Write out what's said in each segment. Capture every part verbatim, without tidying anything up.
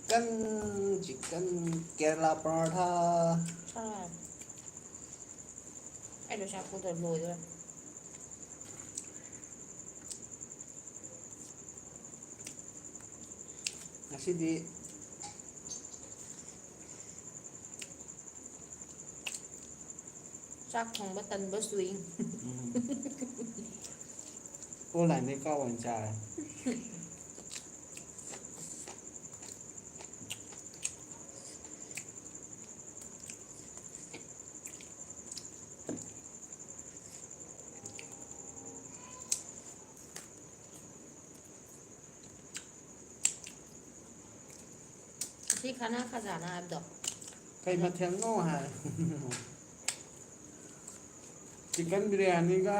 Chicken, chicken, Kerala ꯄꯔꯥꯊꯥ꯫ ꯆꯥꯔꯦ꯫ ꯑꯩ ꯂꯣꯏꯁꯥ ꯄꯨꯗ ꯂꯣꯏꯗꯣꯔꯦ꯫ ꯉꯁꯤꯗꯤ ꯆꯥꯛ ꯊꯣꯡꯕ ꯇꯟꯕ ꯆꯨꯏ꯫ ꯎꯝ꯫ ꯑꯣꯟꯂꯥꯏꯟꯗꯩ ꯀꯛ ꯑꯣꯏꯅ ꯆꯥꯔꯦ꯫ ꯑꯁꯤ ꯈꯅꯥ ꯈꯖꯥꯅꯥ ꯍꯥꯏꯕꯗꯣ꯫ ꯀꯩ ꯃꯊꯦꯜꯅꯣ ꯍꯥꯏ꯫ ꯆꯤꯛꯀꯟ ꯕꯤꯔꯌꯥꯅꯤꯒ,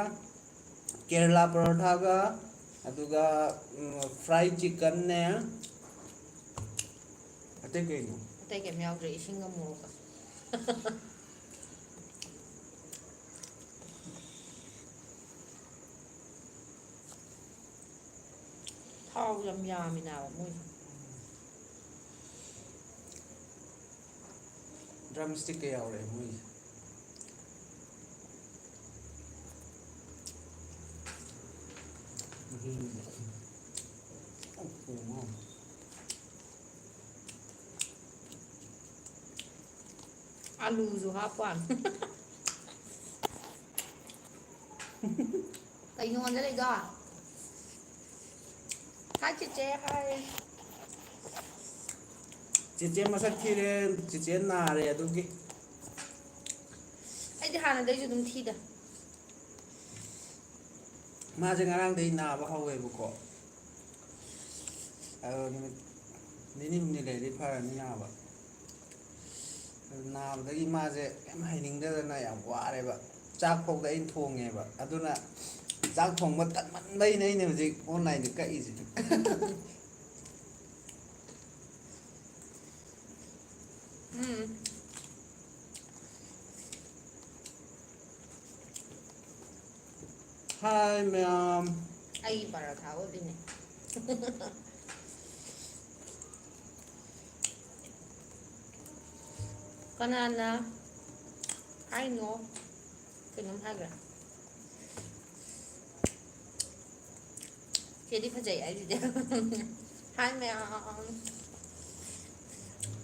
ꯀꯦꯔꯂꯥ ꯄꯔꯣꯊꯥꯒ, ꯑꯗꯨꯒ, ꯎꯝ, ꯐ꯭ꯔꯥꯏ ꯆꯤꯛꯀꯟꯅꯦ꯫ ꯑꯇꯩ ꯀꯩꯅꯣ? ꯑꯇꯩ ꯀꯩꯝ ꯌꯥꯎꯗ꯭ꯔꯦ, ꯏꯁꯤꯡꯒ ꯃꯣꯔꯣꯛꯀ꯫ ꯊꯥꯎ ꯌꯥꯝ ꯌꯥꯝꯃꯤꯅꯦꯕ ꯃꯣꯏꯁꯦ꯫ ꯗ꯭ꯔꯝ ꯁ꯭ꯇꯤꯛꯀ ꯌꯥꯎꯔꯛꯑꯦ ꯃꯣꯏꯁꯦ꯫ ꯃꯍꯤꯅꯤꯗ꯫ ꯑꯣ, ꯑꯣ꯫ ꯑꯂꯨꯁꯨ ꯍꯥꯞꯄ ꯋꯥꯅꯤ꯫ ꯀꯩꯅꯣ ꯑꯣꯟꯗ ꯂꯩꯗꯣ? ꯍꯥꯏ ꯆꯤꯆꯦ, ꯍꯥꯏ꯫ ꯆꯤꯆꯦ ꯃꯁꯛ ꯊꯤꯔꯦ, ꯆꯤꯆꯦ ꯅꯥꯔꯦ ꯑꯗꯨꯒꯤ꯫ ꯑꯩꯗꯤ ꯍꯥꯟꯅꯗꯩꯁꯨ ꯑꯗꯨꯝ ꯊꯤꯗ꯫ ꯃꯥꯁꯦ ꯉꯔꯥꯡꯗꯩ ꯅꯥꯕ ꯍꯧꯋꯦꯕꯀꯣ꯫ ꯑꯗꯣ ꯅꯨꯃꯤꯠ ꯅꯤꯅꯤ ꯍꯨꯝꯅꯤ ꯂꯩꯔꯗꯤ ꯐꯔꯅꯤ ꯅꯥꯕ꯫ ꯑꯗꯨ ꯅꯥꯕꯗꯒꯤ ꯃꯥꯁꯦ ꯀꯩꯝ ꯍꯩꯅꯤꯡꯗꯗꯅ ꯌꯥꯝ ꯋꯥꯔꯦꯕ꯫ ꯆꯥꯛ ꯐꯥꯎꯗ ꯑꯩꯅ ꯊꯣꯡꯉꯦꯕ꯫ ꯑꯗꯨꯅ ꯆꯥꯛ ꯊꯣꯡꯕ ꯇꯟꯃꯟꯕꯩꯅꯦ ꯑꯩꯅ ꯍꯧꯖꯤꯛ online ꯗ ꯀꯛꯏꯁꯦ꯫ ꯎꯝ꯫ Hi ꯃꯌꯥꯝ꯫ ꯑꯩꯒꯤ ꯄꯔꯥꯊꯥ ꯑꯣꯏꯗꯣꯏꯅꯦ꯫ ꯀꯅꯥꯅ ꯍꯥꯏꯅꯣ? ꯀꯩꯅꯣꯝ ꯍꯥꯏꯈ꯭ꯔꯦ꯫ ꯆꯦꯗꯤ ꯐꯖꯩ ꯍꯥꯏꯁꯤꯗꯤ꯫ Hi ꯃꯌꯥꯝ꯫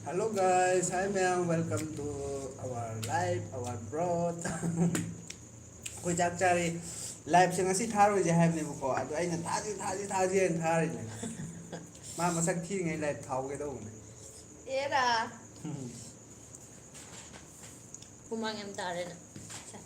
Hello guys, hi ꯃꯌꯥꯝ, welcome to our live, our broth꯫ ꯑꯩꯈꯣꯏ ꯆꯥꯛ ꯆꯥꯔꯤ꯫ Liveꯁꯦ ꯉꯁꯤ ꯊꯥꯔꯣꯏꯁꯦ ꯍꯥꯏꯕꯅꯦꯕꯀꯣ, ꯑꯗꯣ ꯑꯩꯅ ꯊꯥꯁꯤ, ꯊꯥꯁꯤ, ꯊꯥꯁꯤ ꯍꯥꯏꯅ ꯊꯥꯔꯤꯅꯦ꯫ ꯃꯥ ꯃꯁꯛ ꯊꯤꯔꯤꯉꯩ live ꯊꯥꯍꯧꯒꯦ ꯇꯧꯕꯅꯦ꯫ ꯑꯦꯔꯥ꯫ ꯍꯨꯃꯥꯡ ꯌꯥꯝ ꯇꯥꯔꯦꯅ꯫ ꯁꯦ꯫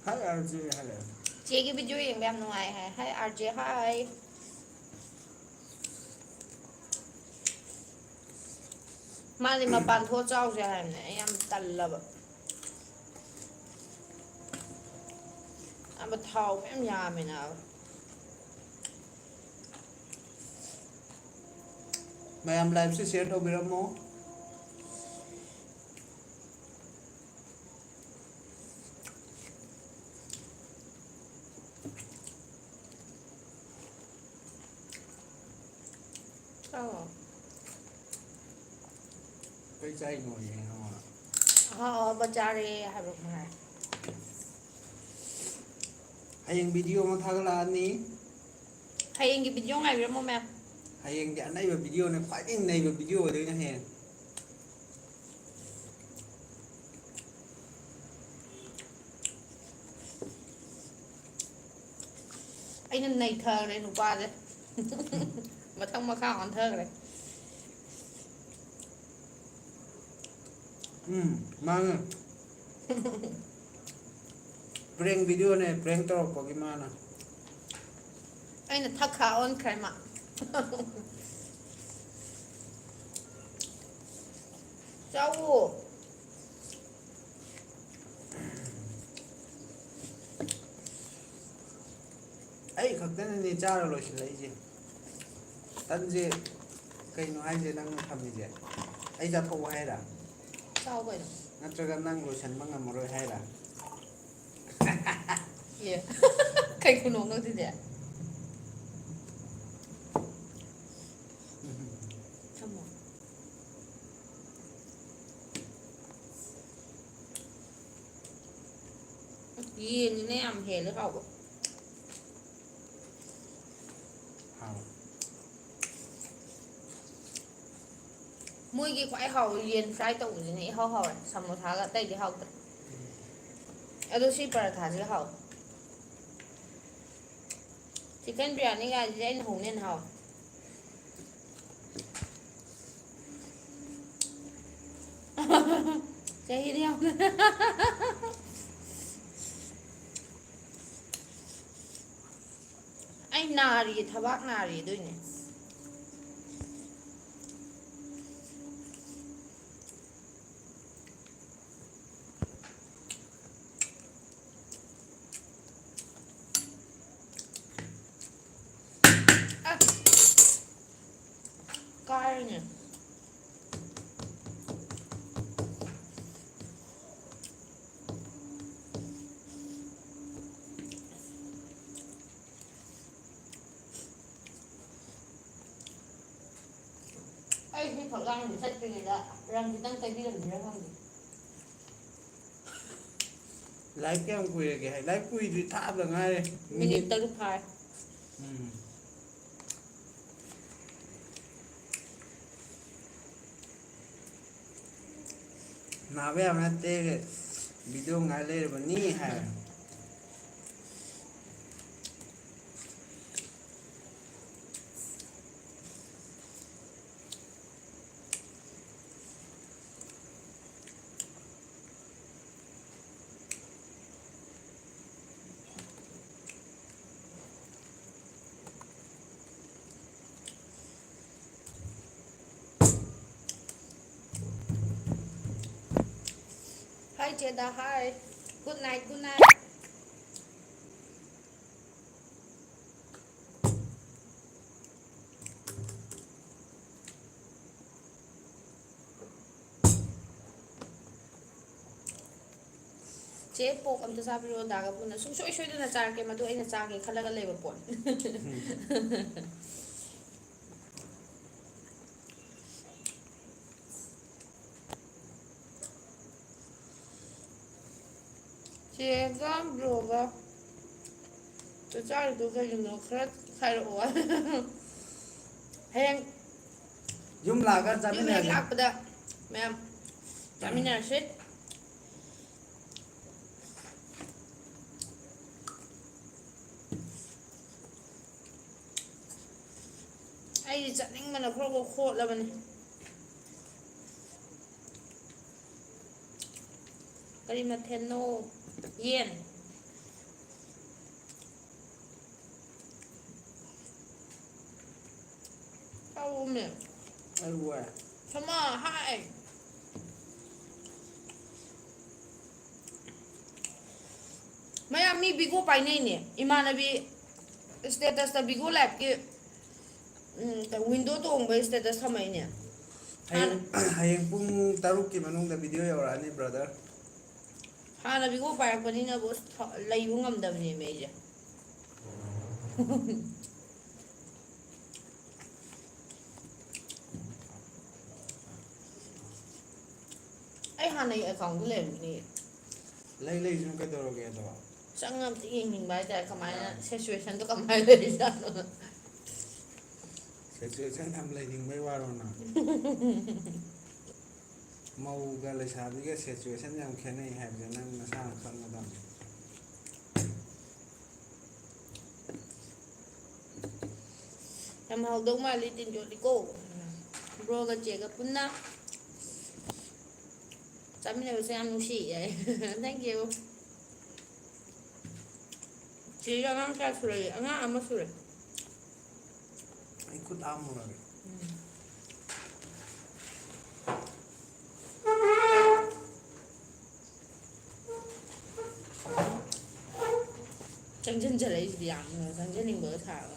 Hi, R J, hello꯫ ꯆꯦꯒꯤ video ꯌꯦꯡꯕ ꯌꯥꯝ ꯅꯨꯡꯉꯥꯏ ꯍꯥꯏ꯫ Hi, R J, hi꯫ ꯃꯥꯗꯤ ꯃꯄꯥꯟ ꯊꯣꯛꯑ ꯆꯥꯎꯁꯦ ꯍꯥꯏꯕꯅꯦ꯫ ꯑꯩ ꯌꯥꯝ ꯇꯜꯂꯕ꯫ ꯑꯕ ꯊꯥꯎ ꯃꯌꯥꯝ ꯌꯥꯝꯃꯦ ꯅꯥꯕ꯫ ꯃꯌꯥꯝ liveꯁꯦ share ꯇꯧꯕꯤꯔꯝꯃꯣ꯫ ꯆꯥꯎ꯫ ꯀꯩ ꯆꯥꯏꯅꯣ ꯌꯦꯡꯉꯣ꯫ ꯑꯍꯥꯎ ꯑꯍꯥꯎꯕ ꯆꯥꯔꯦ ꯍꯥꯏꯕ ꯉꯥꯏ꯫ ꯍꯌꯦꯡ video ꯑꯃ ꯊꯥꯒꯠꯂꯛꯑꯅꯤ꯫ ꯍꯌꯦꯡꯒꯤ video ꯉꯥꯏꯕꯤꯔꯝꯃꯣ ꯃꯌꯥꯝ꯫ ꯍꯌꯦꯡꯗꯤ ꯑꯅꯩꯕ videoꯅꯦ, ꯈ꯭ꯋꯥꯏꯗꯒꯤ ꯅꯩꯕ video ꯑꯣꯏꯗꯣꯏꯅꯦ ꯍꯌꯦꯡ꯫ ꯑꯩꯅ ꯅꯩꯊꯈ꯭ꯔꯦ ꯅꯨꯄꯥꯁꯦ꯫ ꯃꯊꯪ ꯃꯈꯥ ꯑꯣꯟꯊꯈ꯭ꯔꯦ꯫ ꯎꯝ, ꯃꯥꯅꯦ꯫ Prank videoꯅꯦ, prank ꯇꯧꯔꯛꯄꯒꯤ ꯃꯥꯅ꯫ ꯑꯩꯅ ꯊꯛꯈꯥ ꯑꯣꯟꯈ꯭ꯔꯦ ꯃꯥ꯫ ꯆꯥꯎꯋꯣ꯫ ꯑꯩ ꯈꯛꯇꯅꯅꯦ ꯆꯥꯔ ꯂꯣꯏꯁꯤꯜꯂꯛꯏꯁꯦ꯫ ꯇꯟꯁꯦ ꯀꯩꯅꯣ ꯍꯥꯏꯁꯦ ꯅꯪꯅ ꯊꯝꯃꯤꯁꯦ? ꯑꯩ ꯆꯥꯊꯣꯛꯑꯣ ꯍꯥꯏꯔ? ꯆꯥꯎ ꯀꯩꯅꯣ꯫ ꯅꯠꯇ꯭ꯔꯒ ꯅꯪ ꯂꯣꯏꯁꯤꯟꯕ ꯉꯝꯃꯔꯣꯏ ꯍꯥꯏꯔ? ꯑꯦ꯫ ꯀꯩ ꯈꯨꯅꯣꯛꯅꯣ ꯑꯗꯨꯗꯤ? ꯊꯝꯃꯣ꯫ ꯌꯦꯟꯅꯤꯅ ꯌꯥꯝ ꯍꯦꯜꯂꯦ ꯍꯥꯎꯕ꯫ ꯍꯥꯎ꯫ ꯃꯣꯏꯒꯤ ꯈ꯭ꯋꯥꯏ ꯍꯥꯎꯕ ꯌꯦꯟ fry ꯇꯧꯕꯁꯤꯅ ꯏꯍꯥꯎ ꯍꯥꯎꯔꯦ, ꯁꯃꯣꯁꯥꯒ ꯑꯇꯩꯗꯤ ꯍꯥꯎꯇ꯭ꯔꯦ꯫ ꯑꯗꯣ ꯁꯤ ꯄꯔꯥꯊꯥꯁꯤꯒ ꯍꯥꯎꯋꯦ꯫ Chicken biryani ꯒꯥꯏꯁꯤꯗꯤ ꯑꯩꯅ ꯍꯧꯅ ꯍꯦꯟꯅ ꯍꯥꯎꯋꯦ꯫ ꯆꯍꯤꯗꯤ ꯌꯥꯝ ꯑꯩ ꯅꯥꯔꯤꯌꯦ, ꯊꯕꯥꯛ ꯅꯥꯔꯤꯌꯦ ꯑꯗꯨꯏꯅꯦ꯫ ꯑ! ꯀꯥꯏꯔꯅꯦ꯫ ꯑꯩ ꯁꯤ ꯐꯛꯂꯥꯡꯁꯦ ꯆꯠꯇ꯭ꯔꯤꯉꯩꯗ ꯔꯪ ꯈꯤꯇꯪ ꯇꯩꯕꯤꯔꯝꯁꯤꯔ ꯈꯪꯗꯦ꯫ Live ꯀꯌꯥꯝ ꯀꯨꯏꯔꯒꯦ ꯍꯥꯏ? Live ꯀꯨꯏꯗ꯭ꯔꯤ, ꯊꯥꯕꯗ ꯉꯥꯏꯔꯦ꯫ ꯃꯤꯅꯤꯠ ꯃꯤꯅꯤꯠ ꯇꯔꯨꯛ ꯐꯥꯔꯦ꯫ ꯎꯝ꯫ ꯅꯥꯕ ꯌꯥꯕ ꯅꯠꯇꯦ, video ꯉꯥꯏ ꯂꯩꯔꯕꯅꯤ ꯍꯥꯏ꯫ Hi ꯆꯦꯗꯥ, hi. Good night, good night. ꯄꯣꯛ ꯑꯝꯇ ꯆꯥꯕꯤꯔꯛꯑꯣ ꯗꯥꯒ ꯄꯨꯟꯅ꯫ ꯁꯨꯡꯁꯣꯏ ꯁꯣꯏꯗꯅ ꯆꯥꯔꯛꯀꯦ, ꯃꯗꯨ ꯑꯩꯅ ꯆꯥꯒꯦ ꯈꯜꯂꯒ ꯂꯩꯕ ꯄꯣꯠ꯫ ꯆꯦꯒ ꯕ꯭ꯔꯣꯒ ꯆꯥꯛ ꯆꯥꯔꯤꯗꯣ ꯀꯩꯒꯤꯅꯣ? ꯈꯔ ꯈꯥꯏꯔꯛꯑꯣ꯫ ꯍꯌꯦꯡ ꯌꯨꯝ ꯂꯥꯛꯑꯒ ꯌꯨꯝ ꯍꯦꯛ ꯆꯥꯃꯤꯟꯅꯔꯁꯤ꯫ ꯂꯥꯛꯄꯗ ꯃꯌꯥꯝ ꯆꯥꯃꯤꯟꯅꯔꯁꯤ꯫ ꯑꯩꯗꯤ ꯆꯠꯅꯤꯡꯕꯅ ꯈ꯭ꯔꯣꯛ ꯈ꯭ꯔꯣꯛ ꯈꯣꯠꯂꯕꯅꯤ꯫ ꯀꯔꯤ ꯃꯊꯦꯜꯅꯣ? ꯌꯦꯟ꯫ ꯇꯧꯔꯝꯃꯦ꯫ ꯑꯩ ꯋꯥꯏ꯫ ꯁꯃꯥ ꯍꯥꯏ꯫ ꯃꯌꯥꯝ ꯃꯤ ꯕꯤꯒꯣ ꯄꯥꯏꯅꯩꯅꯦ꯫ ꯏꯃꯥꯟꯅꯕꯤ status ꯇ ꯕꯤꯒꯣ life ꯀꯤ, ꯎꯝ, window ꯇꯣꯡꯕꯩ status ꯊꯝꯃꯛꯏꯅꯦ꯫ ꯍꯌꯦꯡ, ꯍꯌꯦꯡ ꯄꯨꯡ ꯇꯔꯨꯛꯀꯤ ꯃꯅꯨꯡꯗ video ꯌꯧꯔꯛꯑꯅꯤ, brother꯫ ꯍꯥꯟꯅ ꯕꯤꯒꯣ ꯄꯥꯏꯔꯛꯄꯅꯤꯅꯕꯨ ꯑꯁ ꯊ-, ꯂꯩꯕ ꯉꯝꯗꯕꯅꯦꯃꯤ ꯑꯩꯁꯦ꯫ ꯑꯩ ꯍꯥꯟꯅꯒꯤ account ꯗꯨ ꯂꯩꯔꯝꯒꯅꯤ꯫ ꯂꯩ, ꯂꯩꯁꯅꯨ, ꯀꯩꯗꯧꯔꯒꯦ ꯑꯗꯣ? ꯆꯪꯉ ꯑꯝꯇ ꯌꯦꯡꯅꯤꯡꯕ ꯍꯥꯏꯇꯥꯔꯦ, ꯀꯃꯥꯏꯅ, ꯑꯥ꯫ Situation ꯗꯣ ꯀꯃꯥꯏꯅ ꯂꯩꯔꯤꯖꯥꯠꯅꯣ? Situation ꯌꯥꯝ ꯂꯩꯅꯤꯡꯕꯩ ꯋꯥꯔꯣ ꯅꯪ? ꯃꯧꯒ ꯂꯩꯁꯥꯕꯤꯒ situation ꯌꯥꯝ ꯈꯦꯠꯅꯩ ꯍꯥꯏꯕꯁꯦ ꯅꯪ ꯅꯁꯥꯅ ꯈꯪꯒꯗꯕꯅꯤ꯫ ꯌꯥꯝ ꯍꯥꯎꯗꯧ ꯃꯥꯜꯂꯤ ꯇꯤꯟ ꯌꯣꯠꯂꯤꯀꯣ꯫ ꯕ꯭ꯔꯣꯒ ꯆꯦꯒ ꯄꯨꯟꯅ ꯆꯥꯃꯤꯟꯅꯕꯁꯦ ꯌꯥꯝ ꯅꯨꯡꯁꯤꯌꯦ꯫ Thank you꯫ ꯆꯦꯒꯤ ꯑꯉꯥꯡ ꯀꯌꯥ ꯁꯨꯔꯒꯦ? ꯑꯉꯥꯡ ꯑꯃ ꯁꯨꯔꯦ꯫ ꯑꯩ ꯈꯨꯠ ꯍꯥꯝꯃꯨꯔꯒꯦ꯫ ꯎꯝ꯫ ꯆꯪꯁꯤꯟꯖꯔꯛꯏꯁꯤꯗꯤ ꯌꯥꯝꯅ ꯆꯪꯁꯤꯟꯅꯤꯡꯕꯒ ꯁꯥꯔꯒ꯫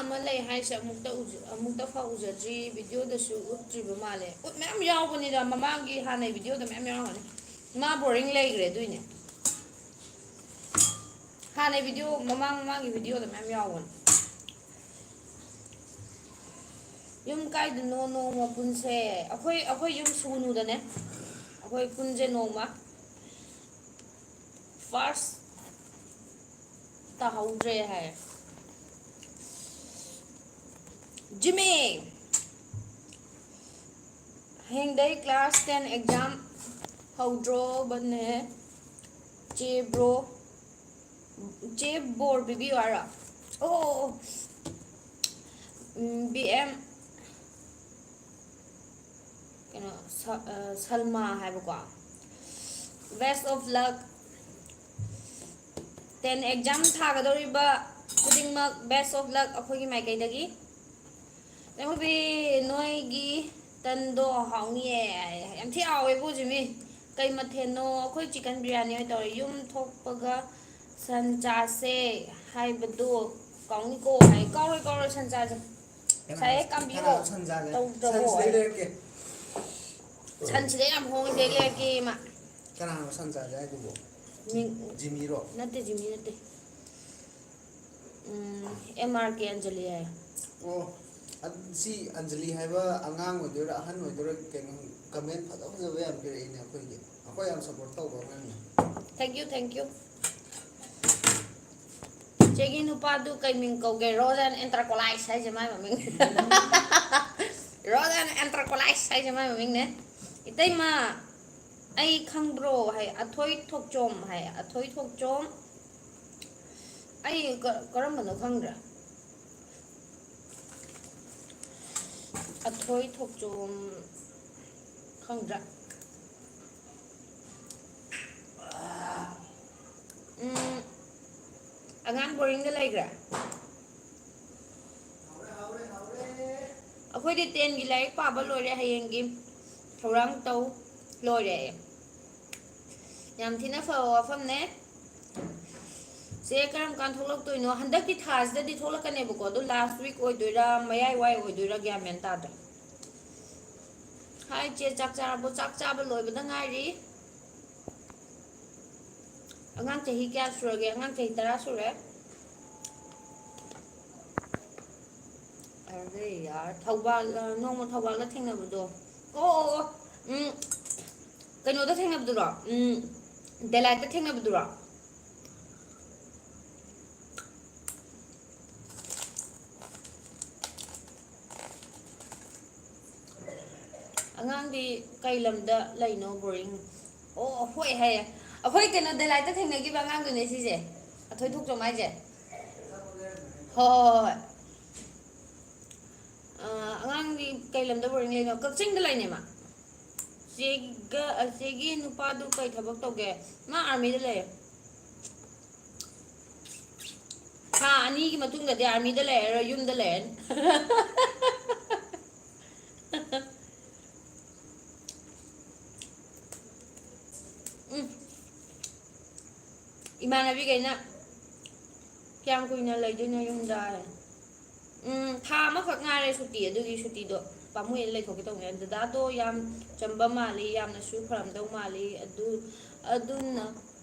ꯑꯃ ꯂꯩ ꯍꯥꯏꯁꯦ ꯑꯃꯨꯛꯇ ꯎꯖ-, ꯑꯃꯨꯛꯇ ꯐꯥꯎ ꯎꯖꯗ꯭ꯔꯤ, ꯚꯤꯗꯤꯑꯣꯗꯁꯨ ꯎꯠꯇ꯭ꯔꯤꯕ ꯃꯥꯜꯂꯦ꯫ ꯎꯠ-, ꯃꯌꯥꯝ ꯌꯥꯎꯕꯅꯤꯗ, ꯃꯃꯥꯡꯒꯤ ꯍꯥꯟꯅꯩ ꯚꯤꯗꯤꯑꯣꯗ ꯃꯌꯥꯝ ꯌꯥꯎꯔꯝꯒꯅꯤ꯫ ꯃꯥ ꯕꯣꯔꯤꯡ ꯂꯩꯈ꯭ꯔꯦ ꯑꯗꯨꯏꯅꯦ꯫ ꯍꯥꯟꯅꯩ ꯚꯤꯗꯤꯑꯣ, ꯃꯃꯥꯡ ꯃꯃꯥꯡꯒꯤ ꯚꯤꯗꯤꯑꯣꯗ ꯃꯌꯥꯝ ꯌꯥꯎꯕꯅꯦ꯫ ꯌꯨꯝ ꯀꯥꯏꯗꯅꯣ ꯅꯣꯡꯃ ꯄꯨꯟꯁꯦ꯫ ꯑꯩꯈꯣꯏ, ꯑꯩꯈꯣꯏ ꯌꯨꯝ ꯁꯨꯒꯅꯨꯗꯅꯦ꯫ ꯑꯩꯈꯣꯏ ꯄꯨꯟꯁꯦ ꯅꯣꯡꯃ꯫ First ꯇꯥꯍꯧꯗ꯭ꯔꯦ ꯍꯥꯏ꯫ ꯖꯤꯃꯤ! ꯍꯌꯦꯡꯗꯩ class ten exam ꯍꯧꯗ꯭ꯔꯣꯕꯅꯦ, ꯆꯦ bro꯫ ꯆꯦ ꯕꯣꯔ ꯄꯤꯕꯤꯌꯨ ꯍꯥꯏꯔꯣ? ꯑꯣ, ꯑꯣ, ꯑꯣ꯫ ꯎꯝ, B M, ꯀꯩꯅꯣ, ꯁ-, ꯑ, ꯁꯜꯃꯥ ꯍꯥꯏꯕꯀꯣ꯫ Best of luck꯫ Ten exam ꯊꯥꯒꯗꯧꯔꯤꯕ ꯈꯨꯗꯤꯡꯃꯛ best of luck ꯑꯩꯈꯣꯏꯒꯤ ꯃꯥꯏꯀꯩꯗꯒꯤ꯫ ꯂꯩꯍꯧꯕꯤ, ꯅꯣꯏꯒꯤ ꯇꯟꯗꯣ ꯍꯥꯎꯅꯤꯌꯦ꯫ ꯌꯥꯝ ꯊꯤ ꯍꯥꯎꯋꯦꯕꯨ ꯖꯤꯃꯤ꯫ ꯀꯩ ꯃꯊꯦꯜꯅꯣ? ꯑꯩꯈꯣꯏ chicken biryani ꯑꯣꯏꯅ ꯇꯧꯔꯦ꯫ ꯌꯨꯝ ꯊꯣꯛꯄꯒ ꯁꯟ ꯆꯥꯁꯦ ꯍꯥꯏꯕꯗꯣ ꯀꯥꯎꯅꯤꯀꯣ ꯍꯥꯏ꯫ ꯀꯥꯎꯔꯣꯏ, ꯀꯥꯎꯔꯣꯏ, ꯁꯟ ꯆꯥꯁꯦ꯫ ꯀꯅꯥ-, ꯉꯁꯥꯏ ꯀꯥꯝꯕꯤꯔꯣ? ꯀꯅꯥꯅꯣ ꯁꯟ ꯆꯥꯁꯦ? ꯇꯧꯗ꯭ꯔꯕꯣ? ꯁꯟ ꯁꯤꯗꯩ ꯂꯩꯔꯛꯀꯦ꯫ ꯁꯟ ꯁꯤꯗ ꯌꯥꯝ ꯍꯣꯡꯉꯤ, ꯁꯤꯗꯩ ꯂꯩꯔꯛꯀꯦ ꯃꯥ꯫ ꯀꯅꯥꯅꯣ ꯁꯟ ꯆꯥꯁꯦ ꯍꯥꯏꯗꯨꯕꯣ? ꯃꯤ-, ꯖꯤꯃꯤꯔꯣ? ꯅꯠꯇꯦ, ꯖꯤꯃꯤ ꯅꯠꯇꯦ꯫ ꯎꯝ, M R K ꯑꯟꯖꯂꯤ ꯍꯥꯏ꯫ ꯑꯣ, ꯑ-, ꯁꯤ ꯑꯟꯖꯂꯤ ꯍꯥꯏꯕ ꯑꯉꯥꯡ ꯑꯣꯏꯗꯣꯏꯔꯥ, ꯑꯍꯟ ꯑꯣꯏꯗꯣꯏꯔꯥ, ꯀꯩꯅꯣ, comment ꯐꯖ ꯐꯖꯕ ꯌꯥꯝ ꯄꯤꯔꯛꯏꯅꯦ ꯑꯩꯈꯣꯏꯒꯤ꯫ ꯑꯩꯈꯣꯏ ꯌꯥꯝ support ꯇꯧꯕ ꯑꯉꯥꯡꯅꯤ꯫ Thank you, thank you꯫ ꯆꯦꯒꯤ ꯅꯨꯄꯥꯗꯨ ꯀꯩ ꯃꯤꯡ ꯀꯧꯒꯦ? Rose and Antracolite ꯍꯥꯏꯁꯦ ꯃꯥꯏ ꯃꯃꯤꯡ꯫ Rose and Antracolite ꯍꯥꯏꯁꯦ ꯃꯥꯏ ꯃꯃꯤꯡꯅꯦ꯫ ꯏꯇꯩꯃ, ꯑꯩ ꯈꯪꯕ꯭ꯔꯣ ꯍꯥꯏ, ꯑꯊꯣꯏ ꯊꯣꯛꯆꯣꯝ ꯍꯥꯏ, ꯑꯊꯣꯏ ꯊꯣꯛꯆꯣꯝ꯫ ꯑꯩ ꯀ-, ꯀꯔꯝꯕꯅꯣ ꯈꯪꯗ꯭ꯔꯦ꯫ ꯑꯊꯣꯏ ꯊꯣꯛꯆꯣꯝ ꯈꯪꯗ꯭ꯔꯦ꯫ ꯎꯝ, ꯑꯉꯥꯡ ꯕꯣꯔꯤꯡꯗ ꯂꯩꯈ꯭ꯔꯦ꯫ ꯑꯩꯈꯣꯏꯗꯤ tenꯒꯤ ꯂꯥꯏꯔꯤꯛ ꯄꯥꯕ ꯂꯣꯏꯔꯦ, ꯍꯌꯦꯡꯒꯤ ꯊꯧꯔꯥꯡ ꯇꯧ ꯂꯣꯏꯔꯦ꯫ ꯌꯥꯝ ꯊꯤꯅ ꯐꯕ ꯋꯥꯐꯝꯅꯦ꯫ ꯆꯦ, ꯀꯔꯝ ꯀꯥꯟ ꯊꯣꯛꯂꯛꯇꯣꯏꯅꯣ? ꯍꯟꯗꯛꯀꯤ ꯊꯥꯁꯤꯗꯗꯤ ꯊꯣꯛꯂꯛꯀꯅꯦꯕꯀꯣ, ꯑꯗꯣ last week ꯑꯣꯏꯗꯣꯏꯔꯥ, ꯃꯌꯥꯏ ꯋꯥꯏ ꯑꯣꯏꯗꯣꯏꯔꯥ, ꯒ꯭ꯌꯥꯟ ꯃꯦꯟ ꯇꯥꯗ꯭ꯔꯦ꯫ ꯍꯥꯏ ꯆꯦ, ꯆꯥꯛ ꯆꯥꯔꯕꯣ? ꯆꯥꯛ ꯆꯥꯕ ꯂꯣꯏꯕꯗ ꯉꯥꯏꯔꯤ꯫ ꯑꯉꯥꯡ ꯆꯍꯤ ꯀꯌꯥ ꯁꯨꯔꯒꯦ? ꯑꯉꯥꯡ ꯆꯍꯤ ꯇꯔꯥ ꯁꯨꯔꯦ꯫ ꯑꯔꯦ ꯌꯥꯔ, ꯊꯧꯕꯥꯜ, ꯑ, ꯅꯣꯡꯃ ꯊꯧꯕꯥꯜꯗ ꯊꯦꯡꯅꯕꯗꯣ꯫ ꯑꯣ, ꯑꯣ, ꯑꯣ꯫ ꯎꯝ, ꯀꯩꯅꯣꯗ ꯊꯦꯡꯅꯕꯗꯨꯔꯣ? ꯎꯝ, ꯗꯦꯂꯥꯏꯠꯇ ꯊꯦꯡꯅꯕꯗꯨꯔꯣ? ꯑꯉꯥꯡꯗꯤ ꯀꯩ ꯂꯝꯗ ꯂꯩꯅꯣ, ꯕꯣꯔꯗꯤꯡ? ꯑꯣ, ꯍꯣꯏ ꯍꯥꯏꯌꯦ꯫ ꯑꯩꯈꯣꯏ ꯀꯩꯅꯣ, ꯗꯦꯂꯥꯏꯠꯇ ꯊꯦꯡꯅꯈꯤꯕ ꯑꯉꯥꯡꯗꯨꯅꯦ ꯁꯤꯁꯦ꯫ ꯑꯊꯣꯏ ꯊꯣꯛꯆꯣꯝ ꯍꯥꯏꯁꯦ꯫ ꯍꯣꯏ, ꯍꯣꯏ, ꯍꯣꯏ, ꯍꯣꯏ꯫ ꯑ, ꯑꯉꯥꯡꯗꯤ ꯀꯩ ꯂꯝꯗ ꯕꯣꯔꯗꯤꯡ ꯂꯩꯅꯣ? ꯀꯛꯆꯤꯡꯗ ꯂꯩꯅꯦ ꯃꯥ꯫ ꯆꯦꯒ-, ꯑ, ꯆꯦꯒꯤ ꯅꯨꯄꯥꯗꯨ ꯀꯩ ꯊꯕꯛ ꯇꯧꯒꯦ? ꯃꯥ ꯑꯥꯔꯃꯤꯗ ꯂꯩꯌꯦ꯫ ꯊꯥ ꯑꯅꯤꯒꯤ ꯃꯇꯨꯡꯗꯗꯤ ꯑꯥꯔꯃꯤꯗ ꯂꯩꯔꯔꯣꯏ, ꯌꯨꯝꯗ ꯂꯩꯔꯅꯤ꯫ ꯎꯝ꯫ ꯏꯃꯥꯟꯅꯕꯤꯈꯩꯅ, "ꯀꯌꯥꯝ ꯀꯨꯏꯅ ꯂꯩꯗꯣꯏꯅꯣ ꯌꯨꯝꯗ?" ꯍꯥꯏ꯫ ꯎꯝ, ꯊꯥ ꯑꯃꯈꯛ ꯉꯥꯏꯔꯦ ꯁꯨꯇꯤ, ꯑꯗꯨꯒꯤ ꯁꯨꯇꯤꯗꯣ ꯄꯥꯝꯃꯨꯏꯅ ꯂꯩꯊꯣꯛꯀꯦ ꯇꯧꯕꯅꯦ꯫ ꯗꯗꯥꯗꯣ ꯌꯥꯝ ꯆꯝꯕ ꯃꯥꯜꯂꯤ, ꯌꯥꯝꯅꯁꯨ ꯐꯔꯝꯗꯧ ꯃꯥꯜꯂꯤ꯫ ꯑꯗꯨ, ꯑꯗꯨꯅ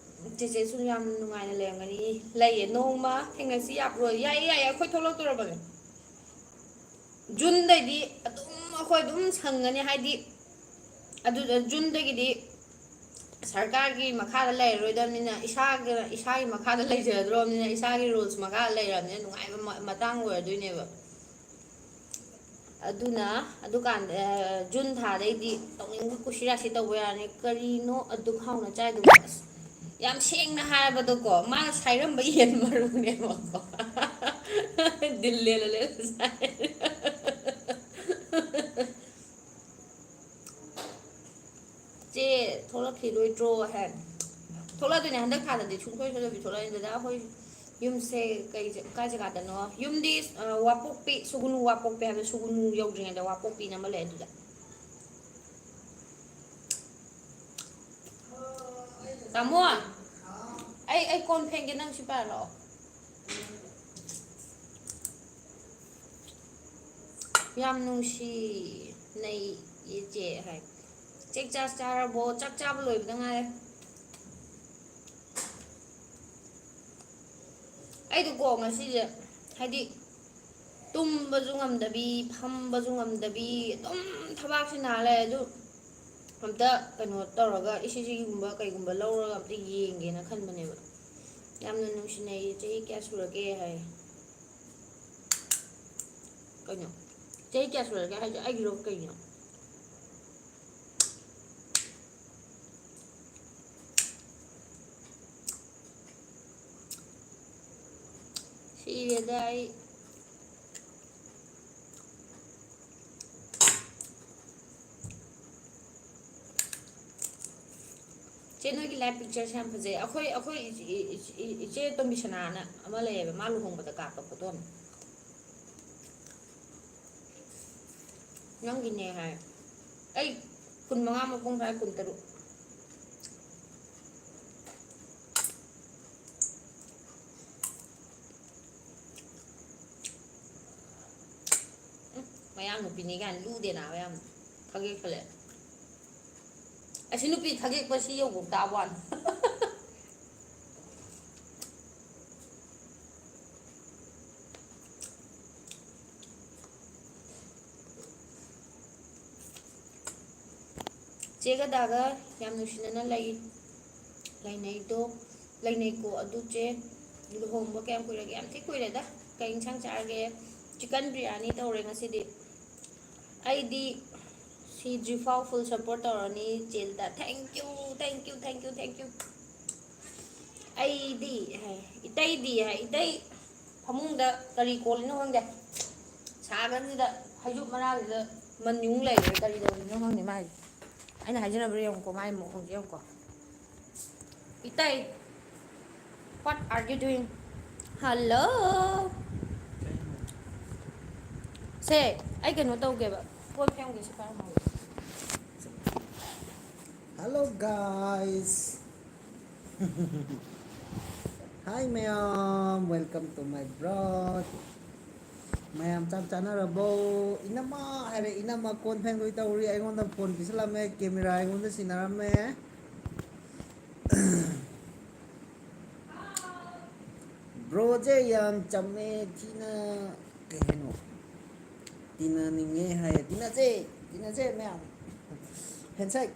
ꯆꯦꯆꯦꯁꯨ ꯌꯥꯝ ꯅꯨꯡꯉꯥꯏꯅ ꯂꯩꯔꯝꯒꯅꯤ꯫ ꯂꯩꯌꯦ, ꯅꯣꯡꯃ ꯊꯦꯡꯅꯁꯤ ꯌꯥꯕ꯭ꯔꯣ? ꯌꯥꯏꯌꯦ, ꯌꯥꯏꯌꯦ, ꯑꯩꯈꯣꯏ ꯊꯣꯛꯂꯛꯇꯣꯔꯕꯅꯦ꯫ ꯖꯨꯟꯗꯩꯗꯤ ꯑꯗꯨꯝ ꯑꯩꯈꯣꯏ ꯑꯗꯨꯝ ꯁꯪꯒꯅꯤ, ꯍꯥꯏꯗꯤ ꯑꯗꯨꯗ ꯖꯨꯟꯗꯒꯤꯗꯤ ꯁꯔꯀꯥꯔꯒꯤ ꯃꯈꯥꯗ ꯂꯩꯔꯔꯣꯏꯗꯕꯅꯤꯅ, ꯏꯁꯥꯒ, ꯏꯁꯥꯒꯤ ꯃꯈꯥꯗ ꯂꯩꯖꯔꯗ꯭ꯔꯣꯕꯅꯤꯅ, ꯏꯁꯥꯒꯤ rules ꯃꯈꯥꯗ ꯂꯩꯔꯕꯅꯤꯅ ꯅꯨꯡꯉꯥꯏꯕ ꯃ-, ꯃꯇꯥꯡ ꯑꯣꯏꯔꯗꯣꯏꯅꯦꯕ꯫ ꯑꯗꯨꯅ ꯑꯗꯨꯀꯥꯟꯗ, ꯑ, ꯖꯨꯟ ꯊꯥꯗꯩꯗꯤ ꯇꯧꯅꯤꯡꯕ ꯀꯨꯁꯤꯔꯥꯁꯤ ꯇꯧꯕ ꯌꯥꯔꯅꯤ꯫ ꯀꯔꯤꯅꯣ ꯑꯗꯨꯛ ꯍꯥꯎꯅ ꯆꯥꯏꯗꯨꯕꯣ? ꯑꯁ, ꯌꯥꯝ ꯁꯦꯡꯅ ꯍꯥꯏꯔꯕꯗꯀꯣ, ꯃꯥꯅ ꯁꯥꯏꯔꯝꯕ ꯌꯦꯟ ꯃꯔꯨꯅꯦꯕꯀꯣ꯫ ꯗꯤꯜ ꯂꯦꯜꯂ ꯂꯦꯜꯂ ꯆꯥꯏ꯫ ꯆꯦ, ꯊꯣꯛꯂꯛꯈꯤꯔꯣꯏꯗ꯭ꯔꯣ ꯍꯥꯏ꯫ ꯊꯣꯛꯂꯛꯑꯗꯣꯏꯅꯦ, ꯍꯟꯗꯛ ꯊꯥꯗꯗꯤ ꯁꯨꯡꯁꯣꯏ ꯁꯣꯏꯗꯕꯤ ꯊꯣꯛꯂꯛꯑꯅꯤ꯫ ꯗꯗꯥ ꯍꯣꯏ ꯌꯨꯝꯁꯦ ꯀꯩ ꯖ-, ꯀꯥꯏ ꯖꯒꯥꯗꯅꯣ? ꯌꯨꯝꯗꯤ, ꯑ, ꯋꯥꯄꯣꯛꯄꯤ, ꯁꯨꯒꯨꯅꯨ ꯋꯥꯄꯣꯛꯄꯤ ꯍꯥꯏꯕꯗꯣ, ꯁꯨꯒꯨꯅꯨ ꯌꯧꯗ꯭ꯔꯤꯉꯩꯗ ꯋꯥꯄꯣꯛꯄꯤꯅ ꯑꯃ ꯂꯩ, ꯑꯗꯨꯗ꯫ ꯇꯥꯃꯣ! ꯑꯩ ꯑꯩ ꯀꯣꯟ ꯐꯦꯡꯒꯦ, ꯅꯪ ꯁꯤ ꯄꯥꯏꯔꯛꯑꯣ꯫ ꯌꯥꯝ ꯅꯨꯡꯁꯤꯅꯩ ꯏꯆꯦ ꯍꯥꯏ꯫ ꯆꯦꯛ ꯆꯥꯛ ꯆꯥꯔꯕꯣ? ꯆꯥꯛ ꯆꯥꯕ ꯂꯣꯏꯕꯗ ꯉꯥꯏꯔꯦ꯫ ꯑꯩꯗꯣꯀꯣ ꯉꯁꯤꯁꯦ, ꯍꯥꯏꯗꯤ, ꯇꯨꯝꯕꯁꯨ ꯉꯝꯗꯕꯤ, ꯐꯝꯕꯁꯨ ꯉꯝꯗꯕꯤ, ꯑꯗꯨꯝ ꯊꯕꯥꯛꯁꯤ ꯅꯥ ꯂꯩ꯫ ꯑꯗꯨ ꯑꯝꯇ ꯀꯩꯅꯣ ꯇꯧꯔꯒ, ꯏ ꯁꯤ ꯖꯤꯒꯨꯝꯕ ꯀꯩꯒꯨꯝꯕ ꯂꯧꯔꯒ ꯑꯝꯇ ꯌꯦꯡꯒꯦꯅ ꯈꯟꯕꯅꯦꯕ꯫ "ꯌꯥꯝꯅ ꯅꯨꯡꯁꯤꯅꯩꯌꯦ, ꯆꯍꯤ ꯀꯌꯥ ꯁꯨꯔꯒꯦ?" ꯍꯥꯏ꯫ ꯀꯩꯅꯣ? ꯆꯍꯤ ꯀꯌꯥ ꯁꯨꯔꯒꯦ ꯍꯥꯏꯁꯦ? ꯑꯩꯒꯤꯔꯣ ꯀꯩꯅꯣ? ꯁꯤꯔꯦꯗ ꯑꯩ꯫ ꯆꯦ, ꯅꯣꯏꯒꯤ live pictureꯁꯦ ꯌꯥꯝ ꯐꯖꯩ꯫ ꯑꯩꯈꯣꯏ, ꯑꯩꯈꯣꯏ ꯏꯆꯦ, ꯏꯆꯦ, ꯏꯆꯦ ꯇꯣꯝꯕꯤꯁꯅꯥꯅ ꯑꯃ ꯂꯩꯌꯦꯕ, ꯃꯥ ꯂꯨꯍꯣꯡꯕꯗ ꯀꯥꯞꯄ photo ꯑꯃ꯫ ꯅꯪꯒꯤꯅꯦ ꯍꯥꯏ꯫ ꯑꯩ ꯀꯨꯟꯃꯉꯥ ꯃꯄꯨꯡ ꯐꯥꯏ, ꯀꯨꯟꯇꯔꯨꯛ꯫ ꯎꯝ, ꯃꯌꯥꯡ ꯅꯨꯄꯤꯅꯤ ꯀꯥꯏꯅ ꯂꯨꯗꯦ ꯅꯥꯕ ꯌꯥꯝꯅ꯫ ꯊꯒꯦꯛ ꯈꯜꯂꯦ꯫ ꯑꯁꯤ ꯅꯨꯄꯤ ꯊꯒꯦꯛꯄ ꯁꯤ ꯌꯧꯕꯧ ꯇꯥꯕ ꯋꯥꯅꯤ꯫ ꯆꯦꯒ ꯗꯥꯒ ꯌꯥꯝ ꯅꯨꯡꯁꯤꯅꯅ ꯂꯩ, ꯂꯩꯅꯩꯗꯣ, ꯂꯩꯅꯩꯀꯣ꯫ ꯑꯗꯨ ꯆꯦ, ꯂꯨꯍꯣꯡꯕ ꯀꯌꯥꯝ ꯀꯨꯏꯔꯒꯦ? ꯌꯥꯝ ꯊꯤ ꯀꯨꯏꯔꯦꯗ꯫ ꯀꯩ ꯏꯟꯁꯥꯡ ꯆꯥꯔꯒꯦ? Chicken biryani ꯇꯧꯔꯦ ꯉꯁꯤꯗꯤ꯫ ꯑꯩꯗꯤ ꯁꯤꯗ꯭ꯔꯤꯐꯥꯎ full support ꯇꯧꯔꯅꯤ ꯆꯦꯗ꯫ Thank you, thank you, thank you, thank you꯫ ꯑꯩꯗꯤ ꯍꯥꯏ, ꯏꯇꯩꯗꯤ ꯍꯥꯏ, ꯏꯇꯩ ꯐꯃꯨꯡꯗ ꯀꯔꯤ ꯀꯣꯜꯂꯤꯅꯣ ꯈꯪꯗꯦ꯫ ꯁꯥꯒꯟꯁꯤꯗ ꯐꯩꯖꯨꯞ ꯃꯅꯥꯛꯁꯤꯗ ꯃꯟ ꯌꯨꯡ ꯂꯩꯔꯦ꯫ ꯀꯔꯤ ꯇꯧꯔꯤꯅꯣ ꯈꯪꯗꯦ ꯃꯥꯏꯁꯦ꯫ ꯑꯩꯅ ꯍꯥꯏꯖꯅꯕ꯭ꯔꯥ ꯌꯦꯡꯉꯨꯀꯣ, ꯃꯥꯏ ꯃꯑꯣꯡꯁꯦ ꯌꯦꯡꯉꯨꯀꯣ꯫ ꯏꯇꯩ, what are you doing? Hello꯫ ꯁꯦ, ꯑꯩ ꯀꯩꯅꯣ ꯇꯧꯒꯦꯕ, ꯀꯣꯟ ꯐꯦꯡꯒꯦ ꯁꯤ ꯄꯥꯏꯔꯝꯃꯣ꯫ Hello guys꯫ Hi ꯃꯌꯥꯝ, welcome to my vlog. ꯃꯌꯥꯝ ꯆꯥꯛ ꯆꯥꯅꯔꯕꯣ? ꯏꯅꯝꯃ ꯍꯥꯏꯔꯦ, ꯏꯅꯝꯃ ꯀꯣꯟ ꯐꯦꯡꯗꯣꯏ ꯇꯧꯔꯤ꯫ ꯑꯩꯉꯣꯟꯗ ꯐꯣꯟ ꯄꯤꯁꯜꯂꯝꯃꯦ, ꯀꯦꯃꯦꯔꯥ ꯑꯩꯉꯣꯟꯗ ꯁꯤꯟꯅꯔꯝꯃꯦ꯫ ꯕ꯭ꯔꯣꯁꯦ ꯌꯥꯝ ꯆꯝꯃꯦ, ꯊꯤꯅ ꯀꯩ ꯍꯥꯏꯅꯣ, ꯇꯤꯟꯅꯅꯤꯡꯉꯦ ꯍꯥꯏꯌꯦ꯫ ꯇꯤꯟꯅꯁꯦ, ꯇꯤꯟꯅꯁꯦ ꯃꯌꯥꯝ꯫ ꯍꯦꯟꯁꯦꯛ꯫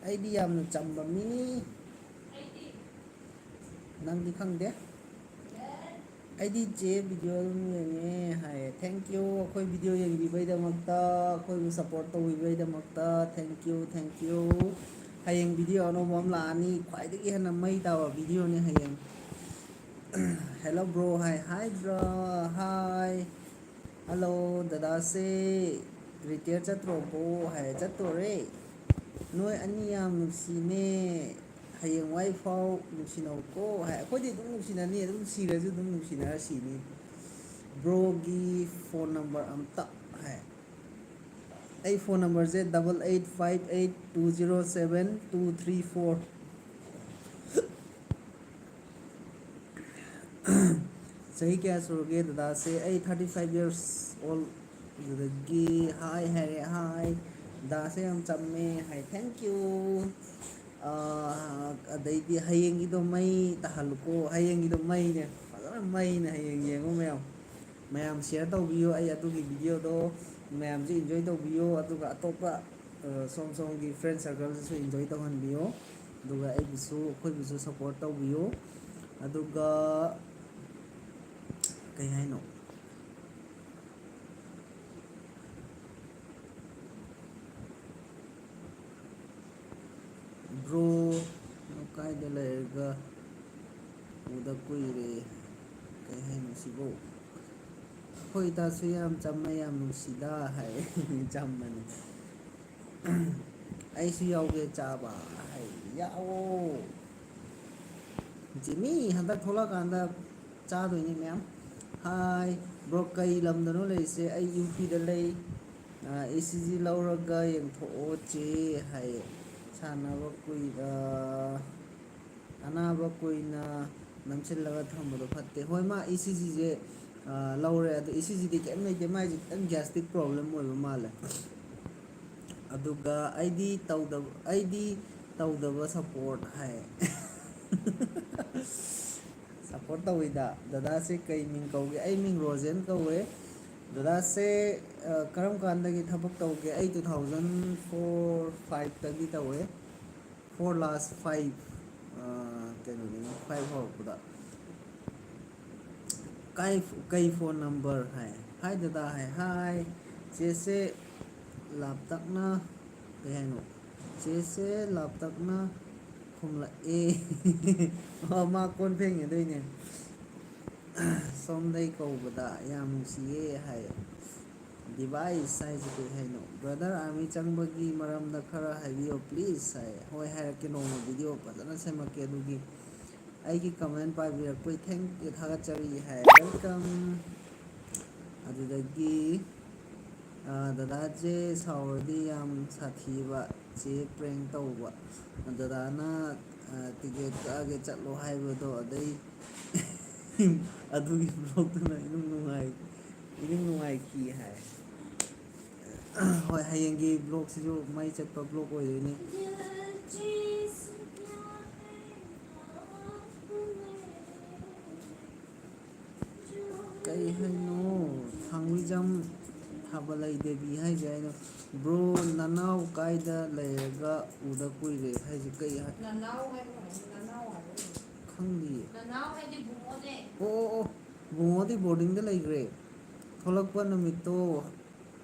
ꯑꯩꯗꯤ ꯌꯥꯝꯅ ꯆꯝꯕ ꯃꯤꯅꯤ꯫ ꯅꯪꯗꯤ ꯈꯪꯗꯦ꯫ ꯑꯩꯗꯤ ꯆꯦ ꯚꯤꯗꯤꯑꯣ ꯑꯗꯨꯝ ꯌꯦꯡꯉꯦ ꯍꯥꯏꯌꯦ꯫ Thank you, ꯑꯩꯈꯣꯏ ꯚꯤꯗꯤꯑꯣ ꯌꯦꯡꯕꯤꯕꯩꯗꯃꯛꯇ, ꯑꯩꯈꯣꯏꯕꯨ support ꯇꯧꯕꯤꯕꯩꯗꯃꯛꯇ thank you, thank you꯫ ꯍꯌꯦꯡ ꯚꯤꯗꯤꯑꯣ ꯑꯅꯧꯕ ꯑꯃ ꯂꯥꯛꯑꯅꯤ, ꯈ꯭ꯋꯥꯏꯗꯒꯤ ꯍꯦꯟꯅ ꯃꯩ ꯇꯥꯕ ꯚꯤꯗꯤꯑꯣꯅꯤ ꯍꯌꯦꯡ꯫ Hello bro ꯍꯥꯏ꯫ Hi bro, hi꯫ Hello ꯗꯗꯥꯁꯦ, retire ꯆꯠꯇ꯭ꯔꯣꯕꯣ ꯍꯥꯏ꯫ ꯆꯠꯇꯣꯔꯦ꯫ ꯅꯣꯏ ꯑꯅꯤ ꯌꯥꯝ ꯅꯨꯡꯁꯤꯅꯦ꯫ ꯍꯌꯦꯡꯋꯥꯏ ꯐꯥꯎ ꯅꯨꯡꯁꯤꯅꯧꯀꯣ ꯍꯥꯏ꯫ ꯑꯩꯈꯣꯏꯗꯤ ꯑꯗꯨꯝ ꯅꯨꯡꯁꯤꯅꯅꯤ, ꯑꯗꯨꯝ ꯁꯤꯔꯁꯨ ꯑꯗꯨꯝ ꯅꯨꯡꯁꯤꯅꯔ ꯁꯤꯅꯤ꯫ ꯕ꯭ꯔꯣꯒꯤ ꯐꯣꯟ ꯅꯝꯕꯔ ꯑꯝꯇ ꯍꯥꯏ꯫ ꯑꯩ ꯐꯣꯟ ꯅꯝꯕꯔꯁꯦ double eight five eight two zero seven two three four꯫ ꯆꯍꯤ ꯀꯌꯥ ꯁꯨꯔꯒꯦ ꯗꯗꯥꯁꯦ? ꯑꯩ thirty five years old꯫ ꯑꯗꯨꯗꯒꯤ ꯍꯥꯏ ꯍꯥꯏꯔꯦ, ꯍꯥꯏ꯫ ꯗꯗꯥꯁꯦ ꯌꯥꯝ ꯆꯝꯃꯦ ꯍꯥꯏ, thank you꯫ ꯑꯥ, ꯑꯗꯩꯗꯤ ꯍꯌꯦꯡꯒꯤꯗꯣ ꯃꯩ ꯇꯥꯍꯜꯂꯨꯀꯣ꯫ ꯍꯌꯦꯡꯒꯤꯗꯣ ꯃꯩꯅꯦ, ꯐꯖꯅ ꯃꯩꯅꯦ꯫ ꯍꯌꯦꯡ ꯌꯦꯡꯉꯣ ꯃꯌꯥꯝ꯫ ꯃꯌꯥꯝ share ꯇꯧꯕꯤꯌꯨ ꯑꯩ ꯑꯗꯨꯒꯤ ꯚꯤꯗꯤꯑꯣꯗꯣ꯫ ꯃꯌꯥꯝꯁꯨ enjoy ꯇꯧꯕꯤꯌꯨ, ꯑꯗꯨꯒ ꯑꯇꯣꯞꯄ, ꯑ, ꯁꯣꯝ ꯁꯣꯝꯒꯤ friend circleꯗꯁꯨ enjoy ꯇꯧꯍꯟꯕꯤꯌꯨ꯫ ꯑꯗꯨꯒ ꯑꯩꯕꯨꯁꯨ, ꯑꯩꯈꯣꯏꯕꯨꯁꯨ support ꯇꯧꯕꯤꯌꯨ꯫ ꯑꯗꯨꯒ ꯀꯩ ꯍꯥꯏꯅꯣ? Bro, ꯅꯪ ꯀꯥꯏꯗ ꯂꯩꯔꯒ ꯎꯗ ꯀꯨꯏꯔꯦ? ꯀꯩ ꯍꯥꯏꯅꯣ ꯁꯤꯕꯣ? ꯑꯩꯈꯣꯏ ꯏꯇꯥꯁꯨ ꯌꯥꯝ ꯆꯝꯃꯦ, ꯌꯥꯝ ꯅꯨꯡꯁꯤꯗ ꯍꯥꯏ꯫ ꯆꯝꯕꯅꯤ꯫ ꯑꯩꯁꯨ ꯌꯥꯎꯒꯦ ꯆꯥꯕ ꯍꯥꯏ꯫ ꯌꯥꯎꯑꯣ꯫ ꯖꯤꯃꯤ ꯍꯟꯗꯛ ꯊꯣꯛꯂꯛꯑꯀꯥꯟꯗ ꯆꯥꯗꯣꯏꯅꯤ ꯃꯌꯥꯝ꯫ Hi bro, ꯀꯩ ꯂꯝꯗꯅꯣ ꯂꯩꯔꯤꯁꯦ? ꯑꯩ ꯌꯨ ꯄꯤꯗ ꯂꯩ꯫ ꯑ, ꯏ ꯁꯤ ꯖꯤ ꯂꯧꯔꯒ ꯌꯦꯡꯊꯣꯛꯑꯣ ꯆꯦ ꯍꯥꯏꯌꯦ꯫ ꯁꯥꯟꯅꯕ ꯀꯨꯏ ꯑ, ꯑꯅꯥꯕ ꯀꯨꯏꯅ ꯅꯝꯁꯤꯜꯂꯒ ꯊꯝꯕꯗꯣ ꯐꯠꯇꯦ꯫ ꯍꯣꯏ, ꯃꯥ ꯏ ꯁꯤ ꯖꯤꯁꯦ ꯂꯧꯔꯦ, ꯑꯗꯣ ꯏ ꯁꯤ ꯖꯤꯗꯤ ꯀꯩꯝ ꯂꯩꯇꯦ, ꯃꯥꯏꯁꯦ ꯈꯤꯇꯪ ꯒ꯭ꯌꯥꯁꯇ꯭ꯔꯤꯛ ꯄ꯭ꯔꯣꯕ꯭ꯂꯦꯝ ꯑꯣꯏꯕ ꯃꯥꯜꯂꯦ꯫ ꯑꯗꯨꯒ ꯑꯩꯗꯤ ꯇꯧꯗꯕ ꯑꯩꯗꯤ ꯇꯧꯗꯕ ꯁꯞꯄꯣꯔꯠ ꯍꯥꯏ꯫ ꯁꯞꯄꯣꯔꯠ ꯇꯧꯋꯤꯗ꯫ ꯗꯗꯥꯁꯦ ꯀꯩ ꯃꯤꯡ ꯀꯧꯒꯦ? ꯑꯩ ꯃꯤꯡ ꯔꯣꯖꯦꯟ ꯀꯧꯋꯦ꯫ ꯗꯗꯥꯁꯦ ꯀꯔꯝ ꯀꯥꯟꯗꯒꯤ ꯊꯕꯛ ꯇꯧꯒꯦ? ꯑꯩ two thousand four five ꯇꯒꯤ ꯇꯧꯋꯦ꯫ Four last five, ꯀꯩꯅꯣꯗꯒꯤ five ꯍꯧꯔꯛꯄꯗ꯫ ꯀꯥꯏ ꯀꯩ ꯐꯣꯟ ꯅꯝꯕꯔ ꯍꯥꯏ꯫ ꯍꯥꯏ ꯗꯗꯥ ꯍꯥꯏ꯫ ꯍꯥꯏ ꯆꯦꯁꯦ ꯂꯥꯞꯇꯛꯅ ꯀꯩ ꯍꯥꯏꯅꯣ? ꯆꯦꯁꯦ ꯂꯥꯞꯇꯛꯅ ꯈꯨꯝꯂꯛꯑꯦ꯫ ꯑꯣ, ꯃꯥ ꯀꯣꯟ ꯐꯦꯡꯉꯦ ꯑꯗꯨꯏꯅꯦ꯫ ꯁꯣꯝꯗꯩ ꯀꯧꯕꯗ ꯌꯥꯝ ꯅꯨꯡꯁꯤꯌꯦ ꯍꯥꯏ꯫ ꯗꯤꯚꯥꯏꯁ ꯍꯥꯏꯁꯦ ꯀꯩ ꯍꯥꯏꯅꯣ? ꯕ꯭ꯔꯗꯔ, ꯑꯥꯔꯃꯤ ꯆꯪꯕꯒꯤ ꯃꯔꯝꯗ ꯈꯔ ꯍꯥꯏꯕꯤꯌꯣ ꯄ꯭ꯂꯤꯁ ꯍꯥꯏ꯫ ꯍꯣꯏ, ꯍꯥꯏꯔꯛꯀꯦ, ꯅꯣꯡꯃ ꯚꯤꯗꯤꯑꯣ ꯐꯖꯅ ꯁꯦꯝꯃꯛꯀꯦ꯫ ꯑꯗꯨꯒꯤ ꯑꯩꯒꯤ ꯀꯃꯦꯟ ꯄꯥꯕꯤꯔꯛꯄꯩ thank you, ꯊꯥꯒꯠꯆꯔꯤ ꯍꯥꯏ꯫ Welcome꯫ ꯑꯗꯨꯗꯒꯤ ꯗꯗꯥꯁꯦ ꯁꯥꯎꯔꯗꯤ ꯌꯥꯝ ꯁꯥꯊꯤꯕ꯫ ꯆꯦ ꯄ꯭ꯔꯦꯡ ꯇꯧꯕ꯫ ꯗꯗꯥꯅ ꯇꯤꯀꯦꯠ ꯀꯛꯑꯒꯦ ꯆꯠꯂꯣ ꯍꯥꯏꯕꯗꯣ, ꯑꯗꯩ ꯑꯗꯨꯒꯤ ꯕ꯭ꯂꯣꯛꯇꯨꯅ ꯏꯅꯨꯡ ꯅꯨꯡꯉꯥꯏ ꯏꯅꯨꯡ ꯅꯨꯡꯉꯥꯏꯈꯤ ꯍꯥꯏ꯫ ꯍꯣꯏ, ꯍꯌꯦꯡꯒꯤ ꯕ꯭ꯂꯣꯛꯁꯤꯁꯨ ꯃꯩ ꯆꯠꯄ ꯕ꯭ꯂꯣꯛ ꯑꯣꯏꯗꯣꯏꯅꯤ꯫ ꯀꯩ ꯍꯥꯏꯅꯣ? ꯊꯥꯡꯃꯩꯖꯝ ꯊꯥꯕꯂꯩ ꯗꯦꯕꯤ ꯍꯥꯏꯁꯦ ꯑꯩꯅ, ꯕ꯭ꯔꯣ, ꯅꯅꯥꯎ ꯀꯥꯏꯗ ꯂꯩꯔꯒ ꯎꯗ ꯀꯨꯏꯔꯦ ꯍꯥꯏꯁꯦ ꯀꯩ ꯍꯥꯏ? ꯅꯅꯥꯎ ꯍꯥꯏꯕ ꯀꯩꯅꯣ? ꯅꯅꯥꯎ ꯍꯥꯏꯕ ꯀꯩꯅꯣ? ꯈꯪꯗꯤꯌꯦ꯫ ꯅꯅꯥꯎ ꯍꯥꯏꯗꯤ ꯕꯨꯡꯉꯣꯅꯦ꯫ ꯑꯣ, ꯑꯣ, ꯑꯣ꯫ ꯕꯨꯡꯉꯣꯗꯤ ꯕꯣꯔꯗꯤꯡꯗ ꯂꯩꯈ꯭ꯔꯦ꯫ ꯊꯣꯛꯂꯛꯄ ꯅꯨꯃꯤꯠꯇꯣ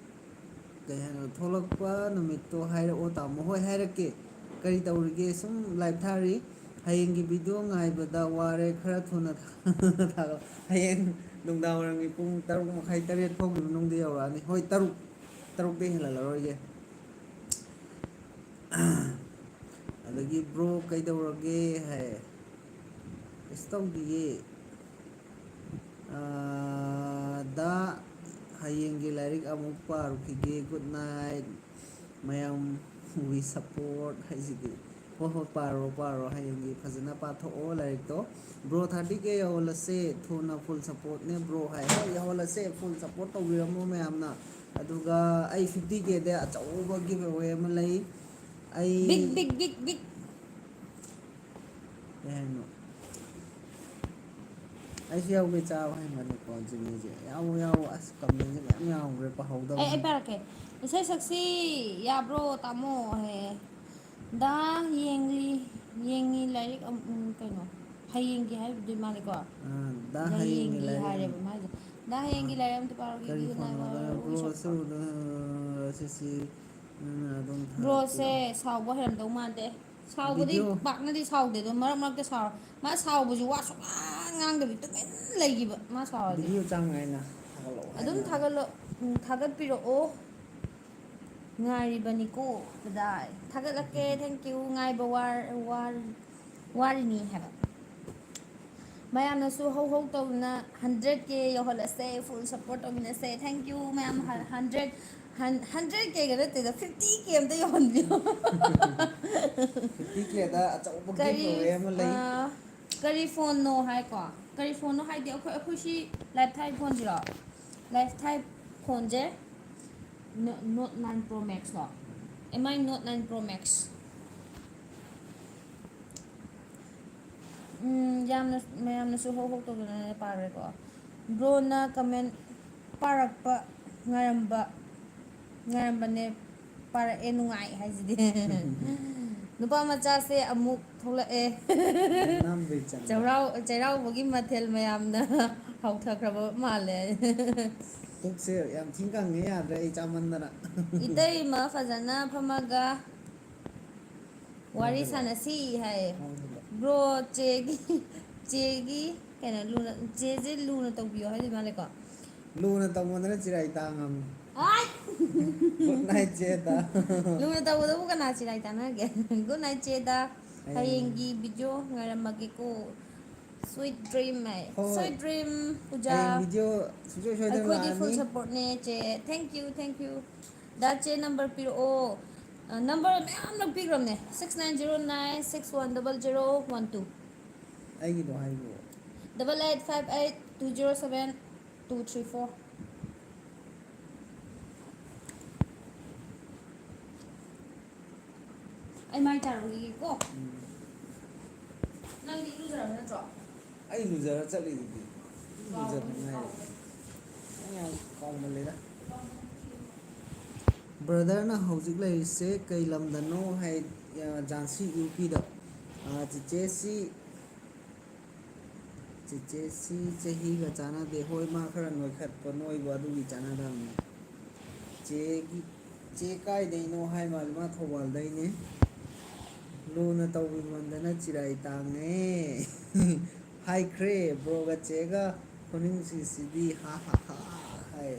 ꯀꯩ ꯍꯥꯏꯅꯣ? ꯊꯣꯛꯂꯛꯄ ꯅꯨꯃꯤꯠꯇꯣ ꯍꯥꯏꯔꯛꯑꯣ ꯇꯥꯃꯣ꯫ ꯍꯣꯏ, ꯍꯥꯏꯔꯛꯀꯦ꯫ ꯀꯔꯤ ꯇꯧꯔꯤꯒꯦ? ꯁꯨꯝ ꯂꯥꯏꯚ ꯊꯥꯔꯤ꯫ ꯍꯌꯦꯡꯒꯤ ꯚꯤꯗꯤꯑꯣ ꯉꯥꯏꯕꯗ ꯋꯥꯔꯦ, ꯈꯔ ꯊꯨꯅ ꯊꯥꯔꯛꯑꯣ꯫ ꯍꯌꯦꯡ ꯅꯨꯡꯗꯥꯡ ꯋꯥꯏꯔꯝꯒꯤ ꯄꯨꯡ ꯇꯔꯨꯛ ꯃꯈꯥꯏ, ꯇꯔꯦꯠ ꯐꯥꯎꯒꯤ ꯃꯅꯨꯡꯗ ꯌꯧꯔꯛꯑꯅꯤ꯫ ꯍꯣꯏ, ꯇꯔꯨꯛ, ꯇꯔꯨꯛꯇꯩ ꯍꯦꯜꯍꯜꯂꯔꯣꯏꯒꯦ꯫ ꯑꯗꯒꯤ, "ꯕ꯭ꯔꯣ, ꯀꯩꯗꯧꯔꯒꯦ?" ꯍꯥꯏ꯫ ꯀꯩꯁꯨ ꯇꯧꯗꯤꯌꯦ꯫ ꯑꯥ, ꯗꯥ, ꯍꯌꯦꯡꯒꯤ ꯂꯥꯏꯔꯤꯛ ꯑꯃꯨꯛ ꯄꯥꯔꯨꯈꯤꯒꯦ꯫ Good night, ꯃꯌꯥꯝ꯫ We support ꯍꯥꯏꯁꯤꯗꯤ꯫ ꯍꯣꯏ ꯍꯣꯏ, ꯄꯥꯔꯣ ꯄꯥꯔꯣ, ꯍꯌꯦꯡꯒꯤ ꯐꯖꯅ ꯄꯥꯊꯣꯛꯑꯣ ꯂꯥꯏꯔꯤꯛꯇꯣ꯫ Bro, thirty K ꯌꯧꯍꯜꯂꯁꯦ, ꯊꯨꯅ full supportꯅꯦ bro ꯍꯥꯏ꯫ ꯍꯣꯏ, ꯌꯧꯍꯜꯂꯁꯦ, full support ꯇꯧꯕꯤꯔꯝꯃꯣ ꯃꯌꯥꯝꯅ꯫ ꯑꯗꯨꯒ ꯑꯩ fifty Kꯗ ꯑꯆꯧꯕ giveaway ꯑꯃ ꯂꯩ꯫ ꯑꯩ big, big, big, big꯫ ꯀꯩ ꯍꯥꯏꯅꯣ? ꯑꯩꯁꯨ ꯌꯥꯎꯒꯦ, ꯆꯥꯕ ꯍꯩꯅꯗꯦꯀꯣ ꯖꯤꯃꯤꯁꯦ꯫ ꯌꯥꯎꯋꯣ, ꯌꯥꯎꯋꯣ꯫ ꯑꯁ, commentꯁꯦ ꯃꯌꯥꯝ ꯌꯥꯝꯈ꯭ꯔꯦ, ꯄꯥꯍꯧꯗꯕ꯫ ꯑꯩ, ꯑꯩ ꯄꯥꯔꯛꯀꯦ꯫ ꯏꯁꯩ ꯁꯛꯁꯤ ꯌꯥꯕ꯭ꯔꯣ, ꯇꯥꯃꯣ? ꯍꯦ꯫ ꯗꯥ ꯌꯦꯡꯂꯤ, ꯌꯦꯡꯉꯤ ꯂꯥꯏꯔꯤꯛ ꯑꯝ-, ꯎꯝ, ꯀꯩꯅꯣ? ꯍꯌꯦꯡꯒꯤ ꯍꯥꯏꯕꯗꯨꯗꯤ ꯃꯥꯜꯂꯦꯀꯣ? ꯑꯥ, ꯗꯥ ꯗꯥ ꯍꯌꯦꯡꯒꯤ ꯌꯦꯡꯒꯤ ꯂꯥꯏꯔꯤꯛ ꯑꯝ-, ꯍꯥꯏꯔꯦꯕ ꯃꯥꯏꯗꯣ꯫ ꯗꯥ ꯍꯌꯦꯡꯒꯤ ꯑꯥ, ꯂꯥꯏꯔꯤꯛ ꯑꯝꯇ ꯄꯥꯔꯛꯑꯣ, ꯀꯔꯤ ꯌꯦꯡꯒꯦ ꯐꯣꯟ ꯅꯥꯏ ꯑꯣꯏꯗꯣꯏꯅꯣ? ꯋꯥꯔꯣ, Bro, ꯏꯁꯛ ꯁꯤ ꯎꯗ-, ꯁꯤ, ꯎꯝ, ꯑꯗꯨꯝ ꯊꯥꯔꯛꯄꯤꯔꯣ꯫ Broꯁꯦ ꯁꯥꯎꯕ ꯍꯩꯔꯝꯗꯧ ꯃꯥꯟꯗꯦ꯫ ꯁꯥꯎꯕꯗꯤ video ꯄꯥꯛꯅꯗꯤ ꯁꯥꯎꯗꯦ, ꯑꯗꯣ ꯃꯔꯛ ꯃꯔꯛꯇ ꯁꯥꯎ-, ꯃꯥ ꯁꯥꯎꯕꯁꯨ ꯋꯥ ꯁꯨꯡꯉꯥꯡ ꯉꯥꯡꯗꯕꯤ ꯇꯨꯃꯤꯟ ꯂꯩꯈꯤꯕ, ꯃꯥ ꯁꯥꯎꯔꯗꯤ꯫ Video ꯆꯥꯡ ꯅꯥꯏꯅ ꯊꯥꯒꯠꯂꯛꯑꯣ ꯑꯗꯨꯝ ꯍꯥꯏꯕ꯫ ꯊꯥꯒꯠꯂꯣ-, ꯎꯝ, ꯊꯥꯒꯠꯄꯤꯔꯛꯑꯣ꯫ ꯉꯥꯏꯔꯤꯕꯅꯤꯀꯣ, ꯀꯗꯥꯏ? ꯊꯥꯒꯠꯂꯛꯀꯦ, thank you, ꯉꯥꯏꯕ ꯋꯥꯔ-, ꯋꯥꯔ-, ꯋꯥꯔꯤꯅꯤ ꯍꯥꯏꯕ꯫ ꯃꯌꯥꯝꯅꯁꯨ ꯍꯧ ꯍꯧ ꯇꯧꯗꯅ hundred K ꯌꯧꯍꯜꯂꯁꯦ, full support ꯇꯧꯃꯤꯟꯅꯁꯦ꯫ Thank you ꯃꯌꯥꯝ, ꯍꯟ-, hundred, ꯍꯟ-, hundred Kꯒ ꯅꯠꯇꯦꯗ, fifty K ꯑꯝꯇ ꯌꯧꯍꯟꯕꯤꯌꯣ꯫ Fifty Kꯗ ꯑꯆꯧꯕ ꯀꯔꯤ, giveaway ꯑꯃ ꯂꯩ꯫ ꯑ, ꯀꯔꯤ phoneꯅꯣ ꯍꯥꯏꯀꯣ? ꯀꯔꯤ phoneꯅꯣ ꯍꯥꯏꯗꯤ ꯑꯩꯈꯣꯏ, ꯑꯩꯈꯣꯏ ꯁꯤ live ꯊꯥꯏ phoneꯁꯤꯔꯣ? Live ꯊꯥꯏ phoneꯁꯦ ꯅꯣ-, Note nine Pro Maxꯂꯣ? M I Note nine Pro Max꯫ ꯎꯝ, ꯌꯥꯝꯅ, ꯃꯌꯥꯝꯅꯁꯨ ꯍꯧ ꯍꯧ ꯇꯧꯗꯅ ꯄꯥꯔꯦꯀꯣ꯫ Broꯅ comment ꯄꯥꯔꯛꯄ ꯉꯥꯏꯔꯝꯕ, ꯉꯥꯏꯔꯝꯕꯅꯦ, ꯄꯥꯔꯛꯑꯦ, ꯅꯨꯡꯉꯥꯏ ꯍꯥꯏꯁꯤꯗꯤ꯫ ꯅꯨꯄꯥ ꯃꯆꯥꯁꯦ ꯑꯃꯨꯛ ꯊꯣꯛꯂꯛꯑꯦ꯫ ꯅꯝꯕꯩ ꯆꯪꯕ꯫ ꯆꯩꯔꯥꯎ-, ꯆꯩꯔꯥꯎꯕꯒꯤ ꯃꯊꯦꯜ ꯃꯌꯥꯝꯅ ꯍꯥꯎꯊꯈ꯭ꯔꯕ ꯃꯥꯜꯂꯦ꯫ ꯄꯨꯛꯁꯦ ꯌꯥꯝ ꯊꯤꯅ ꯀꯪꯉꯦ, ꯌꯥꯗ꯭ꯔꯦ ꯑꯩ ꯆꯥꯃꯟꯗꯅ꯫ ꯏꯇꯩꯃ ꯐꯖꯅ ꯐꯝꯃꯒ ꯋꯥꯔꯤ ꯍꯣꯏ, ꯍꯣꯏ꯫ ꯁꯥꯟꯅꯁꯤ ꯍꯥꯏꯌꯦ꯫ ꯍꯣꯏ, ꯍꯣꯏ꯫ Bro, ꯆꯦꯒꯤ, ꯆꯦꯒꯤ ꯀꯩꯅꯣ, ꯂꯨꯅ, ꯆꯦꯁꯦ ꯂꯨꯅ ꯇꯧꯕꯤꯌꯣ ꯍꯥꯏꯗꯣꯏ ꯃꯥꯜꯂꯦꯀꯣ꯫ ꯂꯨꯅ ꯇꯧꯃꯟꯗꯅ ꯆꯤꯔꯥꯏ ꯇꯥꯡꯉꯝꯅꯤ꯫ ꯑꯥꯏ! Good night, ꯆꯦꯗ꯫ ꯂꯨꯅ ꯇꯧꯕꯗꯕꯨ ꯀꯅꯥ ꯆꯤꯔꯥꯏ ꯇꯥꯟꯅꯒꯦ? Good night, ꯆꯦꯗ꯫ ꯍꯌꯦꯡ꯫ ꯍꯌꯦꯡꯒꯤ video ꯉꯥꯏꯔꯝꯃꯒꯦꯀꯣ꯫ Sweet dream ꯍꯥꯏ꯫ ꯍꯣꯏ, ꯍꯣꯏ꯫ Sweet dream, ꯄꯨꯖꯥ꯫ ꯍꯌꯦꯡ video ꯁꯨꯡꯁꯣꯏ ꯁꯣꯏꯗꯅ ꯑꯩꯈꯣꯏꯗꯤ full ꯂꯥꯛꯑꯅꯤ꯫ Supportꯅꯦ, ꯆꯦ꯫ Thank you, thank you꯫ ꯗꯥ ꯆꯦ number ꯄꯤꯔꯛꯑꯣ꯫ ꯅꯝꯕꯔ ꯃꯌꯥꯝ ꯂꯧꯕꯤꯈ꯭ꯔꯕꯅꯦ, six nine zero nine six one double zero one two, ꯑꯩꯒꯤꯗꯣ ꯍꯥꯏꯕꯤꯔꯛꯑꯣ. Double eight five eight two zero seven two three four. ꯑꯩ ꯃꯥꯏ ꯇꯥꯔꯝꯈꯤꯒꯦꯀꯣ꯫ ꯎꯝ. ꯅꯪꯗꯤ ꯏꯔꯨꯖꯔꯕ ꯅꯠꯇ꯭ꯔꯣ? ꯑꯩ ꯂꯨꯖꯔ ꯆꯠꯂꯤꯗꯨꯗꯤ꯫ ꯂꯨꯖꯗ ꯉꯥꯏꯔꯤ꯫ ꯑꯩ ꯌꯥꯝ ꯀꯥꯎꯃꯜꯂꯦꯗ꯫ ꯕ꯭ꯔꯗꯔꯅ ꯍꯧꯖꯤꯛ ꯂꯩꯔꯤꯁꯦ ꯀꯩ ꯂꯝꯗꯅꯣ ꯍꯥꯏ? ꯑ, ꯖꯥꯟꯁꯤ ꯌꯨ ꯄꯤꯗ꯫ ꯑ, ꯆꯤꯆꯦꯁꯤ, ꯆꯤꯆꯦꯁꯤ ꯆꯍꯤꯒ ꯆꯥꯟꯅꯗꯦ꯫ ꯍꯣꯏ, ꯃꯥ ꯈꯔ ꯅꯣꯏꯈꯠꯄ ꯅꯣꯏꯕ ꯑꯗꯨꯒꯤ ꯆꯥꯟꯅꯗꯕꯅꯤ꯫ ꯆꯦꯒꯤ, ꯆꯦ ꯀꯥꯏꯗꯩꯅꯣ ꯍꯥꯏ ꯃꯥꯜꯂꯦ, ꯃꯥ ꯊꯧꯕꯥꯜꯗꯩꯅꯦ꯫ ꯂꯨꯅ ꯇꯧꯕꯤꯃꯟꯗꯅ ꯆꯤꯔꯥꯏ ꯇꯥꯡꯉꯦ꯫ ꯍꯥꯏꯈ꯭ꯔꯦ ꯕ꯭ꯔꯣꯒ ꯆꯦꯒ ꯈꯨꯅꯨꯡꯁꯤꯁꯤꯗꯤ ꯍꯥ ꯍꯥ ꯍꯥ ꯍꯥꯏ꯫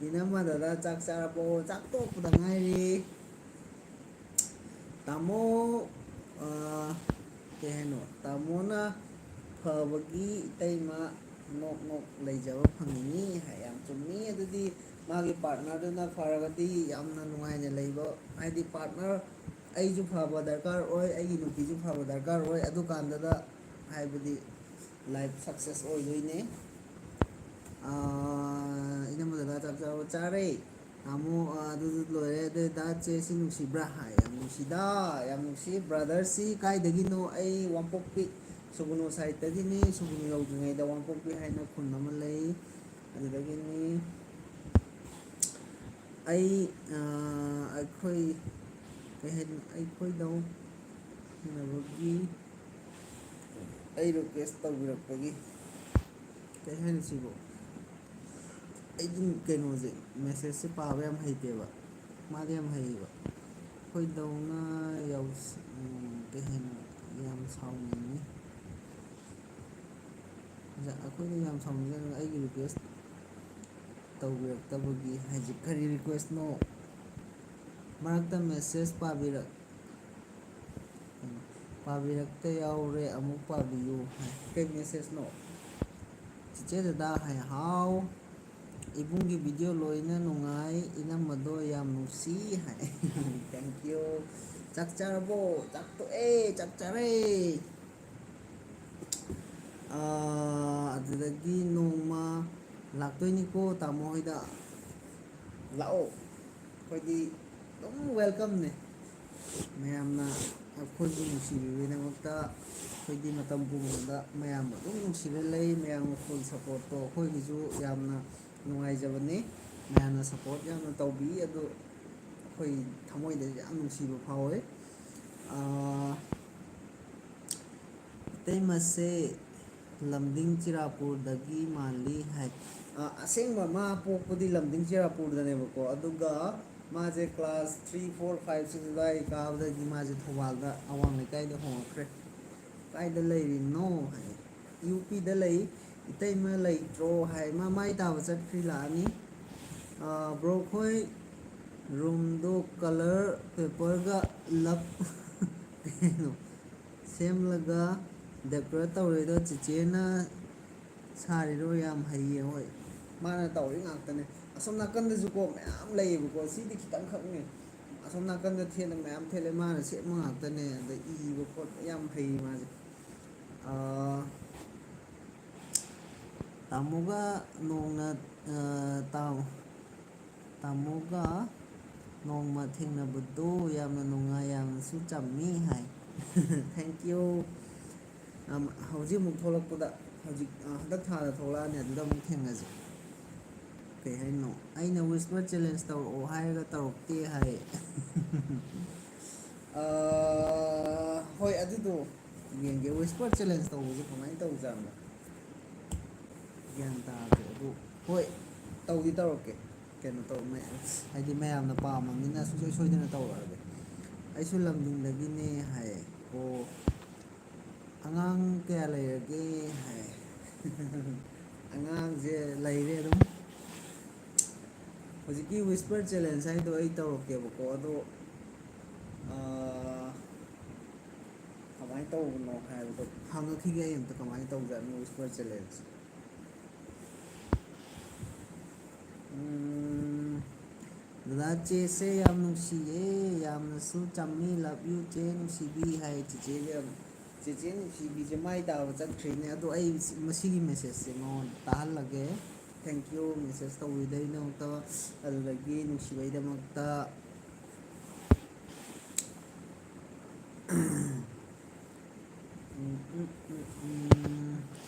ꯏꯅꯝꯃ ꯗꯗꯥ ꯆꯥꯛ ꯆꯥꯔꯕꯣ? ꯆꯥꯛ ꯇꯣꯛꯄꯗ ꯉꯥꯏꯔꯤ꯫ ꯇꯥꯃꯣ, ꯑ, ꯀꯩ ꯍꯥꯏꯅꯣ? ꯇꯥꯃꯣꯅ ꯐꯕꯒꯤ ꯏꯇꯩꯃ ꯅꯣꯛ ꯅꯣꯛ ꯂꯩꯖꯕ ꯐꯪꯉꯤꯅꯤ ꯍꯥꯏ꯫ ꯌꯥꯝ ꯆꯨꯝꯃꯤ꯫ ꯑꯗꯨꯗꯤ ꯃꯥꯒꯤ ꯄꯥꯔꯠꯅꯔꯗꯨꯅ ꯐꯔꯒꯗꯤ ꯌꯥꯝꯅ ꯅꯨꯡꯉꯥꯏꯅ ꯂꯩꯕ, ꯍꯥꯏꯗꯤ ꯄꯥꯔꯠꯅꯔ ꯑꯩꯁꯨ ꯐꯕ ꯗꯔꯀꯥꯔ ꯑꯣꯏ, ꯑꯩꯒꯤ ꯅꯨꯄꯤꯁꯨ ꯐꯕ ꯗꯔꯀꯥꯔ ꯑꯣꯏ꯫ ꯑꯗꯨꯀꯥꯟꯗꯗ ꯍꯥꯏꯕꯗꯤ ꯂꯥꯏꯐ ꯁꯛꯁꯦꯁ ꯑꯣꯏꯗꯣꯏꯅꯦ꯫ ꯑꯥ, ꯏꯅꯝꯃ ꯗꯗꯥ ꯆꯥꯛ ꯆꯥꯔꯕꯣ? ꯆꯥꯔꯦ꯫ ꯇꯥꯃꯣ, ꯑꯥ, ꯑꯗꯨꯗꯨ ꯂꯣꯏꯔꯦ꯫ ꯑꯗꯨ ꯗꯥ ꯆꯦ ꯁꯤ ꯅꯨꯡꯁꯤꯕ꯭ꯔꯥ ꯍꯥꯏ꯫ ꯌꯥꯝ ꯅꯨꯡꯁꯤꯗ, ꯌꯥꯝ ꯅꯨꯡꯁꯤ꯫ ꯕ꯭ꯔꯗꯔꯁꯤ ꯀꯥꯏꯗꯒꯤꯅꯣ? ꯑꯩ ꯋꯥꯡꯄꯣꯛꯄꯤ ꯁꯨꯒꯨꯅꯨ ꯁꯥꯏꯠꯇꯒꯤꯅꯤ꯫ ꯁꯨꯒꯨꯅꯨ ꯌꯧꯗ꯭ꯔꯤꯉꯩꯗ ꯋꯥꯡꯄꯣꯛꯄꯤ ꯍꯥꯏꯅ ꯈꯨꯟ ꯑꯃ ꯂꯩ, ꯑꯗꯨꯗꯒꯤꯅꯤ꯫ ꯑꯩ, ꯑꯥ, ꯑꯩꯈꯣꯏ, ꯀꯩ ꯍꯥꯏꯗꯣꯏꯅꯣ, ꯑꯩꯈꯣꯏꯗꯧ ꯊꯦꯡꯅꯕꯒꯤ ꯑꯩ ꯔꯤꯀ꯭ꯋꯦꯁ ꯇꯧꯕꯤꯔꯛꯄꯒꯤ, ꯀꯩ ꯍꯥꯏꯅꯣ ꯁꯤꯕꯣ? ꯑꯩꯗꯤ ꯀꯩꯅꯣꯁꯦ, ꯃꯦꯁꯦꯖꯁꯦ ꯄꯥꯕ ꯌꯥꯝ ꯍꯩꯇꯦꯕ, ꯃꯥꯗꯤ ꯌꯥꯝ ꯍꯩꯌꯦꯕ꯫ ꯑꯩꯈꯣꯏꯗꯧꯅ ꯌꯥꯎꯁ-, ꯎꯝ, ꯀꯩ ꯍꯥꯏꯅꯣ, ꯌꯥꯝ ꯁꯥꯎꯅꯤꯡꯉꯤ꯫ ꯑꯩꯈꯣꯏꯗ ꯌꯥꯝ ꯁꯥꯎꯅꯤꯡꯉꯤ, ꯑꯩꯒꯤ ꯔꯤꯀ꯭ꯋꯦꯁ ꯇꯧꯕꯤꯔꯛꯇꯕꯒꯤ ꯍꯥꯏꯁꯦ ꯀꯔꯤ ꯔꯤꯀ꯭ꯋꯦꯁꯅꯣ? ꯃꯔꯛꯇ ꯃꯦꯁꯦꯖ ꯄꯥꯕꯤꯔꯛ-, ꯄꯥꯕꯤꯔꯛꯇ ꯌꯥꯎꯔꯦ, ꯑꯃꯨꯛ ꯄꯥꯕꯤꯌꯨ ꯍꯥꯏ꯫ ꯀꯩ ꯃꯦꯁꯦꯖꯅꯣ? ꯆꯤꯆꯦ ꯗꯗꯥ ꯍꯥꯏ, ꯍꯥꯎ꯫ ꯏꯕꯨꯡꯒꯤ ꯚꯤꯗꯤꯑꯣ ꯂꯣꯏꯅ ꯅꯨꯡꯉꯥꯏ, ꯏꯅꯝꯃꯗꯣ ꯌꯥꯝ ꯅꯨꯡꯁꯤ ꯍꯥꯏ꯫ Thank you. ꯆꯥꯛ ꯆꯥꯔꯕꯣ? ꯆꯥꯛ ꯇꯣꯛꯑꯦ, ꯆꯥꯛ ꯆꯥꯔꯦ꯫ ꯑꯥ, ꯑꯗꯨꯗꯒꯤ ꯅꯣꯡꯃ ꯂꯥꯛꯇꯣꯏꯅꯤꯀꯣ ꯇꯥꯃꯣ ꯍꯣꯏꯗ꯫ ꯂꯥꯛꯑꯣ, ꯑꯩꯈꯣꯏꯗꯤ ꯑꯗꯨꯝ welcome ꯅꯦ꯫ ꯃꯌꯥꯝꯅ ꯑꯩꯈꯣꯏꯕꯨ ꯅꯨꯡꯁꯤꯕꯤꯕꯒꯤꯗꯃꯛꯇ ꯑꯩꯈꯣꯏꯗꯤ ꯃꯇꯝ ꯄꯨꯝꯕꯗ ꯃꯌꯥꯝꯕꯨ ꯑꯗꯨꯝ ꯅꯨꯡꯁꯤꯔ ꯂꯩ꯫ ꯃꯌꯥꯝꯒꯤ full support ꯇꯣ ꯑꯩꯈꯣꯏꯒꯤꯁꯨ ꯌꯥꯝꯅ ꯅꯨꯡꯉꯥꯏꯖꯕꯅꯤ꯫ ꯃꯌꯥꯝꯅ support ꯌꯥꯝꯅ ꯇꯧꯕꯤ, ꯑꯗꯨ ꯑꯩꯈꯣꯏ ꯊꯃꯣꯏꯗ ꯌꯥꯝ ꯅꯨꯡꯁꯤꯕ ꯐꯥꯎꯋꯦ꯫ ꯑꯥ, ꯏꯇꯩꯃꯁꯦ ꯂꯝꯗꯤꯡ ꯆꯤꯔꯥꯄꯨꯔꯗꯒꯤ ꯃꯥꯜꯂꯤ ꯍꯥꯏ꯫ ꯑ, ꯑꯁꯦꯡꯕ ꯃꯥ ꯄꯣꯛꯄꯗꯤ ꯂꯝꯗꯤꯡ ꯆꯤꯔꯥꯄꯨꯔꯗꯅꯦꯕꯀꯣ, ꯑꯗꯨꯒ ꯃꯥꯁꯦ class three, four, five, six ꯑꯗꯨꯋꯥꯏ ꯀꯥꯕꯗꯒꯤ ꯃꯥꯁꯦ ꯊꯧꯕꯥꯜꯗ ꯑꯋꯥꯡ ꯂꯩꯀꯥꯏꯗ ꯍꯣꯡꯉꯛꯈ꯭ꯔꯦ꯫ "ꯀꯥꯏꯗ ꯂꯩꯔꯤꯅꯣ?" ꯍꯥꯏ꯫ "ꯌꯨ ꯄꯤꯗ ꯂꯩ꯫ ꯏꯇꯩꯃ ꯂꯩꯇ꯭ꯔꯣ?" ꯍꯥꯏ꯫ "ꯃꯥ ꯃꯥꯏ ꯇꯥꯕ ꯆꯠꯈ꯭ꯔꯤ, ꯂꯥꯛꯑꯅꯤ꯫" ꯑ, "ꯕ꯭ꯔꯣ ꯈꯣꯏ ꯔꯨꯝꯗꯣ colour paper ꯒ ꯂꯞ ꯀꯩꯅꯣ ꯁꯦꯝꯂꯒ decorate ꯇꯧꯔꯦꯗꯣ ꯆꯤꯆꯦꯅ ꯁꯥꯔꯤꯔꯣ? ꯌꯥꯝ ꯍꯩꯌꯦ꯫" ꯍꯣꯏ, ꯃꯥꯅ ꯇꯧꯔꯤ ꯉꯥꯛꯇꯅꯦ꯫ ꯑꯁꯣꯝ ꯅꯥꯀꯟꯗꯁꯨꯀꯣ ꯃꯌꯥꯝ ꯂꯩꯌꯦꯕꯀꯣ, ꯁꯤꯗꯤ ꯈꯤꯇꯪꯈꯛꯅꯦ꯫ ꯑꯁꯣꯝ ꯅꯥꯀꯟꯗ ꯊꯦꯠꯂꯦ, ꯃꯌꯥꯝ ꯊꯦꯠꯂꯦ, ꯃꯥꯅ ꯁꯦꯝꯕ ꯉꯥꯛꯇꯅꯦ꯫ ꯑꯗ ꯏꯕ ꯈꯣꯠꯄ ꯌꯥꯝ ꯍꯩ ꯃꯥꯁꯦ꯫ ꯑꯥ, ꯇꯥꯃꯣꯒ ꯅꯣꯡꯅ, ꯑꯥ, ꯇꯥ-, ꯇꯥꯃꯣꯒ ꯅꯣꯡꯃ ꯊꯦꯡꯅꯕꯗꯣ ꯌꯥꯝꯅ ꯅꯨꯡꯉꯥꯏ, ꯌꯥꯝꯅꯁꯨ ꯆꯝꯃꯤ ꯍꯥꯏ꯫ Thank you꯫ ꯑꯝ, ꯍꯧꯖꯤꯛ ꯑꯃꯨꯛ ꯊꯣꯛꯂꯛꯄꯗ, ꯍꯧꯖꯤꯛ, ꯑ, ꯍꯟꯗꯛ ꯊꯥꯗ ꯊꯣꯛꯂꯛꯑꯅꯤ, ꯑꯗꯨꯗ ꯑꯃꯨꯛ ꯊꯦꯡꯅꯁꯦ꯫ ꯀꯩ ꯍꯥꯏꯅꯣ? ꯑꯩꯅ whisper challenge ꯇꯧꯔꯛꯑꯣ ꯍꯥꯏꯔꯒ ꯇꯧꯔꯛꯇꯦ ꯍꯥꯏ꯫ ꯑ, ꯍꯣꯏ, ꯑꯗꯨꯗꯣ ꯌꯦꯡꯒꯦ꯫ Whisper challenge ꯇꯧꯕꯁꯦ ꯀꯃꯥꯏꯅ ꯇꯧꯖꯥꯠꯅꯣ? ꯒ꯭ꯌꯥꯟ ꯇꯥꯗꯦ꯫ ꯑꯗꯨ ꯍꯣꯏ, ꯇꯧꯗꯤ ꯇꯧꯔꯛꯀꯦ꯫ ꯀꯩꯅꯣ ꯇꯧ-, ꯃ-, ꯍꯥꯏꯗꯤ ꯃꯌꯥꯝꯅ ꯄꯥꯝꯃꯕꯅꯤꯅ ꯁꯨꯡꯁꯣꯏ ꯁꯣꯏꯗꯅ ꯇꯧꯔꯛꯑꯒꯦ꯫ "ꯑꯩꯁꯨ ꯂꯝꯗꯤꯡꯗꯒꯤꯅꯦ" ꯍꯥꯏꯌꯦ꯫ ꯑꯣ, "ꯑꯉꯥꯡ ꯀꯌꯥ ꯂꯩꯔꯒꯦ?" ꯍꯥꯏ꯫ ꯑꯉꯥꯡꯁꯦ ꯂꯩꯔꯦ ꯑꯗꯨꯝ꯫ ꯍꯧꯖꯤꯛꯀꯤ whisper challenge ꯍꯥꯏꯗꯣ ꯑꯩ ꯇꯧꯔꯛꯀꯦꯕꯀꯣ, ꯑꯗꯣ, ꯑꯥ, ꯀꯃꯥꯏꯅ ꯇꯧꯕꯅꯣ ꯍꯥꯏꯕꯗꯣ ꯍꯪꯉꯛꯈꯤꯒꯦ ꯑꯩ ꯑꯝꯇ, ꯀꯃꯥꯏꯅ ꯇꯧꯖꯥꯠꯅꯣ whisper challenge? ꯎꯝ, ꯗꯗꯥ ꯆꯦꯁꯦ ꯌꯥꯝ ꯅꯨꯡꯁꯤꯌꯦ, ꯌꯥꯝꯅꯁꯨ ꯆꯝꯃꯤ, love you ꯆꯦ ꯅꯨꯡꯁꯤꯕꯤ ꯍꯥꯏ꯫ ꯆꯦꯆꯦꯁꯦ ꯌꯥꯝ, ꯆꯦꯆꯦ ꯅꯨꯡꯁꯤꯕꯤꯁꯦ ꯃꯥꯏ ꯇꯥꯕ ꯆꯠꯈ꯭ꯔꯦꯅꯦ꯫ ꯑꯗꯣ ꯑꯩ ꯃꯁꯤꯒꯤ messageꯁꯦ ꯃꯉꯣꯟꯗ ꯇꯥꯍꯜꯂꯒꯦ꯫ Thank you message ꯇꯧꯕꯤꯗꯩꯗꯃꯛꯇ, ꯑꯗꯨꯗꯒꯤ ꯅꯨꯡꯁꯤꯕꯩꯗꯃꯛꯇ꯫ ꯎꯝ, ꯎꯝ, ꯎꯝ, ꯎꯝ꯫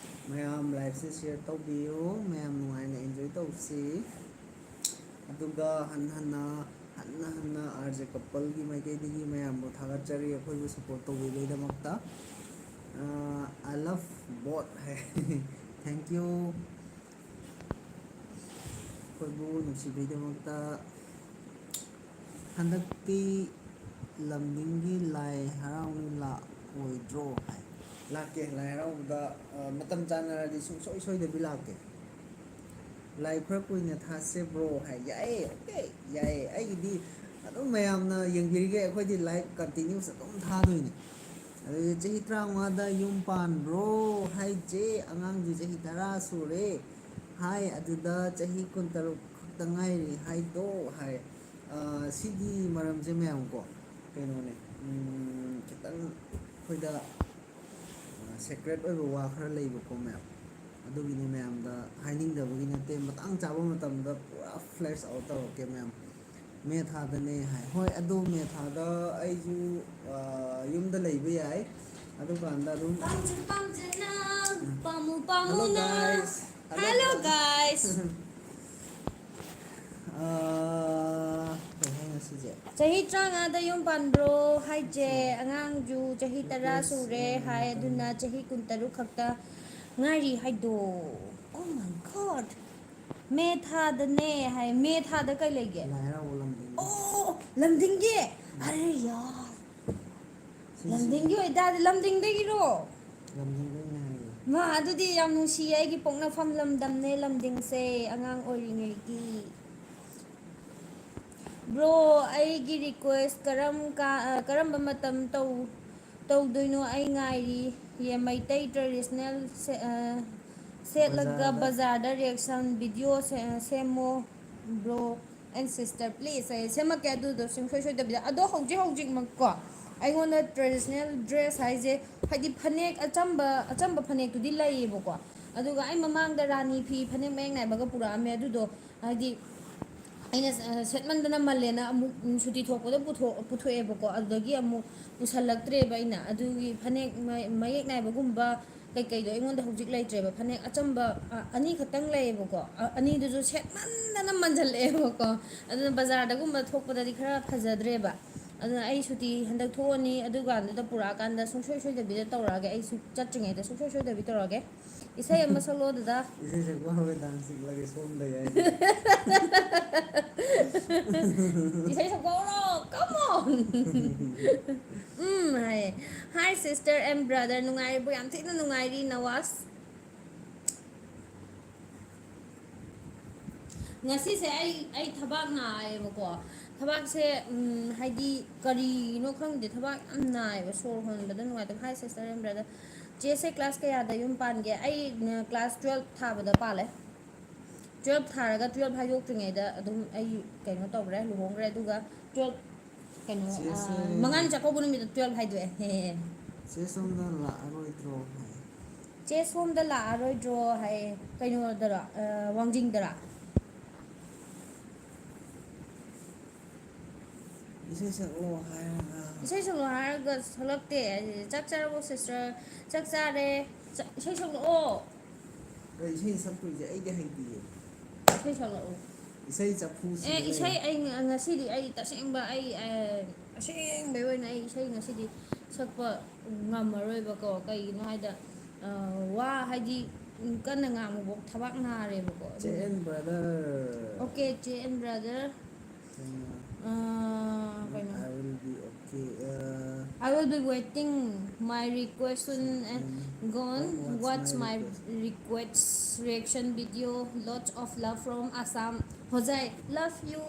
ꯃꯌꯥꯝ liveꯁꯦ share ꯇꯧꯕꯤꯌꯨ, ꯃꯌꯥꯝ ꯅꯨꯡꯉꯥꯏꯅ enjoy ꯇꯧꯁꯤ꯫ ꯑꯗꯨꯒ ꯍꯟꯅ ꯍꯟꯅ, ꯍꯟꯅ ꯍꯟꯅ RJ coupleꯒꯤ ꯃꯥꯏꯀꯩꯗꯒꯤ ꯃꯌꯥꯝꯕꯨ ꯊꯥꯒꯠꯆꯔꯤ, ꯑꯩꯈꯣꯏꯕꯨ support ꯇꯧꯕꯤꯕꯒꯤꯗꯃꯛꯇ꯫ ꯑ, I love both high. Thank you꯫ ꯑꯩꯈꯣꯏꯕꯨ ꯅꯨꯡꯁꯤꯕꯒꯤꯗꯃꯛꯇ꯫ ꯍꯟꯗꯛꯇꯤ ꯂꯝꯗꯤꯡꯒꯤ ꯂꯥꯏ ꯍꯔꯥꯎꯅꯤ ꯂꯥꯛꯑꯣꯏꯗ꯭ꯔꯣ ꯍꯥꯏ꯫ ꯂꯥꯛꯀꯦ, ꯂꯥꯏ ꯍꯔꯥꯎꯕꯗ, ꯑ, ꯃꯇꯝ ꯆꯥꯟꯅꯔꯗꯤ ꯁꯨꯡꯁꯣꯏ ꯁꯣꯏꯗꯕꯤ ꯂꯥꯛꯀꯦ꯫ Live ꯈꯔ ꯀꯨꯏꯅ ꯊꯥꯁꯦ bro ꯍꯥꯏ꯫ ꯌꯥꯏꯌꯦ, okay, ꯌꯥꯏꯌꯦ꯫ ꯑꯩꯒꯤꯗꯤ ꯑꯗꯨꯝ ꯃꯌꯥꯝꯅ ꯌꯦꯡꯕꯤꯔꯤꯒꯦ, ꯑꯩꯈꯣꯏꯗꯤ live continuous ꯑꯗꯨꯝ ꯊꯥꯗꯣꯏꯅꯦ꯫ ꯑꯗꯨꯗꯤ ꯆꯍꯤ ꯇꯔꯥꯃꯉꯥꯗ ꯌꯨꯝ ꯄꯥꯟꯕ꯭ꯔꯣ ꯍꯥꯏꯁꯦ? ꯑꯉꯥꯡꯗꯤ ꯆꯍꯤ ꯇꯔꯥ ꯁꯨꯔꯦ ꯍꯥꯏ, ꯑꯗꯨꯗ ꯆꯍꯤ ꯀꯨꯟꯇꯔꯨꯛ ꯈꯛꯇ ꯉꯥꯏꯔꯤ ꯍꯥꯏꯗꯣ ꯍꯥꯏ꯫ ꯑ, ꯁꯤꯒꯤ ꯃꯔꯝꯁꯦ ꯃꯌꯥꯝ ꯀꯣ, ꯀꯩꯅꯣꯅꯦ, ꯎꯝ, ꯈꯤꯇꯪ ꯑꯩꯈꯣꯏꯗ, ꯑ, secret ꯑꯣꯏꯕ ꯋꯥ ꯈꯔ ꯂꯩꯕꯀꯣ ꯃꯌꯥꯝ, ꯑꯗꯨꯒꯤꯅꯦ ꯃꯌꯥꯝꯗ ꯍꯥꯏꯅꯤꯡꯗꯕꯒꯤ ꯅꯠꯇꯦ, ꯃꯇꯥꯡ ꯆꯥꯕ ꯃꯇꯝꯗ ꯄꯨꯔꯥ flesh out ꯇꯧꯔꯛꯀꯦ ꯃꯌꯥꯝ꯫ ꯃꯦ ꯊꯥꯗꯅꯦ ꯍꯥꯏ꯫ ꯍꯣꯏ, ꯑꯗꯣ ꯃꯦ ꯊꯥꯗ ꯑꯩꯁꯨ, ꯑ, ꯌꯨꯝꯗ ꯂꯩꯕ ꯌꯥꯏ, ꯑꯗꯨꯀꯥꯟꯗ ꯑꯗꯨꯝ꯫ ꯄꯥꯝꯖ ꯄꯥꯝꯖꯅ, ꯄꯥꯝꯃꯨ hello ꯄꯥꯝꯃꯨꯅ꯫ Guys, hello hello guys꯫ Guys꯫ ꯑ, ꯀꯩ ꯍꯥꯏꯅꯣ ꯁꯤꯁꯦ? ꯆꯍꯤ ꯇꯔꯥꯃꯉꯥꯗ ꯌꯨꯝ ꯄꯥꯟꯕ꯭ꯔꯣ ꯍꯥꯏꯁꯦ? ꯑꯉꯥꯡꯁꯨ ꯆꯍꯤ ꯇꯔꯥ ꯁꯨꯔꯦ ꯍꯥꯏ, ꯑꯗꯨꯅ ꯆꯍꯤ ꯀꯨꯟꯇꯔꯨꯛ ꯈꯛꯇ ꯉꯥꯏꯔꯤ ꯍꯥꯏꯗꯣ꯫ Oh my God! ꯃꯦ ꯊꯥꯗꯅꯦ ꯍꯥꯏ꯫ ꯃꯦ ꯊꯥꯗ ꯀꯩ ꯂꯩꯒꯦ? ꯂꯥꯏ ꯍꯔꯥꯎꯕ ꯂꯝꯗꯤꯡꯒꯤ꯫ ꯑꯣ, ꯂꯝꯗꯤꯡꯒꯤ? ꯎꯝ꯫ ꯑꯔꯦ ꯌꯥꯔ꯫ ꯁꯤꯁꯤ ꯂꯝꯗꯤꯡꯒꯤ ꯑꯣꯏꯇꯥꯔꯗꯤ ꯂꯝꯗꯤꯡꯗꯒꯤꯔꯣ? ꯂꯝꯗꯤꯡꯗꯒꯤꯅꯦ ꯍꯥꯏꯌꯦ꯫ ꯃꯥ, ꯑꯗꯨꯗꯤ ꯌꯥꯝ ꯅꯨꯡꯁꯤꯌꯦ꯫ ꯑꯩꯒꯤ ꯄꯣꯛꯅꯐꯝ ꯂꯝꯗꯝꯅꯦ ꯂꯝꯗꯤꯡꯁꯦ, ꯑꯉꯥꯡ ꯑꯣꯏꯔꯤꯉꯩꯒꯤ꯫ Bro, ꯑꯩꯒꯤ request, ꯀꯔꯝ ꯀꯥ-, ꯑ, ꯀꯔꯝꯕ ꯃꯇꯝ ꯇꯧ-, ꯇꯧꯗꯣꯏꯅꯣ? ꯑꯩ ꯉꯥꯏꯔꯤ꯫ ꯌꯦ, ꯃꯩꯇꯩ traditional ꯁꯦ-, ꯑ, ꯁꯦꯠꯂꯒ ꯕꯖꯥꯔꯗ꯫ ꯕꯖꯥꯔꯗ reaction video ꯁꯦ-, ꯁꯦꯝꯃꯣ꯫ Bro and sister, please. ꯑꯩ ꯁꯦꯝꯃꯛꯀꯦ ꯑꯗꯨꯗꯣ ꯁꯨꯡꯁꯣꯏ ꯁꯣꯏꯗꯕꯤꯗ꯫ ꯑꯗꯣ ꯍꯧꯖꯤꯛ ꯍꯧꯖꯤꯛꯃꯛꯀꯣ ꯑꯩꯉꯣꯟꯗ traditional dress ꯍꯥꯏꯁꯦ, ꯍꯥꯏꯗꯤ ꯐꯅꯦꯛ ꯑꯆꯝꯕ, ꯑꯆꯝꯕ ꯐꯅꯦꯛꯇꯨꯗꯤ ꯂꯩꯌꯦꯕꯀꯣ꯫ ꯑꯗꯨꯒ ꯑꯩ ꯃꯃꯥꯡꯗ ꯔꯥꯅꯤ ꯐꯤ ꯐꯅꯦꯛ ꯃꯌꯦꯛ ꯅꯥꯏꯕꯒ ꯄꯨꯔꯛꯑꯝꯃꯦ꯫ ꯑꯗꯨꯗꯣ ꯍꯥꯏꯗꯤ ꯑꯩꯅ, ꯑ, ꯁꯦꯠꯃꯟꯗꯅ ꯃꯜꯂꯦꯅ ꯑꯃꯨꯛ, ꯎꯝ, ꯁꯨꯇꯤ ꯊꯣꯛꯄꯗ ꯄꯨꯊꯣꯛ-, ꯄꯨꯊꯣꯛꯑꯦꯕꯀꯣ꯫ ꯑꯗꯨꯗꯒꯤ ꯑꯃꯨꯛ ꯄꯨꯁꯜꯂꯛꯇ꯭ꯔꯦꯕ ꯑꯩꯅ꯫ ꯑꯗꯨꯒꯤ ꯐꯅꯦꯛ ꯃ-, ꯃꯌꯦꯛ ꯅꯥꯏꯕꯒꯨꯝꯕ ꯀꯩꯀꯩꯗꯣ ꯑꯩꯉꯣꯟꯗ ꯍꯧꯖꯤꯛ ꯂꯩꯇ꯭ꯔꯦꯕ꯫ ꯐꯅꯦꯛ ꯑꯆꯝꯕ, ꯑ, ꯑꯅꯤꯈꯛꯇꯪ ꯂꯩꯌꯦꯕꯀꯣ꯫ ꯑ, ꯑꯅꯤꯗꯨꯁꯨ ꯁꯦꯠꯃꯟꯗꯅ ꯃꯟꯖꯜꯂꯛꯑꯦꯕꯀꯣ꯫ ꯑꯗꯨꯅ ꯕꯖꯥꯔꯗꯒꯨꯝꯕ ꯊꯣꯛꯄꯗꯗꯤ ꯈꯔ ꯐꯖꯗ꯭ꯔꯦꯕ꯫ ꯑꯗꯨꯅ ꯑꯩ ꯁꯨꯇꯤ ꯍꯟꯗꯛ ꯊꯣꯛꯑꯅꯤ, ꯑꯗꯨꯀꯥꯟꯗꯨꯗ ꯄꯨꯔꯛꯑꯀꯥꯟꯗ ꯁꯨꯡꯁꯣꯏ ꯁꯣꯏꯗꯕꯤꯗ ꯇꯧꯔꯛꯑꯒꯦ꯫ ꯑꯩ ꯁꯨ-, ꯆꯠꯇ꯭ꯔꯤꯉꯩꯗ ꯁꯨꯡꯁꯣꯏ ꯁꯣꯏꯗꯕꯤ ꯇꯧꯔꯛꯑꯒꯦ꯫ ꯏꯁꯩ ꯑꯃ ꯁꯛꯂꯛꯑꯣ, ꯗꯗꯥ꯫ ꯏꯁꯩ ꯁꯛꯄ ꯍꯧꯔꯦ, dance ꯁꯤꯛꯂꯒꯦ, ꯁꯣꯝꯗ ꯌꯥꯏ꯫ ꯏꯁꯩ ꯁꯛꯄ ꯍꯧꯔꯣ, come on! ꯎꯝ, ꯍꯥꯏꯌꯦ꯫ Hi sister and brother, ꯅꯨꯡꯉꯥꯏꯔꯤꯕꯣ? ꯌꯥꯝ ꯊꯤꯅ ꯅꯨꯡꯉꯥꯏꯔꯤ, ꯅꯋꯥꯖ꯫ ꯉꯁꯤꯁꯦ ꯑꯩ, ꯑꯩ ꯊꯕꯥꯛ ꯅꯥꯏꯌꯦꯕꯀꯣ꯫ ꯊꯕꯥꯛꯁꯦ, ꯎꯝ, ꯍꯥꯏꯗꯤ ꯀꯔꯤꯅꯣ ꯈꯪꯗꯦ, ꯊꯕꯥꯛ ꯌꯥꯝ ꯅꯥꯏꯌꯦꯕ, ꯁꯣꯔ ꯍꯣꯟꯕꯗ ꯅꯨꯡꯉꯥꯏꯇꯕ꯫ Hi sister and brother, ꯆꯦꯁꯦ class ꯀꯌꯥꯗ ꯌꯨꯝ ꯄꯥꯟꯒꯦ? ꯑꯩ, ꯎꯝ, class twelve ꯊꯥꯕꯗ ꯄꯥꯜꯂꯦ꯫ Twelve ꯊꯥꯔꯒ twelve ꯍꯥꯏꯗꯣꯛꯇ꯭ꯔꯤꯉꯩꯗ ꯑꯗꯨꯝ ꯑꯩ ꯀꯩꯅꯣ ꯇꯧꯈ꯭ꯔꯦ, ꯂꯨꯍꯣꯡꯈ꯭ꯔꯦ꯫ ꯑꯗꯨꯒ twelve, ꯀꯩꯅꯣ, ꯆꯦꯁꯦ ꯑꯥ, ꯃꯉꯥꯅꯤ ꯆꯥꯛꯀꯧꯕ ꯅꯨꯃꯤꯠꯇ twelve ꯍꯥꯏꯗꯣꯛꯑꯦ꯫ ꯆꯦ ꯁꯣꯝꯗ ꯂꯥꯛꯑꯔꯣꯏꯗ꯭ꯔꯣ ꯍꯥꯏ? ꯆꯦ ꯁꯣꯝꯗ ꯂꯥꯛꯑꯔꯣꯏꯗ꯭ꯔꯣ ꯍꯥꯏ꯫ ꯀꯩꯅꯣꯗꯔꯣ? ꯑꯥ, ꯋꯥꯡꯖꯤꯡꯗꯔꯣ? ꯏꯁꯩ ꯁꯛꯂꯣ ꯍꯥꯏꯔꯒ꯫ ꯏꯁꯩ ꯁꯛꯂꯣ ꯍꯥꯏꯔꯒ ꯁꯛꯂꯛꯇꯦ꯫ ꯆꯥꯛ ꯆꯥꯔꯕꯣ sister? ꯆꯥꯛ ꯆꯥꯔꯦ꯫ ꯆꯥ-, ꯏꯁꯩ ꯁꯛꯂꯛꯑꯣ꯫ ꯀꯩ ꯏꯁꯩ ꯁꯛꯇꯣꯏꯁꯦ? ꯑꯩꯗꯤ ꯍꯩꯇꯤꯌꯦ꯫ ꯏꯁꯩ ꯁꯛꯂꯛꯑꯣ꯫ ꯏꯁꯩ ꯆꯐꯨ ꯑꯦ, ꯁꯤꯗ ꯏꯁꯩ ꯂꯩꯔꯦ꯫ ꯑꯩ ꯉ-, ꯉꯁꯤꯗꯤ ꯑꯩ ꯇꯁꯦꯡꯕ ꯑꯩ, ꯑ, ꯑꯁꯦꯡꯕꯩ ꯑꯣꯏꯅ ꯑꯩ ꯏꯁꯩ ꯉꯁꯤꯗꯤ ꯁꯛꯄ ꯉꯝꯃꯔꯣꯏꯕꯀꯣ꯫ ꯀꯩꯒꯤꯅꯣ ꯍꯥꯏꯗ, ꯑ, ꯋꯥ ꯍꯥꯏꯗꯤ ꯀꯟꯅ ꯉꯥꯡꯕꯐꯧ ꯊꯕꯥꯛ ꯅꯥꯔꯦꯕꯀꯣ꯫ ꯆꯦ ꯑꯗꯨꯅ ꯑꯦꯟ ꯕ꯭ꯔꯗꯔ꯫ Okay, ꯆꯦ ꯑꯦꯟ ꯕ꯭ꯔꯗꯔ꯫ ꯀꯩꯅꯣ? ꯑ, ꯀꯩꯅꯣ? I will be okay, uh, I will be waiting. My request soon and gone. What's my request? Request reaction video. Lots of love from Assam. Hojai, love you.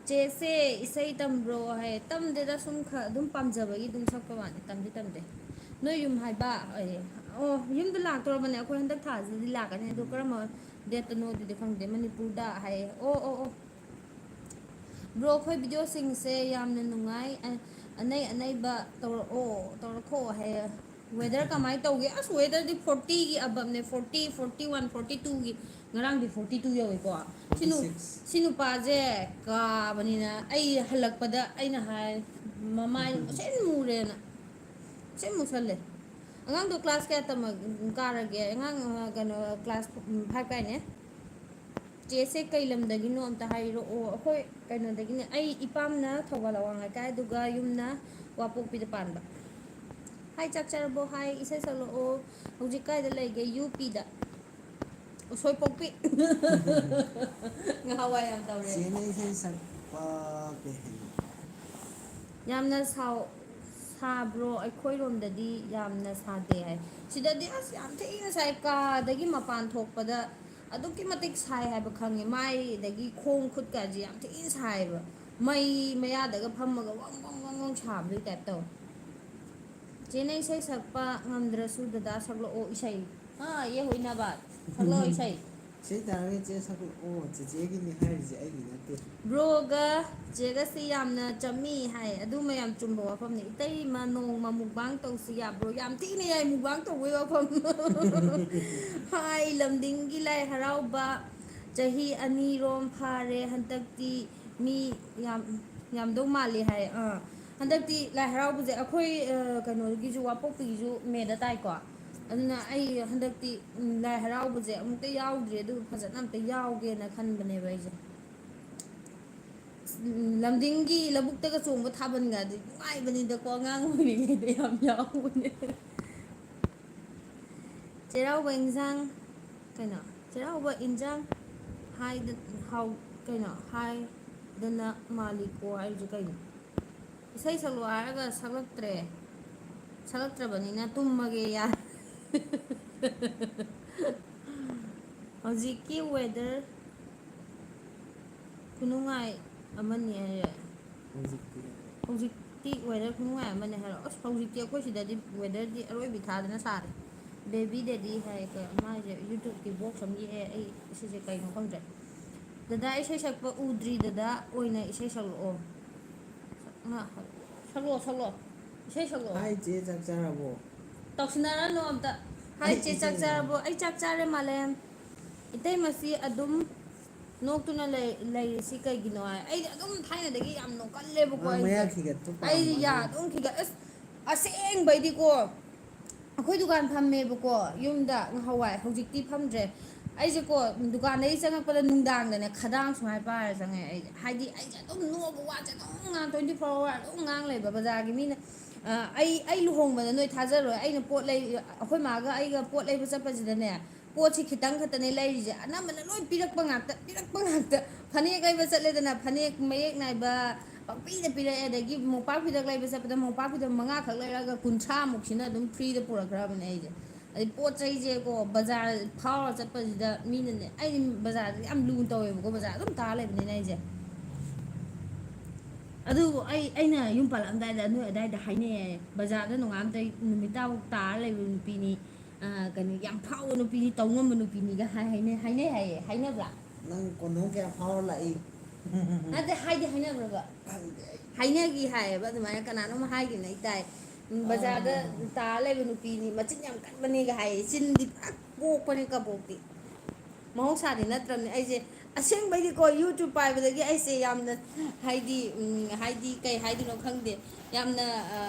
ꯆꯦꯁꯦ, ꯏꯁꯩ ꯇꯝꯕ꯭ꯔꯣ ꯍꯥꯏ꯫ ꯇꯝꯗꯦꯗ, ꯁꯨꯝ ꯈ-, ꯑꯗꯨꯝ ꯄꯥꯝꯖꯕꯒꯤ ꯑꯗꯨꯝ ꯁꯛꯄ ꯋꯥꯅꯤ, ꯇꯝꯗꯤ ꯇꯝꯗꯦ꯫ ꯅꯣꯏ ꯌꯨꯝ ꯍꯥꯏꯕ, ꯑꯦ, ꯑꯣ, ꯌꯨꯝꯗ ꯂꯥꯛꯇꯣꯔꯕꯅꯦ꯫ ꯑꯩꯈꯣꯏ ꯍꯟꯗꯛ ꯊꯥꯁꯤꯗꯗꯤ ꯂꯥꯛꯀꯅꯤ꯫ ꯑꯗꯣ ꯀꯔꯝꯕ ꯗꯦꯠꯇꯅꯣ ꯑꯗꯨꯗꯤ ꯈꯪꯗꯦ꯫ ꯃꯅꯤꯄꯨꯔꯗ ꯍꯥꯏꯌꯦ꯫ ꯑꯣ, ꯑꯣ, ꯑꯣ꯫ ꯕ꯭ꯔꯣ, ꯑꯩꯈꯣꯏ ꯚꯤꯗꯤꯑꯣꯁꯤꯡꯁꯦ ꯌꯥꯝꯅ ꯅꯨꯡꯉꯥꯏ꯫ ꯑ-, ꯑꯅꯩ ꯑꯅꯩꯕ ꯇꯧꯔꯛꯑꯣ, ꯇꯧꯔꯛꯈꯣ ꯍꯥꯏꯌꯦ꯫ ꯋꯦꯗꯔ ꯀꯃꯥꯏꯅ ꯇꯧꯒꯦ? ꯑꯁ, ꯋꯦꯗꯔꯗꯤ ꯐꯣꯔꯇꯤꯒꯤ ꯑꯕꯞꯅꯦ꯫ ꯐꯣꯔꯇꯤ, ꯐꯣꯔꯇꯤ ꯋꯥꯟ, ꯐꯣꯔꯇꯤ ꯇꯨꯒꯤ꯫ ꯉꯔꯥꯡꯗꯤ ꯐꯣꯔꯇꯤ ꯇꯨ ꯌꯧꯋꯤꯀꯣ꯫ ꯁꯤ ꯅꯨ-, ꯐꯣꯔꯇꯤ ꯁꯤꯛꯁ꯫ ꯁꯤ ꯅꯨꯄꯥꯁꯦ ꯀꯥꯕꯅꯤꯅ ꯑꯩ ꯍꯜꯂꯛꯄꯗ ꯑꯩꯅ ꯍꯥꯏ, ꯃꯃꯥꯏ ꯂꯣꯏ ꯃꯨꯁꯜꯂꯦ꯫ ꯑꯉꯥꯡꯗꯣ ꯀ꯭ꯂꯥꯁ ꯀꯌꯥ ꯇꯝꯃ-, ꯀꯥꯔꯒꯦ? ꯑꯉꯥꯡ, ꯑ, ꯀꯩꯅꯣ, ꯀ꯭ꯂꯥꯁ ꯐꯥꯏꯚ ꯀꯥꯏꯅꯦ? ꯆꯦꯁꯦ ꯀꯩ ꯂꯝꯗꯒꯤꯅꯣ ꯑꯝꯇ ꯍꯥꯏꯔꯛꯑꯣ꯫ ꯑꯩꯈꯣꯏ ꯀꯩꯅꯣꯗꯒꯤꯅꯦ, ꯑꯩ ꯏꯄꯥꯝꯅ ꯊꯧꯕꯥꯜ ꯑꯋꯥꯡ ꯂꯩꯀꯥꯏ, ꯑꯗꯨꯒ ꯌꯨꯝꯅ ꯋꯥꯄꯣꯛꯄꯤꯗ ꯄꯥꯟꯕ꯫ ꯍꯥꯏ, ꯆꯥꯛ ꯆꯥꯔꯕꯣ? ꯍꯥꯏ, ꯏꯁꯩ ꯁꯛꯂꯛꯑꯣ꯫ ꯍꯧꯖꯤꯛ ꯀꯥꯏꯗ ꯂꯩꯒꯦ? ꯌꯨ ꯄꯤꯗ꯫ ꯎꯁꯣꯏ ꯄꯣꯛꯄꯤ꯫ ꯉꯍꯥꯟꯋꯥꯏ ꯌꯥꯝ ꯇꯧꯔꯦ꯫ ꯆꯦꯅ ꯏꯁꯩ ꯁꯛꯄ ꯀꯩ ꯍꯩ? ꯌꯥꯝꯅ ꯁꯥꯎ-, ꯁꯥꯕ꯭ꯔꯣ? ꯑꯩꯈꯣꯏꯔꯣꯝꯗꯗꯤ ꯌꯥꯝꯅ ꯁꯥꯗꯦ ꯍꯥꯏ꯫ ꯁꯤꯗꯗꯤ ꯑꯁ ꯌꯥꯝ ꯊꯤꯅ ꯁꯥꯏ꯫ ꯀꯥꯗꯒꯤ ꯃꯄꯥꯟ ꯊꯣꯛꯄꯗ ꯑꯗꯨꯛꯀꯤ ꯃꯇꯤꯛ ꯁꯥꯏ ꯍꯥꯏꯕ ꯈꯪꯉꯦ꯫ ꯃꯥꯏꯗꯒꯤ ꯈꯣꯡ ꯈꯨꯠꯀꯁꯦ ꯌꯥꯝ ꯊꯤꯅ ꯁꯥꯏꯕ꯫ ꯃꯩ ꯃꯌꯥꯗꯒ ꯐꯝꯃꯒ ꯋꯪ ꯋꯪ ꯋꯪ ꯋꯪ ꯁꯥꯕꯗꯨꯒꯤ ꯇꯥꯏꯞ ꯇꯧꯋꯦ꯫ ꯆꯦꯅ ꯏꯁꯩ ꯁꯛꯄ ꯉꯝꯗ꯭ꯔꯁꯨ ꯗꯗꯥ ꯁꯛꯂꯛꯑꯣ ꯏꯁꯩ꯫ ꯑꯥ, ꯌꯦ ꯍꯣꯏꯅꯕ꯫ ꯁꯛꯂꯛꯑꯣ ꯏꯁꯩ꯫ ꯏꯁꯩ ꯇꯥꯔꯒ ꯆꯦ ꯁꯛꯂꯛꯑꯣ꯫ ꯆꯦꯆꯦꯒꯤꯅꯤ ꯍꯥꯏꯔꯤꯁꯦ, ꯑꯩꯒꯤ ꯅꯠꯇꯦ꯫ ꯕ꯭ꯔꯣꯒ ꯆꯦꯒꯁꯤ ꯌꯥꯝꯅ ꯆꯝꯃꯤ ꯍꯥꯏ꯫ ꯑꯗꯨꯃ ꯌꯥꯝ ꯆꯨꯝꯕ ꯋꯥꯐꯝꯅꯤ꯫ ꯏꯇꯩꯃ, ꯅꯣꯡꯃ ꯃꯨꯛꯕꯥꯡ ꯇꯧꯁꯤ ꯌꯥꯕ꯭ꯔꯣ? ꯌꯥꯝ ꯊꯤꯅ ꯌꯥꯏ ꯃꯨꯛꯕꯥꯡ ꯇꯧꯕꯩ ꯋꯥꯐꯝ꯫ ꯍꯥꯏ, ꯂꯝꯗꯤꯡꯒꯤ ꯂꯥꯏ ꯍꯔꯥꯎꯕ ꯆꯍꯤ ꯑꯅꯤꯔꯣꯝ ꯐꯥꯔꯦ꯫ ꯍꯟꯗꯛꯇꯤ ꯃꯤ ꯌꯥꯝ, ꯌꯥꯝꯗꯧ ꯃꯥꯜꯂꯤ ꯍꯥꯏ꯫ ꯑꯥ, ꯍꯟꯗꯛꯇꯤ ꯂꯥꯏ ꯍꯔꯥꯎꯕꯁꯦ ꯑꯩꯈꯣꯏ, ꯑ, ꯀꯩꯅꯣꯒꯤꯁꯨ, ꯋꯥꯄꯣꯛꯄꯤꯒꯤꯁꯨ ꯃꯦꯗ ꯇꯥꯏꯀꯣ꯫ ꯑꯗꯨꯅ ꯑꯩ ꯍꯟꯗꯛꯇꯤ, ꯎꯝ, ꯂꯥꯏ ꯍꯔꯥꯎꯕꯁꯦ ꯑꯃꯨꯛꯇ ꯌꯥꯎꯗ꯭ꯔꯤ, ꯑꯗꯨ ꯐꯖꯅ ꯑꯝꯇ ꯌꯥꯎꯒꯦꯅ ꯈꯟꯕꯅꯦꯕ ꯑꯩꯁꯦ꯫ ꯎꯝ, ꯂꯝꯗꯤꯡꯒꯤ ꯂꯧꯕꯨꯛꯇꯒ ꯆꯣꯡꯕ ꯊꯥꯕꯜꯒꯗꯤ ꯅꯨꯡꯉꯥꯏꯕꯅꯤꯗꯀꯣ, ꯑꯉꯥꯡ ꯑꯣꯏꯔꯤꯉꯩꯗ ꯌꯥꯝ ꯌꯥꯎꯕꯅꯦ꯫ ꯆꯩꯔꯥꯎꯕ ꯏꯟꯁꯥꯡ, ꯀꯩꯅꯣ? ꯆꯩꯔꯥꯎꯕ ꯏꯟꯁꯥꯡ ꯍꯥꯏꯗ-, ꯍꯥꯎ-, ꯀꯩꯅꯣ? ꯍꯥꯏꯗꯅ ꯃꯥꯜꯂꯤꯀꯣ ꯍꯥꯏꯔꯤꯁꯦ ꯀꯩꯅꯣ? ꯏꯁꯩ ꯁꯛꯂꯣ ꯍꯥꯏꯔꯒ ꯁꯛꯂꯛꯇ꯭ꯔꯦ꯫ ꯁꯛꯂꯛꯇ꯭ꯔꯕꯅꯤꯅ ꯇꯨꯝꯃꯒꯦ, ꯌꯥꯔꯦ꯫ ꯍꯧꯖꯤꯛꯀꯤ ꯋꯦꯗꯔ ꯈꯨꯅꯨꯡꯉꯥꯏ ꯑꯃꯅꯤ ꯍꯥꯏꯔꯦ꯫ ꯍꯧꯖꯤꯛꯇꯤ꯫ ꯍꯧꯖꯤꯛꯇꯤ ꯋꯦꯗꯔ ꯈꯨꯅꯨꯡꯉꯥꯏ ꯑꯃꯅꯤ ꯍꯥꯏꯔꯣ꯫ ꯑꯁ, ꯍꯧꯖꯤꯛꯇꯤ ꯑꯩꯈꯣꯏ ꯁꯤꯗꯗꯤ ꯋꯦꯗꯔꯗꯤ ꯑꯔꯣꯏꯕꯤ ꯊꯥꯗꯅ ꯁꯥꯔꯦ꯫ ꯕꯦꯕꯤ ꯗꯦꯗꯤ ꯍꯥꯏ ꯀꯩ-, ꯃꯥꯏꯁꯦ YouTubeꯀꯤ ꯕꯣꯛꯁ ꯑꯃ ꯌꯦꯛꯑꯦ꯫ ꯑꯩ ꯁꯤꯁꯦ ꯀꯩꯅꯣ ꯈꯪꯗ꯭ꯔꯦ꯫ ꯗꯗꯥ ꯏꯁꯩ ꯁꯛꯄ ꯎꯗ꯭ꯔꯤ, ꯗꯗꯥ ꯑꯣꯏꯅ ꯏꯁꯩ ꯁꯛꯂꯛꯑꯣ꯫ ꯁꯛꯂꯛꯑꯣ, ꯁꯛꯂꯛꯑꯣ꯫ ꯏꯁꯩ ꯁꯛꯂꯛꯑꯣ꯫ ꯍꯥꯏ ꯆꯦ, ꯆꯥꯛ ꯆꯥꯔꯕꯣ? ꯇꯧꯁꯤꯟꯅꯔꯅꯨ ꯑꯝꯇ꯫ ꯍꯥꯏ ꯆꯦ, ꯆꯥꯛ ꯆꯥꯔꯕꯣ? ꯑꯩ ꯆꯥꯛ ꯆꯥꯔꯦ, ꯃꯥꯂꯦꯝ꯫ ꯏꯇꯩꯃꯁꯤ ꯑꯗꯨꯝ ꯅꯣꯛꯇꯨꯅ ꯂꯩ-, ꯂꯩꯔꯤꯁꯤ ꯀꯩꯒꯤꯅꯣ ꯍꯥꯏ꯫ ꯑꯩꯗꯤ ꯑꯗꯨꯝ ꯊꯥꯏꯅꯗꯒꯤ ꯌꯥꯝ ꯅꯣꯛꯀꯜꯂꯦꯕꯀꯣ ꯃꯥ ꯑꯩꯁꯦ꯫ ꯃꯌꯥ ꯈꯤꯒꯠꯄ ꯑꯩ ꯄꯥꯝꯕ ꯌꯥ ꯑꯗꯨꯒꯤ꯫ ꯑꯗꯨꯝ ꯈꯤꯒꯠ-, ꯑꯁ, ꯑꯁꯦꯡꯕꯩꯗꯤꯀꯣ, ꯑꯩꯈꯣꯏ ꯗꯨꯀꯥꯟ ꯐꯝꯃꯦꯕꯀꯣ ꯌꯨꯝꯗ ꯉꯍꯥꯟꯋꯥꯏ, ꯍꯧꯖꯤꯛꯇꯤ ꯐꯝꯗ꯭ꯔꯦ꯫ ꯑꯩꯁꯦꯀꯣ ꯗꯨꯀꯥꯟꯗꯒꯤ ꯆꯪꯉꯛꯄꯗ ꯅꯨꯡꯗꯥꯡꯗꯅꯦ ꯈꯗꯥꯡ ꯁꯨꯃꯥꯏꯅ ꯄꯥꯏꯔ ꯆꯪꯉꯦ ꯑꯩꯁꯦ꯫ ꯍꯥꯏꯗꯤ ꯑꯩꯁꯦ ꯑꯗꯨꯝ ꯅꯣꯛꯑꯒ ꯋꯥꯁꯦ ꯑꯗꯨꯝ ꯉꯥꯡ, twenty four hour ꯑꯗꯨꯝ ꯉꯥꯡ ꯂꯩꯕ꯫ ꯕꯖꯥꯔꯒꯤ ꯃꯤꯅ, ꯑ, ꯑꯩ, ꯑꯩ ꯂꯨꯍꯣꯡꯕꯗ ꯅꯣꯏ ꯊꯥꯖꯔꯣꯏ, ꯑꯩꯅ ꯄꯣꯠ ꯂꯩ-, ꯑꯩꯈꯣꯏ ꯃꯥꯒ ꯑꯩꯒ ꯄꯣꯠ ꯂꯩꯕ ꯆꯠꯄꯁꯤꯗꯅꯦ, ꯄꯣꯠꯁꯤ ꯈꯤꯇꯪ ꯈꯛꯇꯅꯦ ꯂꯩꯔꯤꯁꯦ, ꯑꯅꯝꯕꯅ ꯂꯣꯏ ꯄꯤꯔꯛꯄ ꯉꯥꯛꯇ, ꯄꯤꯔꯛꯄ ꯉꯥꯛꯇ꯫ ꯐꯅꯦꯛ ꯂꯩꯕ ꯆꯠꯂꯦꯗꯅ, ꯐꯅꯦꯛ ꯃꯌꯦꯛ ꯅꯥꯏꯕ ꯄꯪꯄꯤꯗ ꯄꯤꯔꯛꯑꯦ, ꯑꯗꯒꯤ ꯃꯣꯝꯄꯥꯛ ꯐꯤꯗꯛ ꯂꯩꯕ ꯆꯠꯄꯗ ꯃꯣꯝꯄꯥꯛ ꯐꯤꯗꯛ ꯃꯉꯥꯈꯛ ꯂꯩꯔꯛꯑꯒ ꯀꯨꯟꯊ꯭ꯔꯥꯃꯨꯛꯁꯤꯅ ꯑꯗꯨꯝ freeꯗ ꯄꯨꯔꯛꯈ꯭ꯔꯕꯅꯦ ꯑꯩꯁꯦ꯫ ꯑꯗꯩ ꯄꯣꯠ ꯆꯩꯁꯦꯀꯣ, ꯕꯖꯥꯔ ꯐꯥꯎꯔ ꯆꯠꯄꯁꯤꯗ ꯃꯤꯅꯅꯦ, ꯑꯩꯗꯤ ꯕꯖꯥꯔꯗ ꯌꯥꯝ ꯂꯨꯅ ꯇꯧꯋꯦꯕꯀꯣ, ꯕꯖꯥꯔ ꯑꯗꯨꯝ ꯇꯥꯔ ꯂꯩꯕꯅꯤꯅ ꯑꯩꯁꯦ꯫ ꯑꯗꯨꯕꯨ ꯑꯩ, ꯑꯩꯅ ꯌꯨꯝ ꯄꯥꯜꯂꯛꯑꯝꯗꯥꯏꯗ ꯅꯣꯏ ꯑꯗꯥꯏꯗ ꯍꯥꯏꯅꯩ ꯍꯥꯏꯌꯦ, "ꯕꯖꯥꯔꯗ ꯅꯣꯡꯉꯥꯟꯕꯗꯩ ꯅꯨꯃꯤꯠ ꯇꯥꯕ ꯇꯥꯔ ꯂꯩꯕ ꯅꯨꯄꯤꯅꯤ, ꯑ, ꯀꯩꯅꯣ, ꯌꯥꯝ ꯐꯥꯎꯕ ꯅꯨꯄꯤꯅꯤ", ꯇꯧ ꯉꯝꯕ ꯅꯨꯄꯤꯅꯤꯒ ꯍꯥꯏ, ꯍꯥꯏꯅꯩ, ꯍꯥꯏꯅꯩ ꯍꯥꯏꯌꯦ꯫ ꯍꯥꯏꯅꯕ꯭ꯔꯥ? ꯅꯪ ꯀꯣꯟꯊꯣꯡ ꯀꯌꯥ ꯐꯥꯎꯔ ꯂꯥꯛꯏ? ꯅꯠꯇꯦ, ꯍꯥꯏꯗꯤ ꯍꯥꯏꯅꯕ꯭ꯔꯕ? ꯈꯪꯗꯦ ꯑꯩ꯫ ꯍꯥꯏꯅꯈꯤ ꯍꯥꯏꯌꯦꯕ, ꯑꯗꯨꯃꯥꯏꯅ ꯀꯅꯥꯅꯣꯝ ꯍꯥꯏꯈꯤꯕꯅ ꯑꯩ ꯇꯥꯏ꯫ ꯎꯝ, ꯕꯖꯥꯔꯗ ꯑꯥ꯫ ꯇꯥꯔ ꯂꯩꯕ ꯅꯨꯄꯤꯅꯤ, ꯃꯆꯤꯟ ꯌꯥꯝ ꯀꯟꯕꯅꯦꯒ ꯍꯥꯏꯌꯦ꯫ ꯆꯤꯟꯗꯤ ꯄꯨꯔꯥ ꯀꯣꯛꯄꯅꯦ ꯀꯕꯣꯛꯇꯤ꯫ ꯃꯍꯧꯁꯥꯗꯤ ꯅꯠꯇ꯭ꯔꯕꯅꯦ꯫ ꯑꯩꯁꯦ ꯑꯁꯦꯡꯕꯩꯗꯤꯀꯣ, YouTube ꯄꯥꯏꯕꯗꯒꯤ ꯑꯩꯁꯦ ꯌꯥꯝꯅ, ꯍꯥꯏꯗꯤ, ꯎꯝ, ꯍꯥꯏꯗꯤ ꯀꯩ ꯍꯥꯏꯗꯣꯏꯅꯣ ꯈꯪꯗꯦ, ꯌꯥꯝꯅ, ꯑ,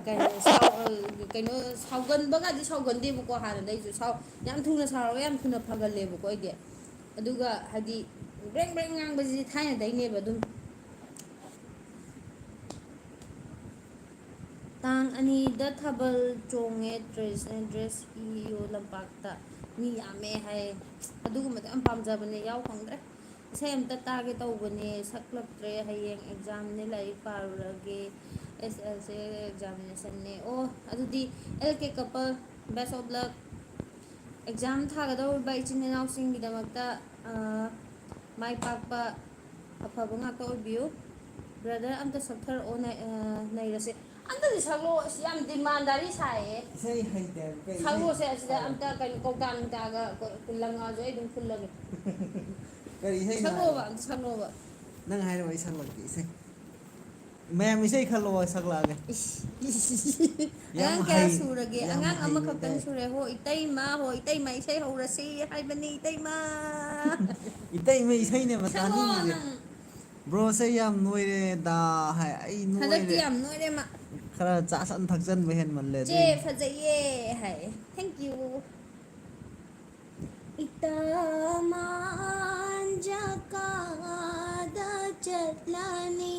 ꯀꯩꯅꯣ, ꯁꯥꯎ-, ꯑ, ꯀꯩꯅꯣ, ꯁꯥꯎꯒꯟꯕꯒꯗꯤ ꯁꯥꯎꯒꯟꯗꯦꯕꯀꯣ꯫ ꯍꯥꯟꯅꯗꯩꯁꯨ ꯁꯥꯎ-, ꯌꯥꯝ ꯊꯨꯅ ꯁꯥꯎꯔꯒ ꯌꯥꯝ ꯊꯨꯅ ꯐꯒꯜꯂꯦꯕꯀꯣ ꯑꯩꯗꯤ꯫ ꯑꯗꯨꯒ ꯍꯥꯏꯗꯤ ꯕ꯭ꯔꯦꯡ ꯕ꯭ꯔꯦꯡ ꯉꯥꯡꯕꯁꯤꯗꯤ ꯊꯥꯏꯅꯗꯩꯅꯦꯕ ꯑꯗꯨꯝ꯫ ꯇꯥꯡ ꯑꯅꯤꯗ ꯊꯥꯕꯜ ꯆꯣꯡꯉꯦ, traditional dress ꯏꯌꯣ ꯂꯝꯄꯥꯛꯇ꯫ ꯃꯤ ꯌꯥꯝꯃꯦ ꯍꯥꯏ꯫ ꯑꯗꯨꯒꯨꯝꯕꯗꯣ ꯌꯥꯝ ꯄꯥꯝꯖꯕꯅꯦ, ꯌꯥꯎ ꯐꯪꯗ꯭ꯔꯦ꯫ ꯏꯁꯩ ꯑꯝꯇ ꯇꯥꯒꯦ ꯇꯧꯕꯅꯦ, ꯁꯛꯂꯛꯇ꯭ꯔꯦ꯫ ꯍꯌꯦꯡ examꯅꯦ, ꯂꯥꯏꯔꯤꯛ ꯄꯥꯔꯨꯔꯒꯦ꯫ ꯑꯦꯁ ꯑꯦꯜ ꯁꯤ examinationꯅꯦ꯫ ꯑꯣ, ꯑꯗꯨꯗꯤ L K couple, best of luck꯫ Exam ꯊꯥꯒꯗꯧꯔꯤꯕ ꯏꯆꯤꯟ ꯏꯅꯥꯎꯁꯤꯡꯒꯤꯗꯃꯛꯇ, ꯑ, ꯃꯥꯏ ꯄꯥꯛꯄ, ꯑꯐꯕ ꯉꯥꯛꯇ ꯑꯣꯏꯕꯤꯌꯨ꯫ Brother, ꯑꯝꯇ ꯁꯛꯊꯔꯛꯑꯣ, ꯅꯩ-, ꯑ, ꯅꯩꯔꯁꯦ꯫ ꯑꯝꯇꯗꯤ ꯁꯛꯂꯛꯑꯣ, ꯑꯁ, ꯌꯥꯝ ꯗꯤꯃꯥꯟꯗꯥꯔꯤ ꯁꯥꯏꯌꯦ꯫ ꯏꯁꯩ ꯍꯩꯇꯦ ꯍꯥꯏꯕ ꯀꯩ ꯏꯁꯩ ꯁꯛꯂꯛꯑꯣꯁꯦ ꯑꯁꯤꯗ ꯁꯛꯂꯛꯑꯣ? ꯑꯝꯇ, ꯀꯩꯅꯣ, ꯀꯧꯇꯥ ꯅꯨꯡꯇꯥꯒ ꯀꯣ-, ꯂꯪꯉꯛꯑꯁꯨ ꯑꯩ ꯑꯗꯨꯝ ꯈꯨꯜꯂꯒꯦ꯫ ꯀꯔꯤ ꯏꯁꯩꯅꯣ ꯁꯛꯂꯛꯑꯣꯕ, ꯍꯥꯏꯔꯣ? ꯑꯝꯇ ꯁꯛꯂꯛꯑꯣꯕ꯫ ꯅꯪ ꯍꯥꯏꯔꯛꯑꯣ, ꯑꯩ ꯁꯛꯂꯛꯀꯦ ꯏꯁꯩ꯫ ꯃꯌꯥꯝ ꯏꯁꯩ ꯈꯜꯂꯣ, ꯑꯩ ꯁꯛꯂꯛꯑꯒꯦ꯫ ꯏꯁ, ꯏꯁ, ꯏꯁ, ꯏꯁ꯫ ꯌꯥꯝ ꯑꯉꯥꯡ ꯀꯌꯥ ꯍꯩ-, ꯁꯨꯔꯒꯦ? ꯌꯥꯝ ꯑꯉꯥꯡ ꯑꯃꯈꯛꯇꯪ ꯍꯩꯅꯤꯗꯥꯏ? ꯁꯨꯔꯦ꯫ ꯍꯣ, ꯏꯇꯩꯃ, ꯍꯣ, ꯏꯇꯩꯃ, ꯏꯁꯩ ꯍꯧꯔꯁꯤ ꯍꯥꯏꯕꯅꯤ, ꯏꯇꯩꯃ꯫ ꯏꯇꯩꯃ ꯏꯁꯩꯅꯦꯕ ꯁꯛꯂꯛꯑꯣ ꯇꯥꯅꯤꯡꯉꯤꯁꯦ꯫ ꯅꯪ꯫ ꯕ꯭ꯔꯣꯁꯦ ꯌꯥꯝ ꯅꯣꯏꯔꯦꯗ ꯍꯥꯏ꯫ ꯑꯩ ꯍꯟꯗꯛꯇꯤ ꯅꯣꯏꯔꯦ꯫ ꯌꯥꯝ ꯅꯣꯏꯔꯦ ꯃꯥ꯫ ꯈꯔ ꯆꯥꯁꯟ ꯊꯛꯆꯟꯕ ꯍꯦꯟꯃꯜꯂꯦ ꯆꯦ, ꯑꯗꯨꯏꯅꯦ꯫ ꯐꯖꯩꯌꯦ ꯍꯥꯏ꯫ Thank you꯫ ꯏꯇꯥ ꯃꯥꯟꯖ ꯀꯥꯗ ꯆꯠꯂꯅꯤ,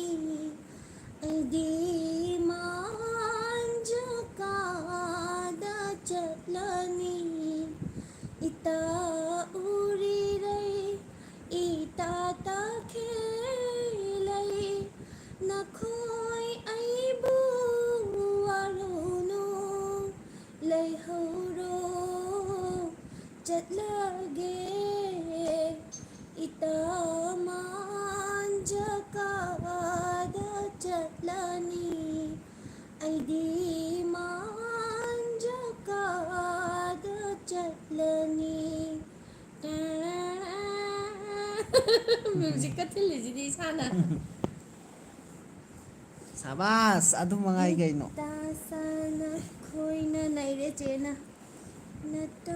ꯑꯩꯗꯤ ꯃꯥꯟꯖ ꯀꯥꯗ ꯆꯠꯂꯅꯤ꯫ ꯏꯇꯥ ꯎꯔꯤꯔꯩ, ꯏꯇꯥ ꯇꯈꯦꯜꯂꯩ, ꯅꯈꯣꯏ ꯑꯩꯕꯨ ꯋꯥꯔꯧꯅꯨ꯫ ꯂꯩꯍꯧꯔꯣ, ꯆꯠꯂꯒꯦ, ꯏꯇꯥ ꯃꯥꯟꯖ ꯀꯥꯗ ꯆꯠꯂꯅꯤ, ꯑꯩꯗꯤ ꯃꯥꯟꯖ ꯀꯥꯗ ꯆꯠꯂꯅꯤ꯫ Musicꯀ ꯊꯤꯜꯂꯤꯁꯤꯗꯤ ꯏꯁꯥꯅ꯫ ꯁꯥꯕꯥꯁ, ꯑꯗꯨ ꯃꯉꯥꯏ ꯀꯩꯅꯣ꯫ ꯇꯥꯁꯥꯅ ꯈꯣꯏꯅ ꯅꯩꯔꯦ ꯆꯦꯅ꯫ ꯅꯠꯇ꯫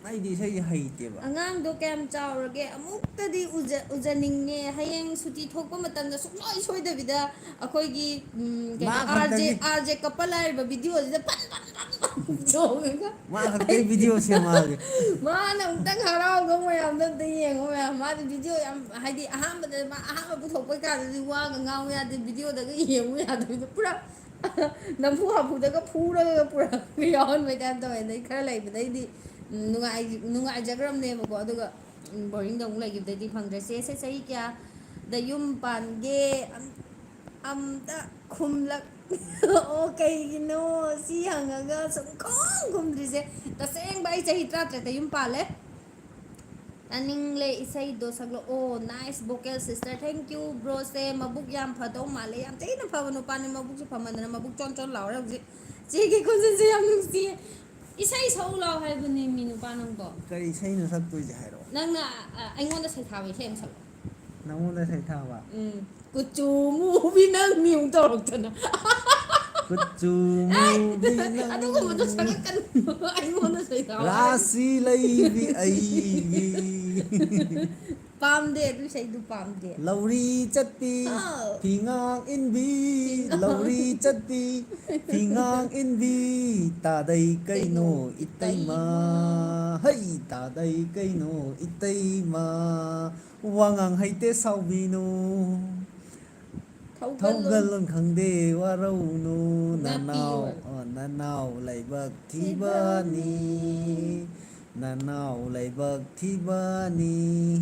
ꯑꯩꯗꯤ ꯏꯁꯩꯁꯦ ꯍꯩꯇꯦꯕ꯫ ꯑꯉꯥꯡꯗꯣ ꯀꯌꯥꯝ ꯆꯥꯎꯔꯒꯦ? ꯑꯃꯨꯛꯇꯗꯤ ꯎꯖ-, ꯎꯖꯅꯤꯡꯉꯦ꯫ ꯍꯌꯦꯡ ꯁꯨꯇꯤ ꯊꯣꯛꯄ ꯃꯇꯝꯗ ꯁꯨꯡꯁꯣꯏ ꯁꯣꯏꯗꯕꯤꯗ ꯑꯩꯈꯣꯏꯒꯤ, ꯎꯝ, ꯃꯥ ꯀꯩꯅꯣ, RJ, ꯈꯛꯇꯒꯤ꯫ RJ couple ꯍꯥꯏꯔꯤꯕ videoꯁꯤꯗ ꯐꯟ ꯐꯟ ꯐꯟ ꯐꯟ ꯆꯣꯡꯉꯒ ꯃꯥ ꯈꯛꯇꯒꯤ video ꯁꯦꯝꯃꯛꯑꯒꯦ꯫ ꯃꯥꯅ ꯑꯃꯨꯛꯇꯪ ꯍꯔꯥꯎꯗꯧ ꯃꯌꯥꯝꯗꯣ ꯑꯝꯇ ꯌꯦꯡꯉꯣ ꯃꯌꯥꯝ꯫ ꯃꯥꯗꯤ video ꯌꯥꯝ, ꯍꯥꯏꯗꯤ, ꯑꯍꯥꯟꯕꯗ ꯃꯥ ꯑꯍꯥꯟꯕ ꯄꯨꯊꯣꯛꯄꯩ ꯀꯥꯟꯗꯗꯤ ꯋꯥꯒ ꯉꯥꯡꯕ ꯌꯥꯗꯦ, videoꯗꯒ ꯌꯦꯡꯕ ꯌꯥꯗꯕꯤꯗꯣ ꯄꯨꯔꯥ ꯅꯝꯐꯨ ꯍꯥꯐꯨꯗꯒ ꯐꯨꯔꯒ ꯄꯨꯔꯛꯄ ꯌꯥꯎꯍꯟꯕꯩ type ꯇꯧꯋꯦ꯫ ꯑꯗꯩ ꯈꯔ ꯂꯩꯕꯗꯩꯗꯤ, ꯎꯝ, ꯅꯨꯡꯉꯥꯏ-, ꯅꯨꯡꯉꯥꯏꯖꯈ꯭ꯔꯕꯅꯦꯕꯀꯣ꯫ ꯑꯗꯨꯒ, ꯎꯝ, boringꯗ ꯑꯃꯨꯛ ꯂꯩꯈꯤꯕꯗꯩꯗꯤ ꯐꯪꯗ꯭ꯔꯦ꯫ ꯆꯦꯁꯦ ꯆꯍꯤ ꯀꯌꯥꯗ ꯌꯨꯝ ꯄꯥꯟꯒꯦ? ꯑꯝ-, ꯑꯝꯇ ꯈꯨꯝꯂꯛ-, ꯑꯣ, ꯀꯩꯒꯤꯅꯣ ꯁꯤ ꯍꯪꯉꯒ ꯁꯨꯝ ꯈꯨꯝ ꯈꯨꯝꯗ꯭ꯔꯤꯁꯦ? ꯇꯁꯦꯡꯕ ꯑꯩ ꯆꯍꯤ ꯇꯔꯥꯇꯔꯦꯠꯇ ꯌꯨꯝ ꯄꯥꯜꯂꯦ꯫ ꯇꯥꯅꯤꯡꯂꯦ, ꯏꯁꯩꯗꯣ ꯁꯛꯂꯛꯑꯣ꯫ Nice vocal sister, thank you꯫ Broꯁꯦ ꯃꯕꯨꯛ ꯌꯥꯝ ꯐꯗꯧ ꯃꯥꯜꯂꯦ, ꯌꯥꯝ ꯊꯤꯅ ꯐꯕ ꯅꯨꯄꯥꯅꯦ, ꯃꯕꯨꯛꯁꯨ ꯐꯃꯟꯗꯅ ꯃꯕꯨꯛ ꯆꯣꯟ ꯆꯣꯟ ꯂꯥꯎꯔꯦ ꯍꯧꯖꯤꯛ꯫ ꯆꯦꯒꯤ ꯈꯣꯟꯖꯦꯜꯁꯦ ꯌꯥꯝ ꯅꯨꯡꯁꯤꯌꯦ꯫ ꯏꯁꯩ ꯁꯛꯎ ꯂꯥꯎ ꯍꯥꯏꯕꯅꯦ ꯃꯤ ꯅꯨꯄꯥ ꯅꯪꯕꯣ꯫ ꯀꯔꯤ ꯏꯁꯩꯅꯣ ꯁꯛꯇꯣꯏꯁꯦ ꯍꯥꯏꯔꯛꯑꯣ? ꯅꯪꯅ ꯑ, ꯑꯩꯉꯣꯟꯗ ꯁꯩꯊꯥꯕ ꯏꯁꯩ ꯑꯃ ꯁꯛꯂꯛꯑꯣ꯫ ꯅꯪꯉꯣꯟꯗ ꯁꯩꯊꯥꯕ? ꯎꯝ꯫ ꯀꯨꯆꯨ ꯃꯨꯕꯤ ꯅꯪꯅꯤ ꯑꯃꯨꯛ ꯇꯧꯔꯛꯇꯅ꯫ ꯀꯨꯆꯨ ꯃꯨꯕꯤ ꯅꯪ, ꯑꯗꯨꯒꯨꯝꯕꯗꯣ ꯁꯛꯂꯛꯀꯅꯨ꯫ ꯑꯩꯉꯣꯟꯗ ꯁꯩꯊꯥꯕ ꯍꯥꯏ꯫ ꯔꯥꯁꯤ ꯂꯩꯕꯤ ꯑꯩꯒꯤ꯫ ꯄꯥꯝꯗꯦ, ꯑꯗꯨ ꯏꯁꯩꯗꯨ ꯄꯥꯝꯗꯦ꯫ ꯂꯧꯔꯤ ꯆꯠꯄꯤ, ꯑꯥꯎ꯫ ꯐꯤꯉꯥꯡ ꯏꯟꯕꯤ, ꯐꯤꯉꯥꯡ꯫ ꯂꯧꯔꯤ ꯆꯠꯄꯤ, ꯐꯤꯉꯥꯡ ꯏꯟꯕꯤ, ꯇꯥꯗꯩ ꯀꯩꯅꯣ ꯀꯩꯅꯣ ꯏꯇꯩꯃ? ꯏꯇꯩꯃ? ꯍꯩ, ꯇꯥꯗꯩ ꯀꯩꯅꯣ ꯏꯇꯩꯃ? ꯋꯥꯉꯥꯡ ꯍꯩꯇꯦ ꯁꯥꯎꯕꯤꯅꯨ꯫ ꯊꯧꯒꯜꯂꯣꯟ꯫ ꯊꯧꯒꯜꯂꯣꯟ ꯈꯪꯗꯦ ꯋꯥꯔꯧꯅꯨ꯫ ꯅꯥꯄꯤ ꯅꯅꯥꯎ, ꯑꯣꯏ꯫ ꯑ, ꯅꯅꯥꯎ ꯂꯥꯏꯕꯛ ꯊꯤꯕꯅꯤ꯫ ꯊꯤꯕꯅꯤ꯫ ꯅꯅꯥꯎ ꯂꯥꯏꯕꯛ ꯊꯤꯕꯅꯤ꯫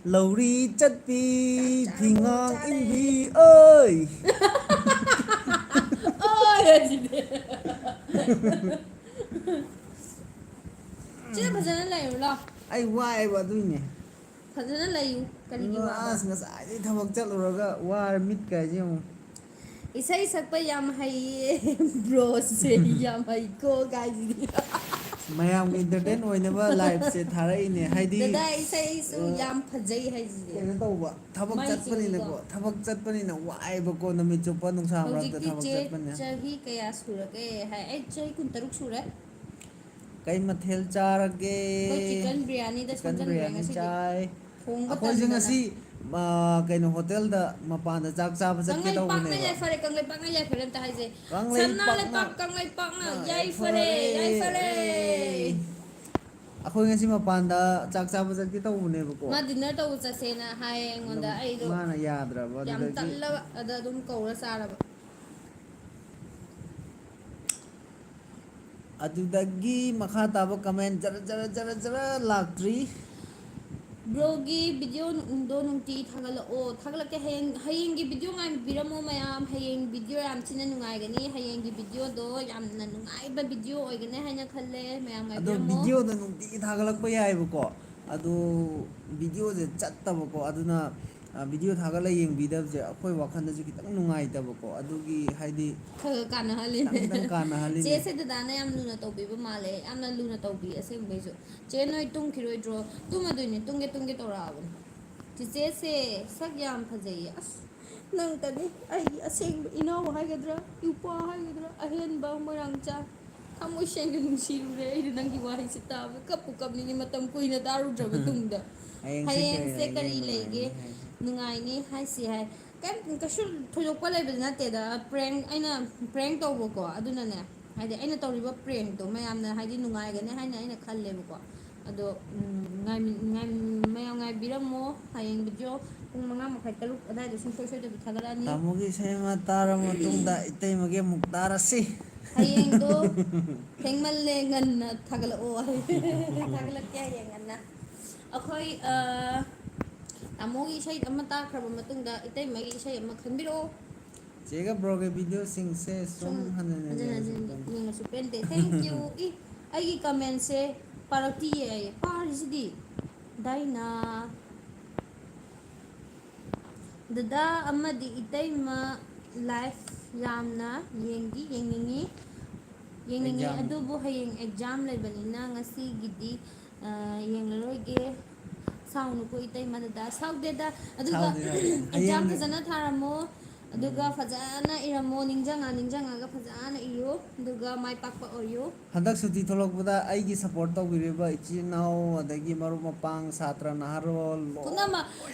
ꯂꯧꯔꯤ ꯆꯠꯄꯤ ꯆꯥꯛ ꯆꯥꯔꯕꯣ? ꯐꯤꯉꯥꯡ ꯆꯥꯔꯦ꯫ ꯏꯟꯕꯤ ꯑꯣꯏ꯫ ꯑꯣꯏ ꯍꯥꯏꯁꯤꯗꯤ꯫ ꯆꯦ, ꯐꯖꯅ ꯂꯩꯔꯨ ꯂꯥꯎ꯫ ꯑꯩ ꯋꯥꯏꯑꯦꯕ ꯑꯗꯨꯏꯅꯦ꯫ ꯐꯖꯅ ꯂꯩꯌꯨ꯫ ꯀꯔꯤꯒꯤ ꯋꯥꯕ? ꯑꯁ, ꯉꯁꯥꯏꯗꯩ ꯊꯕꯛ ꯆꯠꯂꯨꯔꯒ ꯋꯥꯔꯦ, ꯃꯤꯠꯀꯥꯏꯁꯦ ꯌꯦꯡꯉꯨ꯫ ꯏꯁꯩ ꯁꯛꯄ ꯌꯥꯝ ꯍꯩꯌꯦ꯫ Broꯁꯦ ꯌꯥꯝ ꯍꯩꯀꯣ ꯀꯥꯏꯁꯤꯗꯤ꯫ ꯃꯌꯥꯝꯒꯤ entertain ꯑꯣꯏꯅꯕ liveꯁꯦ ꯊꯥꯔꯛꯏꯅꯦ, ꯍꯥꯏꯗꯤ, ꯗꯗꯥ, ꯏꯁꯩꯁꯨ ꯑ, ꯌꯥꯝ ꯐꯖꯩ ꯍꯥꯏꯁꯤꯗꯤ꯫ ꯀꯩꯅꯣ ꯇꯧꯕ, ꯊꯕꯛ ꯃꯩ ꯆꯠꯄꯅꯤꯅꯀꯣ, ꯆꯤꯡꯉꯤꯗꯣ꯫ ꯊꯕꯛ ꯆꯠꯄꯅꯤꯅ ꯋꯥꯏꯑꯦꯕꯀꯣ, ꯅꯨꯃꯤꯠ ꯆꯨꯞꯄ ꯅꯨꯡꯁꯥ ꯃꯔꯛꯇ ꯍꯧꯖꯤꯛꯇꯤ ꯊꯕꯛ ꯆꯦ ꯆꯠꯄꯅꯤꯅ꯫ ꯆꯍꯤ ꯀꯌꯥ ꯁꯨꯔꯒꯦ ꯍꯥꯏ? ꯑꯩ ꯆꯍꯤ ꯀꯨꯟꯇꯔꯨꯛ ꯁꯨꯔꯦ꯫ ꯀꯩ ꯃꯊꯦꯜ ꯆꯥꯔꯒꯦ? ꯑꯩꯈꯣꯏ chicken biryaniꯗ chicken ꯁꯝꯖꯟꯈ꯭ꯔꯦ biryani ꯉꯁꯤꯗꯤ꯫ ꯆꯥꯏ꯫ ꯊꯣꯡꯕ ꯑꯩꯈꯣꯏꯁꯦ ꯇꯟꯗꯅ꯫ ꯉꯁꯤ, ꯑ, ꯀꯩꯅꯣ, hotelꯗ ꯃꯄꯥꯟꯗ ꯆꯥꯛ ꯆꯥꯕ ꯆꯠꯀꯦ ꯀꯪꯂꯩꯄꯥꯛꯅ ꯇꯧꯕꯅꯦꯕ꯫ ꯌꯥꯏꯐꯔꯦ, ꯀꯪꯂꯩꯄꯥꯛꯅ ꯌꯥꯏꯐꯔꯦ ꯑꯝꯇ ꯍꯥꯏꯁꯦ꯫ ꯁꯅꯥ ꯀꯪꯂꯩꯄꯥꯛꯅ ꯂꯩꯄꯥꯛ ꯀꯪꯂꯩꯄꯥꯛꯅ ꯌꯥꯏꯐꯔꯦ, ꯌꯥꯏꯐꯔꯦ꯫ ꯌꯥꯏꯐꯔꯦ꯫ ꯑꯩꯈꯣꯏ ꯉꯁꯤ ꯃꯄꯥꯟꯗ ꯆꯥꯛ ꯆꯥꯕ ꯆꯠꯀꯦ ꯇꯧꯕꯅꯦꯕꯀꯣ꯫ ꯃꯥ dinner ꯇꯧꯕ ꯆꯠꯁꯦꯅ ꯍꯥꯏꯌꯦ ꯑꯗꯣ ꯑꯩꯉꯣꯟꯗ꯫ ꯑꯩꯗꯣ ꯃꯥꯅ ꯌꯥꯗ꯭ꯔꯕ, ꯌꯥꯝ ꯑꯗꯨꯗꯒꯤ ꯇꯜꯂꯕ, ꯑꯗ ꯑꯗꯨꯝ ꯀꯧꯔ ꯆꯥꯔꯕ꯫ ꯑꯗꯨꯗꯒꯤ ꯃꯈꯥ ꯇꯥꯕ comment ꯖꯔ ꯖꯔ ꯖꯔ ꯖꯔ ꯂꯥꯛꯇ꯭ꯔꯤ꯫ Broꯒꯤ videoꯗꯣ ꯅꯨꯡꯇꯤꯒꯤ ꯊꯥꯒꯠꯂꯛꯑꯣ꯫ ꯊꯥꯒꯠꯂꯛꯀꯦ꯫ ꯍꯌꯦꯡ, ꯍꯌꯦꯡꯒꯤ video ꯉꯥꯏꯕꯤꯔꯝꯃꯣ ꯃꯌꯥꯝ꯫ ꯍꯌꯦꯡ video ꯌꯥꯝ ꯊꯤꯅ ꯅꯨꯡꯉꯥꯏꯒꯅꯤ꯫ ꯍꯌꯦꯡꯒꯤ videoꯗꯣ ꯌꯥꯝꯅ ꯅꯨꯡꯉꯥꯏꯕ video ꯑꯣꯏꯒꯅꯤ ꯍꯥꯏꯅ ꯈꯜꯂꯦ꯫ ꯃꯌꯥꯝ ꯑꯗꯣ ꯉꯥꯏꯕꯤꯔꯝꯃꯣ꯫ Videoꯗꯣ ꯅꯨꯡꯇꯤꯒꯤ ꯊꯥꯒꯠꯂꯛꯄ ꯌꯥꯏꯑꯕꯀꯣ꯫ ꯑꯗꯣ ꯚꯤꯗꯤꯑꯣꯁꯦ ꯆꯠꯇꯕꯀꯣ, ꯑꯗꯨꯅ, ꯑ, ꯚꯤꯗꯤꯑꯣ ꯊꯥꯒꯠꯂ ꯌꯦꯡꯕꯤꯗꯕꯁꯦ ꯑꯩꯈꯣꯏ ꯋꯥꯈꯜꯗꯁꯨ ꯈꯤꯇꯪ ꯅꯨꯡꯉꯥꯏꯇꯕꯀꯣ, ꯑꯗꯨꯒꯤ ꯍꯥꯏꯗꯤ ꯈꯔ ꯈꯔ ꯀꯥꯟꯅꯍꯜꯂꯤꯅꯦ꯫ ꯈꯤꯇꯪ ꯈꯤꯇꯪ ꯀꯥꯟꯅꯍꯜꯂꯤꯅꯦ꯫ ꯆꯦꯁꯦ ꯗꯗꯥꯅ ꯌꯥꯝ ꯂꯨꯅ ꯇꯧꯕꯤꯕ ꯃꯥꯜꯂꯦ, ꯌꯥꯝꯅ ꯂꯨꯅ ꯇꯧꯕꯤ ꯑꯁꯦꯡꯕꯩꯁꯨ꯫ "ꯆꯦ, ꯅꯣꯏ ꯇꯨꯝꯈꯤꯔꯣꯏꯗ꯭ꯔꯣ?" "ꯇꯨꯝꯃꯗꯣꯏꯅꯦ, ꯇꯨꯝꯒꯦ ꯇꯨꯝꯒꯦ" ꯇꯧꯔꯛꯑꯕꯅꯦ꯫ "ꯆꯤꯆꯦꯁꯦ ꯁꯛ ꯌꯥꯝ ꯐꯖꯩꯌꯦ"꯫ ꯑꯁ, ꯅꯪꯇꯅꯤ ꯑꯩꯒꯤ ꯑꯁꯦꯡꯕ ꯏꯅꯥꯎ ꯍꯥꯏꯒꯗ꯭ꯔꯥ, ꯏꯄ꯭ꯋꯥ ꯍꯥꯏꯒꯗ꯭ꯔꯥ, ꯑꯍꯦꯟꯕ ꯃꯣꯏꯔꯥꯡꯆꯥ꯫ ꯊꯃꯣꯏ ꯁꯦꯡꯅ ꯅꯨꯡꯁꯤꯔꯨꯔꯦ ꯑꯩꯗꯤ ꯅꯪꯒꯤ ꯋꯥꯍꯩꯁꯤ ꯇꯥꯕ꯫ ꯀꯞꯄꯨ ꯀꯞꯅꯤꯡꯉꯤ, ꯃꯇꯝ ꯀꯨꯏꯅ ꯇꯥꯔꯨꯗ꯭ꯔꯕ ꯇꯨꯡꯗ꯫ ꯍꯌꯦꯡꯁꯦ ꯍꯌꯦꯡꯁꯦ ꯀꯔꯤ ꯀꯔꯤ ꯂꯩꯒꯦ? ꯂꯩꯒꯦ ꯍꯥꯏ? ꯅꯨꯡꯉꯥꯏꯅꯤ ꯍꯥꯏꯁꯤ ꯍꯥꯏ꯫ ꯀꯩꯝ ꯀꯩꯁꯨ ꯊꯣꯏꯗꯣꯛꯄ ꯂꯩꯕꯗꯤ ꯅꯠꯇꯦꯗ, prank, ꯑꯩꯅ prank ꯇꯧꯕꯀꯣ, ꯑꯗꯨꯅꯅꯦ꯫ ꯍꯥꯏꯗꯤ ꯑꯩꯅ ꯇꯧꯔꯤꯕ prankꯇꯣ ꯃꯌꯥꯝꯅ ꯍꯥꯏꯗꯤ ꯅꯨꯡꯉꯥꯏꯒꯅꯤ ꯍꯥꯏꯅ ꯑꯩꯅ ꯈꯜꯂꯦꯕꯀꯣ꯫ ꯑꯗꯣ, ꯎꯝ, ꯉꯥꯏꯃꯤ-, ꯉꯥꯏ-, ꯃꯌꯥꯝ ꯉꯥꯏꯕꯤꯔꯝꯃꯣ꯫ ꯍꯌꯦꯡ video ꯄꯨꯡ ꯃꯉꯥ ꯃꯈꯥꯏ, ꯇꯔꯨꯛ ꯑꯗꯥꯏꯗ ꯁꯨꯡꯁꯣꯏ ꯁꯣꯏꯗꯕꯤ ꯊꯥꯒꯠꯂꯛꯑꯅꯤ꯫ ꯇꯥꯃꯣꯒꯤ ꯏꯁꯩ ꯑꯃ ꯇꯥꯔ ꯃꯇꯨꯡꯗ ꯏꯇꯩꯃꯒꯤ ꯑꯃꯨꯛ ꯇꯥꯔꯁꯤ꯫ ꯍꯌꯦꯡꯗꯣ ꯊꯦꯡꯃꯜꯂꯦ, ꯉꯟꯅ ꯊꯥꯒꯠꯂꯛꯑꯣ꯫ ꯊꯥꯒꯠꯂꯛꯀꯦ ꯍꯌꯦꯡ ꯉꯟꯅ꯫ ꯑꯩꯈꯣꯏ, ꯑ, ꯇꯥꯃꯣꯒꯤ ꯏꯁꯩ ꯑꯃ ꯇꯥꯈ꯭ꯔꯕ ꯃꯇꯨꯡꯗ ꯏꯇꯩꯃꯒꯤ ꯏꯁꯩ ꯑꯃ ꯈꯟꯕꯤꯔꯛꯑꯣ꯫ ꯆꯦꯒ broꯒꯤ videoꯁꯤꯡꯁꯦ ꯁꯨꯝ ꯁꯨꯝ ꯍꯟꯖꯤꯟ ꯍꯟꯖꯤꯟ ꯍꯟꯖꯤꯟ ꯌꯦꯡꯉꯁꯨ ꯍꯟꯖꯤꯟ ꯄꯦꯟꯗꯦ꯫ ꯌꯦꯡꯉꯁꯨ ꯄꯦꯟꯗꯦ꯫ Thank you꯫ ꯏ, ꯑꯩꯒꯤ commentꯁꯦ ꯄꯥꯔꯛꯇꯤꯌꯦ ꯑꯩ꯫ ꯄꯥꯔꯤꯁꯤꯗꯤ꯫ ꯗꯥꯏꯅꯥ꯫ ꯗꯗꯥ ꯑꯃꯗꯤ ꯏꯇꯩꯃ live ꯌꯥꯝꯅ ꯌꯦꯡꯗꯤ ꯌꯦꯡꯅꯤꯡꯉꯤ꯫ ꯌꯦꯡꯅꯤꯡꯉꯤ, exam꯫ ꯑꯗꯨꯕꯨ ꯍꯌꯦꯡ exam ꯂꯩꯕꯅꯤꯅ ꯉꯁꯤꯒꯤꯗꯤ, ꯑ, ꯌꯦꯡꯂꯔꯣꯏꯒꯦ꯫ ꯁꯥꯎꯅꯨꯀꯣ ꯏꯇꯩꯃ ꯗꯗꯥ꯫ ꯁꯥꯎꯗꯦꯗ꯫ ꯑꯗꯨꯒ ꯁꯥꯎꯗꯦ, ꯁꯥꯎꯗꯦ꯫ Exam ꯍꯌꯦꯡ ꯐꯖꯅ ꯊꯥꯔꯝꯃꯣ꯫ ꯑꯗꯨꯒ ꯎꯝ꯫ ꯐꯖꯅ ꯏꯔꯝꯃꯣ, ꯅꯤꯡꯖꯪꯉ ꯅꯤꯡꯖꯪꯉꯒ ꯐꯖꯅ ꯏꯌꯨ, ꯑꯗꯨꯒ ꯃꯥꯏ ꯄꯥꯛꯄ ꯑꯣꯏꯌꯨ꯫ ꯍꯟꯗꯛ ꯁꯨꯇꯤ ꯊꯣꯛꯂꯛꯄꯗ ꯑꯩꯒꯤ support ꯇꯧꯕꯤꯔꯤꯕ ꯏꯆꯤꯜ ꯏꯅꯥꯎ, ꯑꯗꯒꯤ ꯃꯔꯨꯞ ꯃꯄꯥꯡ, ꯁꯥꯇ꯭ꯔ ꯅꯍꯥꯔꯣꯜ ꯂꯣꯏꯅꯃꯛ꯫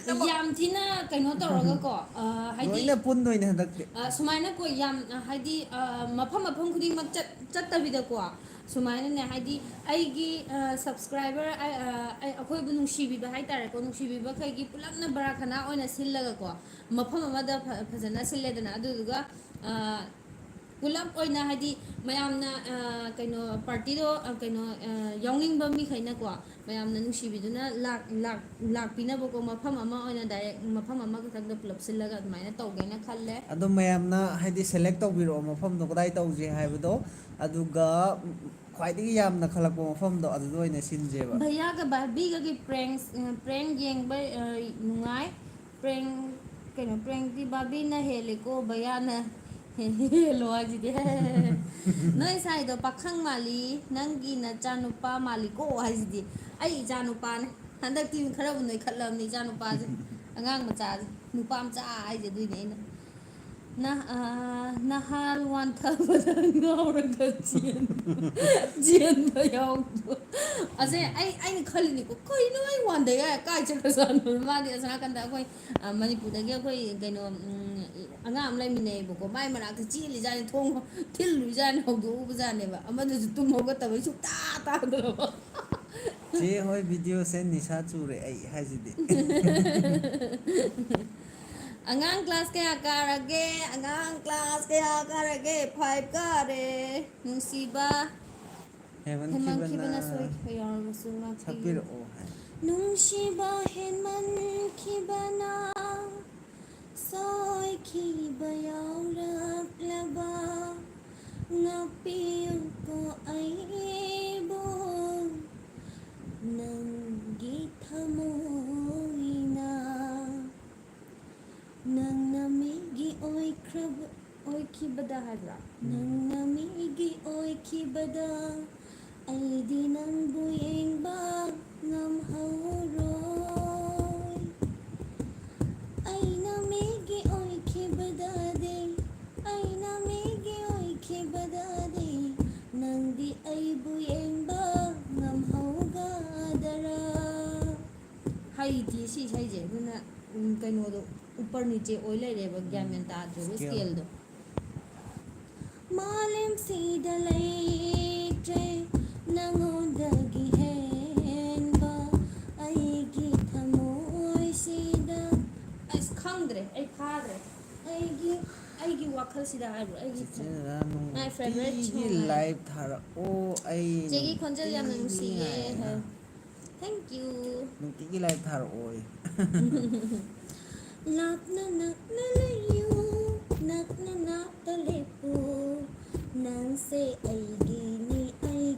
ꯌꯥꯝ ꯊꯤꯅ ꯀꯩꯅꯣ ꯇꯧꯔꯒꯀꯣ, ꯑ, ꯍꯥꯏꯗꯤ, ꯂꯣꯏꯅ ꯄꯨꯟꯗꯣꯏꯅꯦ ꯍꯟꯗꯛꯇꯤ꯫ ꯑ, ꯁꯨꯃꯥꯏꯅꯀꯣ, ꯌꯥꯝ, ꯑ, ꯍꯥꯏꯗꯤ, ꯑ, ꯃꯐꯝ ꯃꯐꯝ ꯈꯨꯗꯤꯡꯃꯛ ꯆꯠ-, ꯆꯠꯇꯕꯤꯗꯀꯣ, ꯁꯨꯃꯥꯏꯅꯅꯦ, ꯍꯥꯏꯗꯤ, ꯑꯩꯒꯤ, ꯑ, subscriber, ꯑ, ꯑ, ꯑꯩ, ꯑꯩꯈꯣꯏꯕꯨ ꯅꯨꯡꯁꯤꯕꯤꯕ ꯍꯥꯏꯇꯥꯔꯦꯀꯣ, ꯅꯨꯡꯁꯤꯕꯤꯕꯈꯩꯒꯤ ꯄꯨꯂꯞꯅ ꯕꯔꯥ ꯈꯅꯥ ꯑꯣꯏꯅ ꯁꯤꯜꯂꯒꯀꯣ, ꯃꯐꯝ ꯑꯃꯗ ꯐ-, ꯐꯖꯅ ꯁꯤꯜꯂꯦꯗꯅ, ꯑꯗꯨꯗꯨꯒ, ꯑ, ꯄꯨꯂꯞ ꯑꯣꯏꯅ, ꯍꯥꯏꯗꯤ, ꯃꯌꯥꯝꯅ, ꯑ, ꯀꯩꯅꯣ, partyꯗꯣ, ꯑ, ꯀꯩꯅꯣ, ꯑ, ꯌꯥꯎꯅꯤꯡꯕ ꯃꯤꯈꯩꯅꯀꯣ, ꯃꯌꯥꯝꯅ ꯅꯨꯡꯁꯤꯕꯤꯗꯨꯅ ꯂꯥꯛ-, ꯂꯥꯛ-, ꯂꯥꯛꯄꯤꯅꯕꯀꯣ, ꯃꯐꯝ ꯑꯃ ꯑꯣꯏꯅ direct ꯃꯐꯝ ꯑꯃꯈꯛꯇꯪꯗ ꯄꯨꯂꯞ ꯁꯤꯜꯂꯒ ꯑꯗꯨꯃꯥꯏꯅ ꯇꯧꯒꯦꯅ ꯈꯜꯂꯦ꯫ ꯑꯗꯣ ꯃꯌꯥꯝꯅ, ꯍꯥꯏꯗꯤ, select ꯇꯧꯕꯤꯔꯛꯑꯣ ꯃꯐꯝꯗꯣ ꯀꯗꯥꯏ ꯇꯧꯁꯦ ꯍꯥꯏꯕꯗꯣ, ꯑꯗꯨꯒ, ꯎꯝ, ꯈ꯭ꯋꯥꯏꯗꯒꯤ ꯌꯥꯝꯅ ꯈꯜꯂꯛꯄ ꯃꯐꯝꯗꯣ ꯑꯗꯨꯗ ꯑꯣꯏꯅ ꯁꯤꯟꯁꯦꯕ꯫ ꯚꯩꯌꯥꯒ ꯕꯥꯔꯕꯤꯒꯒꯤ ꯄ꯭ꯔꯦꯡ ꯄ꯭ꯔꯦꯡ ꯌꯦꯡꯕ ꯑ, ꯅꯨꯡꯉꯥꯏ꯫ ꯄ꯭ꯔꯦꯡ ꯀꯩꯅꯣ, ꯄ꯭ꯔꯦꯡꯗꯤ ꯕꯥꯔꯕꯤꯅ ꯍꯦꯜꯂꯦꯀꯣ, ꯚꯩꯌꯥꯅ ꯍꯦꯜꯂꯣ ꯍꯥꯏꯁꯤꯗꯤ꯫ ꯅꯣꯏ ꯁꯥꯏꯗꯣ ꯄꯥꯈꯪ ꯃꯥꯜꯂꯤ, ꯅꯪꯒꯤ ꯅꯆꯥꯅꯨꯄꯥ ꯃꯥꯜꯂꯤꯀꯣ ꯍꯥꯏꯁꯤꯗꯤ꯫ ꯑꯩ ꯏꯆꯥꯅꯨꯄꯥꯅꯦ꯫ ꯍꯟꯗꯛꯇꯤ ꯈꯔꯕꯨ ꯅꯣꯏꯈꯠꯂꯕꯅꯤ ꯏꯆꯥꯅꯨꯄꯥꯁꯦ꯫ ꯑꯉꯥꯡ ꯃꯆꯥꯁꯦ, ꯅꯨꯄꯥ ꯃꯆꯥ ꯍꯥꯏꯁꯦ ꯑꯗꯨꯏꯅꯦ ꯑꯩꯅ꯫ ꯅꯍꯥꯜ ꯋꯥꯟꯊꯕꯗ ꯉꯥꯎꯔꯒ ꯆꯦꯟ ꯆꯦꯟꯕ ꯌꯥꯎꯗꯣ꯫ ꯑꯁꯦ ꯑꯩ ꯑꯩꯅ ꯈꯜꯂꯤꯅꯤꯀꯣ, ꯀꯩꯅꯣ ꯑꯩ ꯋꯥꯟꯗꯩ ꯍꯥꯏ ꯀꯥꯏ ꯆꯠꯈ꯭ꯔꯖꯥꯠꯅꯣ? ꯃꯥꯗꯤ ꯑꯁ ꯅꯥꯀꯟꯗ ꯑꯩꯈꯣꯏ ꯃꯅꯤꯄꯨꯔꯗꯒꯤ ꯑꯩꯈꯣꯏ ꯀꯩꯅꯣ, ꯑꯉꯥꯡ ꯑꯃ ꯂꯩꯃꯤꯟꯅꯩꯌꯦꯕꯀꯣ, ꯃꯥꯏ ꯃꯅꯥꯛꯇ ꯆꯦꯜꯂꯤꯖꯥꯠꯅꯤ, ꯊꯣꯡ ꯊꯤꯜꯂꯨꯏꯖꯥꯠꯅꯤ, ꯍꯧꯗꯣꯛꯎꯕꯖꯥꯠꯅꯦꯕ꯫ ꯑꯃꯗꯨꯁꯨ ꯇꯨꯝ ꯍꯧꯒꯠꯇꯕꯩ ꯁꯨꯛꯇꯥ ꯇꯥꯗ꯭ꯔꯕ꯫ ꯆꯦ ꯍꯣꯏ ꯚꯤꯗꯤꯑꯣꯁꯦ ꯅꯤꯁꯥ ꯆꯨꯔꯦ ꯑꯩ ꯍꯥꯏꯁꯤꯗꯤ꯫ ꯑꯉꯥꯡ ꯀ꯭ꯂꯥꯁ ꯀꯌꯥ ꯀꯥꯔꯒꯦ? ꯑꯉꯥꯡ ꯀ꯭ꯂꯥꯁ ꯀꯌꯥ ꯀꯥꯔꯒꯦ? ꯐꯥꯏꯚ ꯀꯥꯔꯦ꯫ ꯅꯨꯡꯁꯤꯕ ꯍꯦꯃꯟꯈꯤꯕꯅ ꯍꯦꯃꯟꯈꯤꯕꯅ ꯁꯣꯏꯈꯤꯕ ꯌꯥꯎꯔꯕꯁꯨ ꯉꯥꯛꯄꯤꯌꯨ꯫ ꯁꯛꯄꯤꯔꯛꯑꯣ ꯍꯥꯏ꯫ ꯅꯨꯡꯁꯤꯕ ꯍꯦꯟꯃꯟꯈꯤꯕꯅ ꯁꯣꯏꯈꯤꯕ ꯌꯥꯎꯔꯛꯂꯕ ꯉꯥꯛꯄꯤꯌꯨꯀꯣ ꯑꯩꯕꯨ ꯅꯪꯒꯤ ꯊꯃꯣꯏꯅ꯫ ꯅꯪꯅ ꯃꯤꯒꯤ ꯑꯣꯏꯈ꯭ꯔꯕ ꯑꯣꯏꯈꯤꯕꯗ ꯍꯥꯏꯕ꯭ꯔꯥ? ꯅꯪꯅ ꯃꯤꯒꯤ ꯑꯣꯏꯈꯤꯕꯗ ꯑꯩꯗꯤ ꯅꯪꯕꯨ ꯌꯦꯡꯕ ꯉꯝꯍꯧꯔꯣꯏ꯫ ꯑꯩꯅ ꯃꯤꯒꯤ ꯑꯣꯏꯈꯤꯕꯗꯗꯤ ꯑꯩꯅ ꯃꯤꯒꯤ ꯑꯣꯏꯈꯤꯕꯗꯗꯤ ꯅꯪꯗꯤ ꯑꯩꯕꯨ ꯌꯦꯡꯕ ꯉꯝꯍꯧꯒꯗꯔꯥ? ꯍꯩꯇꯦ ꯁꯤ ꯏꯁꯩꯁꯦ, ꯑꯗꯨꯅ ꯎꯝ, ꯀꯩꯅꯣꯗꯣ ꯎꯄꯔ ꯅꯤꯆꯦ ꯑꯣꯏ ꯂꯩꯔꯦꯕ, ꯒ꯭ꯌꯥꯟ ꯃꯦꯟ ꯇꯥꯗ꯭ꯔꯦꯕ Scale. ꯁ꯭ꯀꯦꯜꯗꯣ꯫ ꯃꯥꯂꯦꯝꯁꯤꯗ ꯂꯩꯇ꯭ꯔꯦ ꯅꯉꯣꯟꯗꯒꯤ ꯍꯦꯟꯕ ꯑꯩꯒꯤ ꯊꯃꯣꯏꯁꯤꯗ꯫ ꯑꯁ ꯈꯪꯗ꯭ꯔꯦ, ꯑꯩ ꯐꯥꯗ꯭ꯔꯦ꯫ ꯑꯩꯒꯤ ꯑꯩꯒꯤ ꯋꯥꯈꯜꯁꯤꯗ ꯍꯥꯏꯕ꯭ꯔꯣ? ꯑꯩꯒꯤ ꯆꯤꯆꯦ ꯅꯅꯥ My favorite ꯅꯨꯡꯇꯤꯒꯤ song ꯍꯥꯏ꯫ ꯂꯥꯏꯚ ꯊꯥꯔꯛꯑꯣ ꯑꯩ ꯆꯦꯒꯤ ꯈꯣꯟꯖꯦꯜ ꯌꯥꯝꯅ ꯅꯨꯡꯇꯤꯒꯤ ꯅꯨꯡꯁꯤꯌꯦ ꯉꯥꯏꯔꯦ ꯍꯥꯏ꯫ ꯅꯪ꯫ Thank you. ꯅꯨꯡꯇꯤꯒꯤ ꯂꯥꯏꯚ ꯊꯥꯔꯛꯑꯣ ꯑꯩ꯫ ꯂꯥꯞꯅ ꯅꯛꯅ ꯂꯩꯌꯨ, ꯅꯛꯅ ꯅꯥꯛꯇ ꯂꯦꯞꯄꯨ, ꯅꯪꯁꯦ ꯑꯩꯒꯤꯅꯤ, ꯑꯩ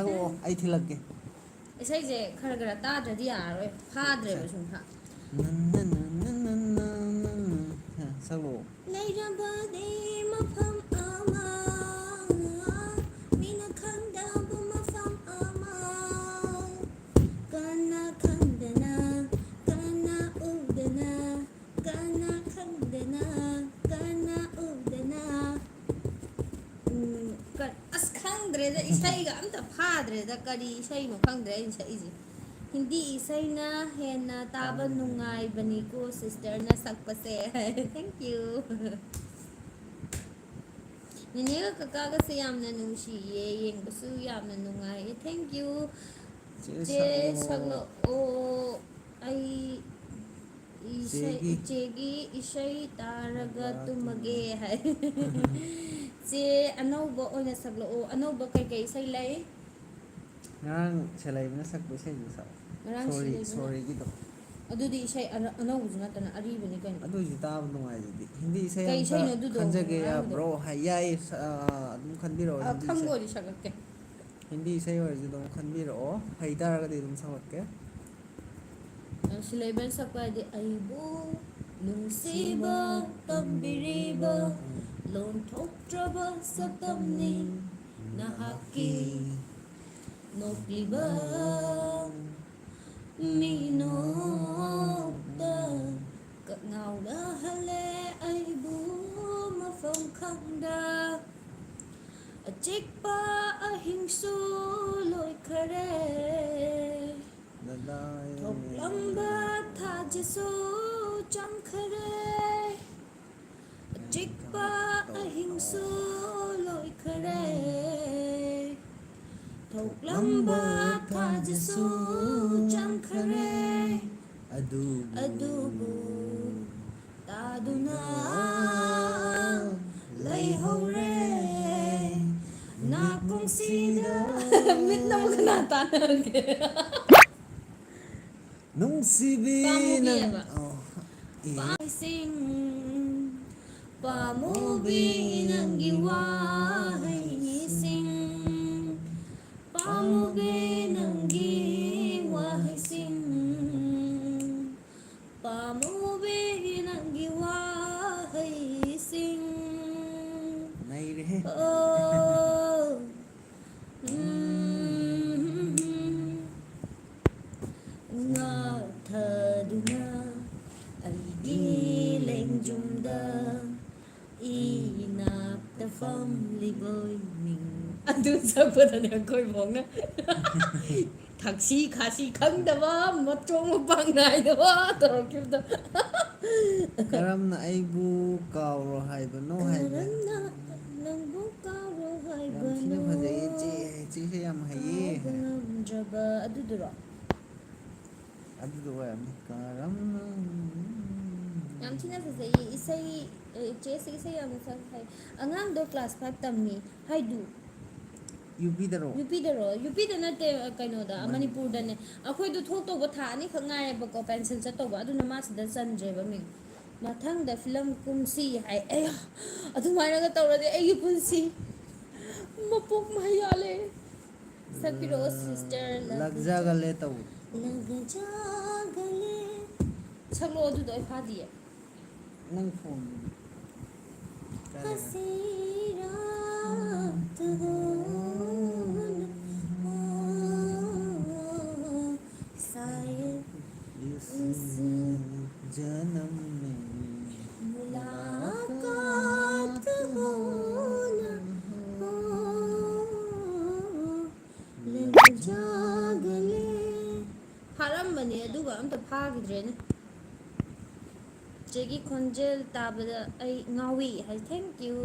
ꯁꯛꯂꯛꯑꯣ, ꯑꯩ ꯊꯤꯜꯂꯛꯀꯦ꯫ ꯏꯁꯩꯁꯦ ꯈꯔ ꯈꯔ ꯇꯥꯗ꯭ꯔꯗꯤ ꯌꯥꯔꯔꯣꯏ, ꯐꯥꯗ꯭ꯔꯦꯕ ꯁꯦ꯫ ꯁꯨꯝ ꯐꯥ꯫ ꯅꯟ ꯅꯟ ꯅꯟ ꯅꯟ ꯅꯟ ꯅꯟ ꯅꯟ꯫ ꯁꯦ, ꯁꯛꯂꯛꯑꯣ꯫ ꯂꯩꯔꯕꯗꯤ ꯃꯐꯝ ꯑꯃ, ꯃꯤꯅ ꯈꯪꯗꯕ ꯃꯐꯝ ꯑꯃ, ꯀꯅꯥ ꯈꯪꯗꯅ, ꯀꯅꯥ ꯎꯗꯅ, ꯀꯅꯥ ꯈꯪꯗꯅ, ꯀꯅꯥ ꯎꯗꯅ꯫ ꯎꯝ, ꯀ-, ꯑꯁ, ꯈꯪꯗ꯭ꯔꯦꯗ, ꯏꯁꯩꯒ ꯑꯝꯇ ꯐꯥꯗ꯭ꯔꯦꯗ, ꯀꯔꯤ ꯏꯁꯩꯅꯣ ꯈꯪꯗ꯭ꯔꯦ ꯑꯩꯅ ꯁꯛꯏꯁꯦ꯫ ꯍꯤꯟꯗꯤ ꯏꯁꯩꯅ ꯍꯦꯟꯅ ꯇꯥꯕ ꯅꯨꯡꯉꯥꯏꯕꯅꯤꯀꯣ sisterꯅ ꯁꯛꯄꯁꯦ꯫ Thank you꯫ ꯅꯦꯅꯦꯒ ꯀꯀꯥꯒꯁꯦ ꯌꯥꯝꯅ ꯅꯨꯡꯁꯤꯌꯦ, ꯌꯦꯡꯕꯁꯨ ꯌꯥꯝꯅ ꯅꯨꯡꯉꯥꯏꯌꯦ꯫ Thank you꯫ ꯆꯦ ꯆꯦ ꯁꯛꯂꯛꯑꯣ꯫ ꯁꯛꯂꯛꯑꯣ꯫ ꯑꯩ ꯏꯁꯩ, ꯆꯦꯒꯤ ꯏꯆꯦꯒꯤ ꯏꯁꯩ ꯇꯥꯔꯒ ꯇꯥꯔꯒ ꯇꯨꯝꯃꯒꯦ ꯇꯨꯝꯃꯒꯦ꯫ ꯍꯥꯏ꯫ ꯆꯦ, ꯑꯅꯧꯕ ꯑꯣꯏꯅ ꯁꯛꯂꯛꯑꯣ꯫ ꯑꯅꯧꯕ ꯀꯩꯀꯩ ꯏꯁꯩ ꯂꯩ? ꯉꯔꯥꯡ ꯁꯦꯂꯩꯕꯅ ꯁꯛꯄ ꯏꯁꯩꯗꯨ ꯁꯛꯑꯣ꯫ ꯉꯔꯥꯡ ꯁꯣꯔꯤ, ꯁꯦꯂꯩꯕꯅ? ꯁꯣꯔꯤꯒꯤꯗꯣ꯫ ꯑꯗꯨꯗꯤ ꯏꯁꯩ ꯑꯅ-, ꯑꯅꯧꯕꯁꯨ ꯅꯠꯇꯅ ꯑꯔꯤꯕꯅꯤ ꯀꯩꯅꯣ꯫ ꯑꯗꯨ ꯑꯣꯏꯁꯨ ꯇꯥꯕ ꯅꯨꯡꯉꯥꯏꯗꯨꯗꯤ꯫ ꯍꯤꯟꯗꯤ ꯏꯁꯩ ꯀꯩ ꯑꯝꯇ ꯏꯁꯩꯅꯣ ꯑꯗꯨꯗꯣ ꯈꯟꯖꯒꯦ ꯉꯔꯥꯡꯒꯤꯗꯣ? ꯌꯥꯕ꯭ꯔꯣ? ꯍꯥꯏ, ꯌꯥꯏꯌꯦ, ꯁ-, ꯑꯥ, ꯑꯗꯨꯝ ꯈꯟꯕꯤꯔꯛꯑꯣ, ꯑ, ꯍꯤꯟꯗꯤ ꯈꯪꯕ ꯏꯁꯩ꯫ ꯑꯣꯏꯔꯗꯤ ꯁꯛꯂꯛꯀꯦ꯫ ꯍꯤꯟꯗꯤ ꯏꯁꯩ ꯑꯣꯏꯔꯁꯨ ꯑꯗꯨꯝ ꯈꯟꯕꯤꯔꯛꯑꯣ, ꯍꯩ ꯇꯥꯔꯒꯗꯤ ꯑꯗꯨꯝ ꯁꯛꯂꯛꯀꯦ꯫ ꯑ, ꯁꯤꯂꯩꯕꯅ ꯁꯛꯄ ꯍꯥꯏꯗꯤ, "ꯑꯩꯕꯨ ꯅꯨꯡꯁꯤꯕ ꯇꯝꯕꯤꯔꯤꯕ ꯂꯣꯟꯊꯣꯛꯇ꯭ꯔꯕ ꯁꯛꯇꯝꯅꯤ ꯅꯍꯥꯛꯀꯤ ꯅꯣꯛꯂꯤꯕ ꯃꯤꯅꯣꯛꯇ ꯀꯛ ꯉꯥꯎꯅꯍꯜꯂꯦ ꯑꯩꯕꯨ ꯃꯐꯝ ꯈꯪꯗ꯫ ꯑꯆꯤꯛꯄ ꯑꯍꯤꯡꯁꯨ ꯂꯣꯏꯈꯔꯦ, ꯊꯣꯛꯂꯝꯕ ꯊꯥꯖꯁꯨ ꯆꯪꯈꯔꯦ, ꯑꯆꯤꯛꯄ ꯑꯍꯤꯡꯁꯨ ꯂꯣꯏꯈꯔꯦ, ꯊꯣꯛꯂꯝꯕ ꯊꯥꯖꯁꯨ ꯆꯪꯈꯔꯦ, ꯑꯗꯨꯕꯨ ꯑꯗꯨꯕꯨ ꯇꯥꯗꯨꯅ ꯂꯩꯍꯧꯔꯦ ꯅꯥꯀꯣꯡꯁꯤꯗ꯫ ꯃꯤꯠꯅ ꯑꯃꯨꯛ ꯀꯅꯥ ꯇꯥꯟꯅꯔꯒꯦ? ꯅꯨꯡꯁꯤꯕꯤ ꯅꯪ-, ꯄꯥꯝꯃꯨꯕꯤꯑꯕ꯫ ꯑꯣ, ꯑꯦ꯫ ꯄꯥꯝꯕꯤꯁꯤꯡ, ꯄꯥꯝꯃꯨꯕꯤ ꯅꯪꯒꯤ ꯋꯥꯍꯩꯁꯤꯡ꯫ ꯑꯗꯨ ꯁꯛꯄꯗꯅꯦ ꯑꯩꯈꯣꯏ ꯃꯧꯅ ꯊꯛꯁꯤ ꯈꯥꯁꯤ ꯈꯪꯗꯕ, ꯃꯆꯣꯡ ꯃꯄꯥꯡ ꯅꯥꯏꯗꯕ ꯇꯧꯔꯛꯈꯤꯕꯗꯣ꯫ ꯀꯔꯝꯅ ꯑꯩꯕꯨ ꯀꯥꯎꯔꯣ ꯍꯥꯏꯕꯅꯣ ꯍꯥꯏꯕ꯫ ꯀꯔꯝꯅ ꯅꯪꯕꯨ ꯀꯥꯎꯔꯣ ꯌꯥꯝ ꯊꯤꯅ ꯍꯥꯏꯕꯅꯣ? ꯐꯖꯩꯌꯦ ꯏꯆꯦ꯫ ꯏꯆꯦꯁꯦ ꯌꯥꯝ ꯍꯩꯌꯦ꯫ ꯀꯥꯎꯕ ꯉꯝꯗ꯭ꯔꯕ ꯑꯗꯨꯗꯨꯔꯣ? ꯑꯗꯨꯗꯣ ꯑꯣꯏꯔꯝꯅꯤ꯫ ꯀꯔꯝꯅ ꯌꯥꯝ ꯊꯤꯅ ꯐꯖꯩꯌꯦ ꯏꯁꯩ꯫ ꯑꯦ, ꯏꯆꯦꯁꯦ ꯏꯁꯩ ꯌꯥꯝꯅ ꯁꯛ ꯍꯩ꯫ ꯑꯉꯥꯡꯗꯣ class five ꯇꯝꯃꯤ ꯍꯥꯏꯗꯨ꯫ ꯌꯨ ꯄꯤꯗꯔꯣ? ꯌꯨ ꯄꯤꯗꯔꯣ? ꯌꯨ ꯄꯤꯗ ꯅꯠꯇꯦ, ꯀꯩꯅꯣꯗ, ꯃꯅꯤꯄꯨꯔ꯫ ꯃꯅꯤꯄꯨꯔꯗꯅꯦ꯫ ꯑꯩꯈꯣꯏꯗꯣ ꯊꯣꯛꯇꯧꯕ ꯊꯥ ꯑꯅꯤꯈꯛ ꯉꯥꯏꯔꯦꯕꯀꯣ, pencil ꯆꯠꯇꯧꯕ, ꯑꯗꯨꯅ ꯃꯥ ꯁꯤꯗ ꯆꯟꯗ꯭ꯔꯦꯕ ꯃꯤꯡ꯫ ꯃꯊꯪꯗ film ꯀꯨꯝꯁꯤ ꯍꯥꯏ꯫ ꯑꯩ ꯑꯗꯨꯃꯥꯏꯅꯒ ꯇꯧꯔꯗꯤ ꯑꯩꯒꯤ ꯄꯨꯟꯁꯤ ꯃꯄꯣꯛ ꯃꯍꯩ ꯌꯥꯜꯂꯦ꯫ ꯁꯛꯄꯤꯔꯛꯑꯣ sister꯫ ꯂꯛꯖꯒꯂꯦ ꯇꯧ꯫ ꯂꯛꯖꯒꯂꯦ꯫ ꯁꯛꯂꯛꯑꯣ ꯑꯗꯨꯗꯣ, ꯑꯩ ꯐꯥꯗꯤꯌꯦ꯫ ꯅꯪ phone ꯀꯥꯏ ꯂꯩꯔꯦ? ꯍꯁꯤ ꯔꯥꯠ ꯍꯣ ꯅ ꯍꯣ, ꯁꯥꯌꯗ इस जन्म में मुलाकात हो न हो, लग जा गले। ꯐꯥꯔꯝꯕꯅꯦ ꯑꯗꯨꯒ ꯑꯝꯇ ꯐꯥꯈꯤꯗ꯭ꯔꯦꯅꯦ꯫ ꯆꯦꯒꯤ ꯈꯣꯟꯖꯦꯜ ꯇꯥꯕꯗ ꯑꯩ ꯉꯥꯎꯏ ꯍꯥꯏ꯫ Thank you꯫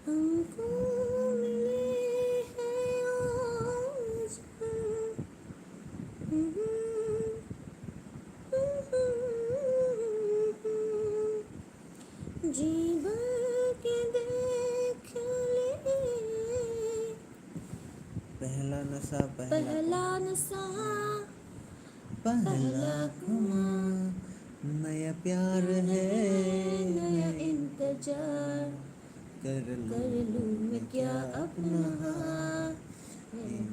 हमको मिले हैं आज हम। जी भर के देख ले। पहला नशा पहला पहला नशा पहला खुमार नया प्यार है नया इंतजार कर कर लूं मैं क्या अपना हाल।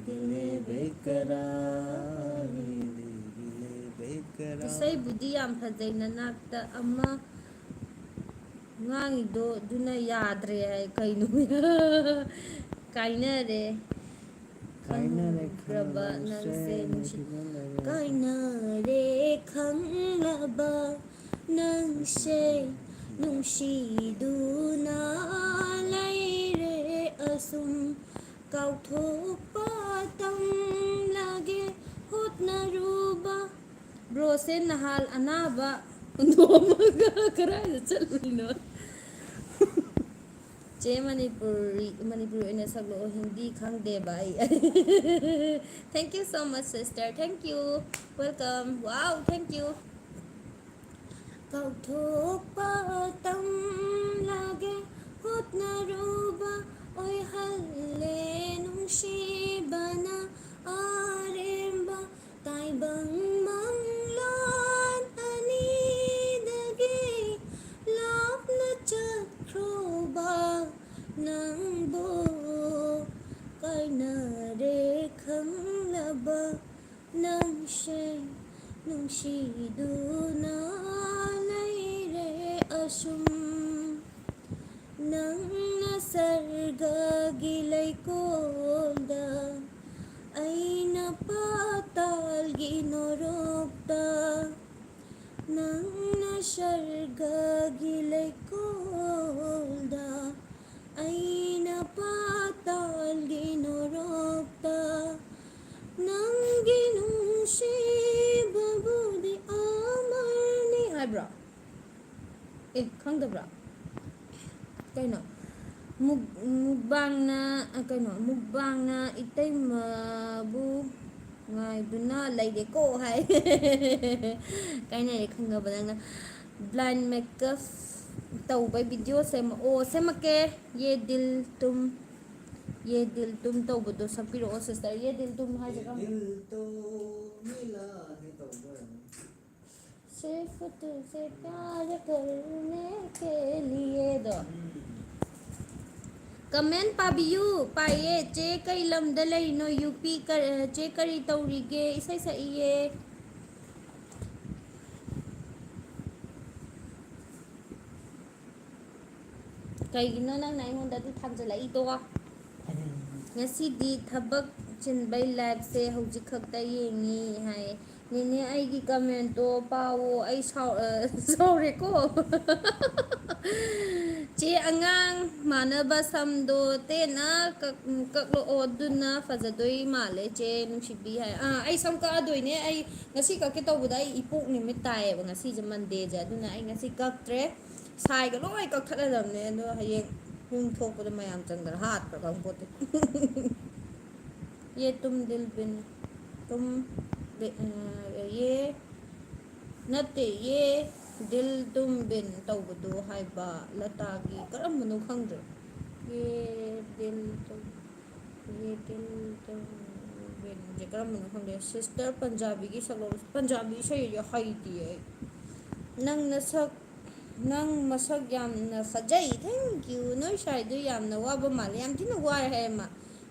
दिले बेकरार दिले बेकरार ꯏꯁꯩꯕꯨꯗꯤ ꯌꯥꯝ ꯐꯖꯩ꯫ ꯅꯅꯥꯛꯇ ꯑꯃ ꯉꯥꯡꯉꯤꯗꯣ ꯑꯗꯨꯅ ꯌꯥꯗ꯭ꯔꯦ ꯍꯥꯏ꯫ ꯀꯩꯅꯣ? ꯀꯥꯏꯅꯔꯦ ꯀꯥꯏꯅꯔꯦ ꯈꯪꯈ꯭ꯔꯕ ꯈꯪꯂꯕ ꯅꯪꯁꯦ ꯅꯨꯡꯁꯤ꯫ ꯅꯨꯡꯁꯤꯕ ꯂꯩꯔꯦ꯫ ꯀꯥꯏꯅꯔꯦ ꯈꯪꯂꯕ ꯅꯪꯁꯦ ꯅꯨꯡꯁꯤꯗꯨꯅ ꯂꯩꯔꯦ ꯁꯨꯝ ꯀꯥꯎꯊꯣꯛꯄ ꯇꯝꯂꯒꯦ ꯍꯣꯠꯅꯔꯨꯕ꯫ ꯕ꯭ꯔꯣꯁꯦ ꯅꯍꯥꯜ ꯑꯅꯥꯕ ꯍꯨꯟꯗꯣꯛꯑꯝꯃꯒ ꯀꯗꯥꯏꯗ ꯆꯠꯂꯨꯏꯅꯣ? ꯆꯦ ꯃꯅꯤꯄꯨꯔꯤ, ꯃꯅꯤꯄꯨꯔꯤ ꯑꯣꯏꯅ ꯁꯛꯂꯛꯑꯣ, ꯍꯤꯟꯗꯤ ꯈꯪꯗꯦꯕ ꯑꯩ꯫ Thank you so much, sister. Thank you. Welcome. Wow, thank you. ꯀꯥꯎꯊꯣꯛꯄ ꯇꯝꯂꯒꯦ ꯍꯣꯠꯅꯔꯨꯕ ꯑꯣꯏꯍꯜꯂꯦ ꯅꯨꯡꯁꯤꯕꯅ ꯑꯔꯦꯝꯕ ꯇꯥꯏꯕꯪ ꯃꯪꯂꯥꯟ ꯑꯅꯤꯗꯒꯤ ꯂꯥꯞꯅ ꯆꯠꯈ꯭ꯔꯨꯕ ꯅꯪꯕꯨ ꯀꯥꯏꯅꯔꯦ ꯈꯪꯂꯕ ꯅꯪꯁꯦ ꯅꯨꯡꯁꯤꯗꯨꯅ ꯂꯩꯔꯦ ꯑꯁꯨꯝ꯫ ꯅꯪꯅ ꯁꯔꯒꯒꯤ ꯂꯩꯀꯣꯜꯗ, ꯑꯩꯅ ꯄꯥꯇꯥꯜꯒꯤ ꯅꯣꯔꯣꯛꯇ꯫ ꯅꯪꯅ ꯁꯔꯒꯒꯤ ꯂꯩꯀꯣꯜꯗ, ꯑꯩꯅ ꯄꯥꯇꯥꯜꯒꯤ ꯅꯣꯔꯣꯛꯇ꯫ ꯅꯪꯒꯤ ꯅꯨꯡꯁꯤꯕꯕꯨꯗꯤ ꯑꯃꯔꯅꯤ ꯍꯥꯏꯕ꯭ꯔꯣ? ꯑꯦ, ꯈꯪꯗꯕ꯭ꯔꯣ? ꯀꯩꯅꯣ? ꯃꯨꯛ-, ꯃꯨꯛꯕꯥꯡꯅ, ꯑ, ꯀꯩꯅꯣ? ꯃꯨꯛꯕꯥꯡꯅ ꯏꯇꯩꯃꯕꯨ ꯉꯥꯏꯗꯨꯅ ꯂꯩꯔꯦꯀꯣ ꯍꯥꯏ꯫ ꯀꯥꯏꯅꯔꯦ ꯈꯪꯉꯕ ꯅꯪꯅ? Blind makeup ꯇꯧꯕꯩ video ꯁꯦꯝꯃꯛꯑꯣ꯫ ꯁꯦꯝꯃꯛꯀꯦ꯫ ꯌꯦ ꯗꯤꯜ ꯇꯨꯝ, ꯌꯦ ꯗꯤꯜ ꯇꯨꯝ ꯇꯧꯕꯗꯣ ꯁꯛꯄꯤꯔꯛꯑꯣ, sister꯫ ꯌꯦ ꯗꯤꯜ ꯇꯨꯝ ꯍꯥꯏꯁꯦ ꯀꯔꯝꯕ? ꯗꯤꯜ ꯇꯣ ꯃꯤꯂꯥ ꯍꯦ ꯇꯧꯕ ꯑꯣꯏꯔꯝꯅꯤ꯫ ꯁꯤꯔꯐ ꯇꯨꯖꯦ ꯄ꯭ꯌꯥꯔ ꯀꯔꯅꯦ ꯀꯦ ꯂꯤꯌꯦꯗꯣ꯫ Comment ꯄꯥꯕꯤꯌꯨ꯫ ꯄꯥꯏꯌꯦ꯫ ꯆꯦ ꯀꯩ ꯂꯝꯗ ꯂꯩꯔꯤꯅꯣ? ꯌꯨ ꯄꯤ꯫ ꯀ-, ꯆꯦ ꯀꯔꯤ ꯇꯧꯔꯤꯒꯦ? ꯏꯁꯩ ꯁꯛꯏꯌꯦ꯫ ꯀꯩꯒꯤꯅꯣ ꯅꯪꯅ ꯑꯩꯉꯣꯟꯗ ꯑꯗꯨ ꯊꯥꯡꯖꯜꯂꯛꯏꯗꯣ? ꯉꯁꯤꯗꯤ ꯊꯕꯛ ꯆꯤꯟꯕꯩ live ꯁꯦ ꯍꯧꯖꯤꯛ ꯈꯛꯇ ꯌꯦꯡꯉꯤ ꯍꯥꯏꯌꯦ꯫ ꯅꯦꯅꯦ, ꯑꯩꯒꯤ comment ꯇꯣ ꯄꯥꯎꯑꯣ, ꯑꯩ ꯁꯥꯎ-, ꯑ, ꯁꯥꯎꯔꯦꯀꯣ꯫ ꯆꯦ ꯑꯉꯥꯡ ꯃꯥꯟꯅꯕ ꯁꯝꯗꯣ ꯇꯦꯟꯅ ꯀꯛ-, ꯀꯛꯂꯛꯑꯣ, ꯑꯗꯨꯅ ꯐꯖꯗꯣꯏ ꯃꯥꯜꯂꯦ, ꯆꯦ ꯅꯨꯡꯁꯤꯕꯤ ꯍꯥꯏ꯫ ꯑꯥ, ꯑꯩ ꯁꯝ ꯀꯛꯑꯗꯣꯏꯅꯦ꯫ ꯑꯩ ꯉꯁꯤ ꯀꯛꯀꯦ ꯇꯧꯕꯗ ꯑꯩ ꯏꯄꯣꯛ ꯅꯨꯃꯤꯠ ꯇꯥꯏꯌꯦꯕ ꯉꯁꯤꯁꯦ, ꯃꯟꯗꯦꯁꯦ, ꯑꯗꯨꯅ ꯑꯩ ꯉꯁꯤ ꯀꯛꯇ꯭ꯔꯦ꯫ ꯁꯥꯏꯒ ꯂꯣꯏ ꯀꯛꯊꯠꯂꯗꯕꯅꯦ, ꯑꯗꯣ ꯍꯌꯦꯡ ꯌꯨꯝ ꯊꯣꯛꯄꯗ ꯃꯌꯥꯝ ꯆꯪꯗꯅ ꯍꯥꯠꯄ꯭ꯔꯥ ꯈꯪꯄꯣꯠꯇꯦ꯫ ꯌꯦ ꯇꯨꯝ ꯗꯤꯜ ꯕꯤꯟ, ꯇꯨꯝ ꯕꯤ-, ꯑ, ꯌꯦ ꯅꯠꯇꯦ, ꯌꯦ ꯗꯤꯜ ꯇꯨꯝ ꯕꯤꯟ ꯇꯧꯕꯗꯣ ꯍꯥꯏꯕ, ꯂꯇꯥꯒꯤ ꯀꯔꯝꯕꯅꯣ ꯈꯪꯗ꯭ꯔꯦ꯫ ꯌꯦ ꯗꯤꯜ ꯇꯨꯝ, ꯌꯦ ꯗꯤꯜ ꯇꯨꯝ ꯕꯤꯟꯁꯦ ꯀꯔꯝꯕꯅꯣ ꯈꯪꯗꯦ꯫ ꯁꯤꯁꯇꯔ ꯄꯟꯖꯥꯕꯤꯒꯤ ꯁꯛꯂꯣꯟ, ꯄꯟꯖꯥꯕꯤ ꯏꯁꯩꯁꯦ ꯍꯩꯇꯤꯌꯦ ꯑꯩ꯫ ꯅꯪ ꯅꯁꯛ, ꯅꯪ ꯃꯁꯛ ꯌꯥꯝꯅ ꯐꯖꯩ꯫ Thank you꯫ ꯅꯣꯏ ꯁ꯭ꯋꯥꯏꯗꯣ ꯌꯥꯝꯅ ꯋꯥꯕ ꯃꯥꯜꯂꯦ꯫ ꯌꯥꯝ ꯊꯤꯅ ꯋꯥꯏ ꯍꯥꯏꯌꯦ ꯃꯥ꯫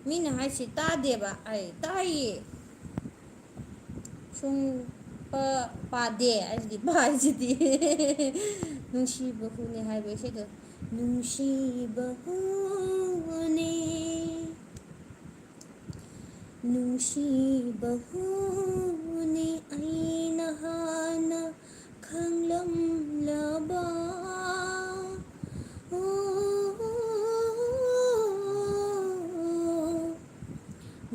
ꯃꯤꯅ ꯍꯥꯏꯁꯦ ꯇꯥꯗꯦꯕ꯫ ꯑꯩ ꯇꯥꯏꯌꯦ꯫ ꯁꯨꯡ ꯄ-, ꯄꯥꯗꯦ꯫ ꯑꯩꯁꯤꯗꯤ ꯄꯥꯏꯁꯤꯗꯤ꯫ ꯅꯨꯡꯁꯤꯕ ꯍꯨꯅꯦ ꯍꯥꯏꯕ ꯏꯁꯩꯗꯣ꯫ ꯅꯨꯡꯁꯤꯕ ꯍꯨꯅꯦ, ꯅꯨꯡꯁꯤꯕ ꯍꯨꯅꯦ ꯑꯩꯅ ꯍꯥꯟꯅ ꯈꯪꯂꯝꯂꯕ꯫ ꯑꯣ,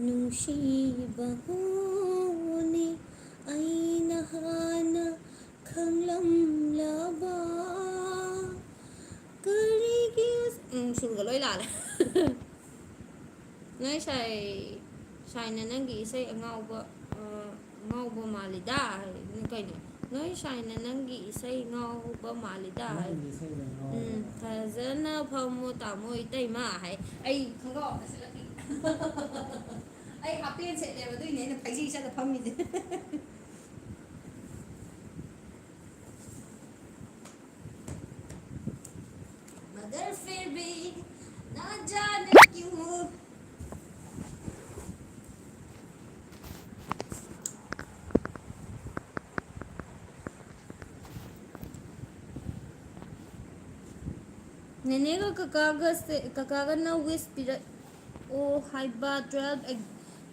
ꯅꯨꯡꯁꯤꯕ ꯍꯨꯅꯤ ꯑꯩꯅ ꯍꯥꯟꯅ ꯈꯪꯂꯝꯂꯕ꯫ ꯀꯔꯤꯒꯤ ꯑꯁ-, ꯎꯝ, ꯁꯨꯔꯒ ꯂꯣꯏ ꯂꯥꯜꯂꯦ꯫ ꯅꯣꯏ ꯁꯥꯏ, ꯁꯥꯏꯅ ꯅꯪꯒꯤ ꯏꯁꯩ ꯑꯉꯥꯎꯕ, ꯑ, ꯉꯥꯎꯕ ꯃꯥꯜꯂꯤꯗ ꯍꯥꯏ꯫ ꯀꯩꯅꯣ? ꯅꯣꯏ ꯁꯥꯏꯅ ꯅꯪꯒꯤ ꯏꯁꯩ ꯉꯥꯎꯕ ꯃꯥꯜꯂꯤꯗ ꯍꯥꯏ꯫ ꯅꯪꯒꯤ ꯏꯁꯩꯗ ꯉꯥꯎꯕ ꯎꯝ, ꯃꯥꯜꯂꯤ꯫ ꯐꯖꯅ ꯐꯝꯃꯣ ꯇꯥꯃꯣ ꯏꯇꯩꯃ ꯍꯥꯏ꯫ ꯑꯩ ꯈꯪꯒꯥꯎ ꯑꯃ ꯁꯦꯠꯂꯛꯈꯤꯒꯦ꯫ ꯑꯩ ꯍꯥꯞ ꯄꯦꯟ ꯁꯦꯠꯂꯦꯕ, ꯑꯗꯨꯏꯅꯦ ꯑꯩꯅ ꯐꯩꯖꯩ ꯁꯦꯠꯂ ꯐꯝꯃꯤꯁꯦ꯫ मगर फिर भी ना जाने क्यों। ꯅꯦꯅꯦꯒ ꯀꯀꯥꯒꯁꯦ, ꯀꯀꯥꯒꯅ wish ꯄꯤꯔꯛꯑꯣ ꯍꯥꯏꯕ, twelve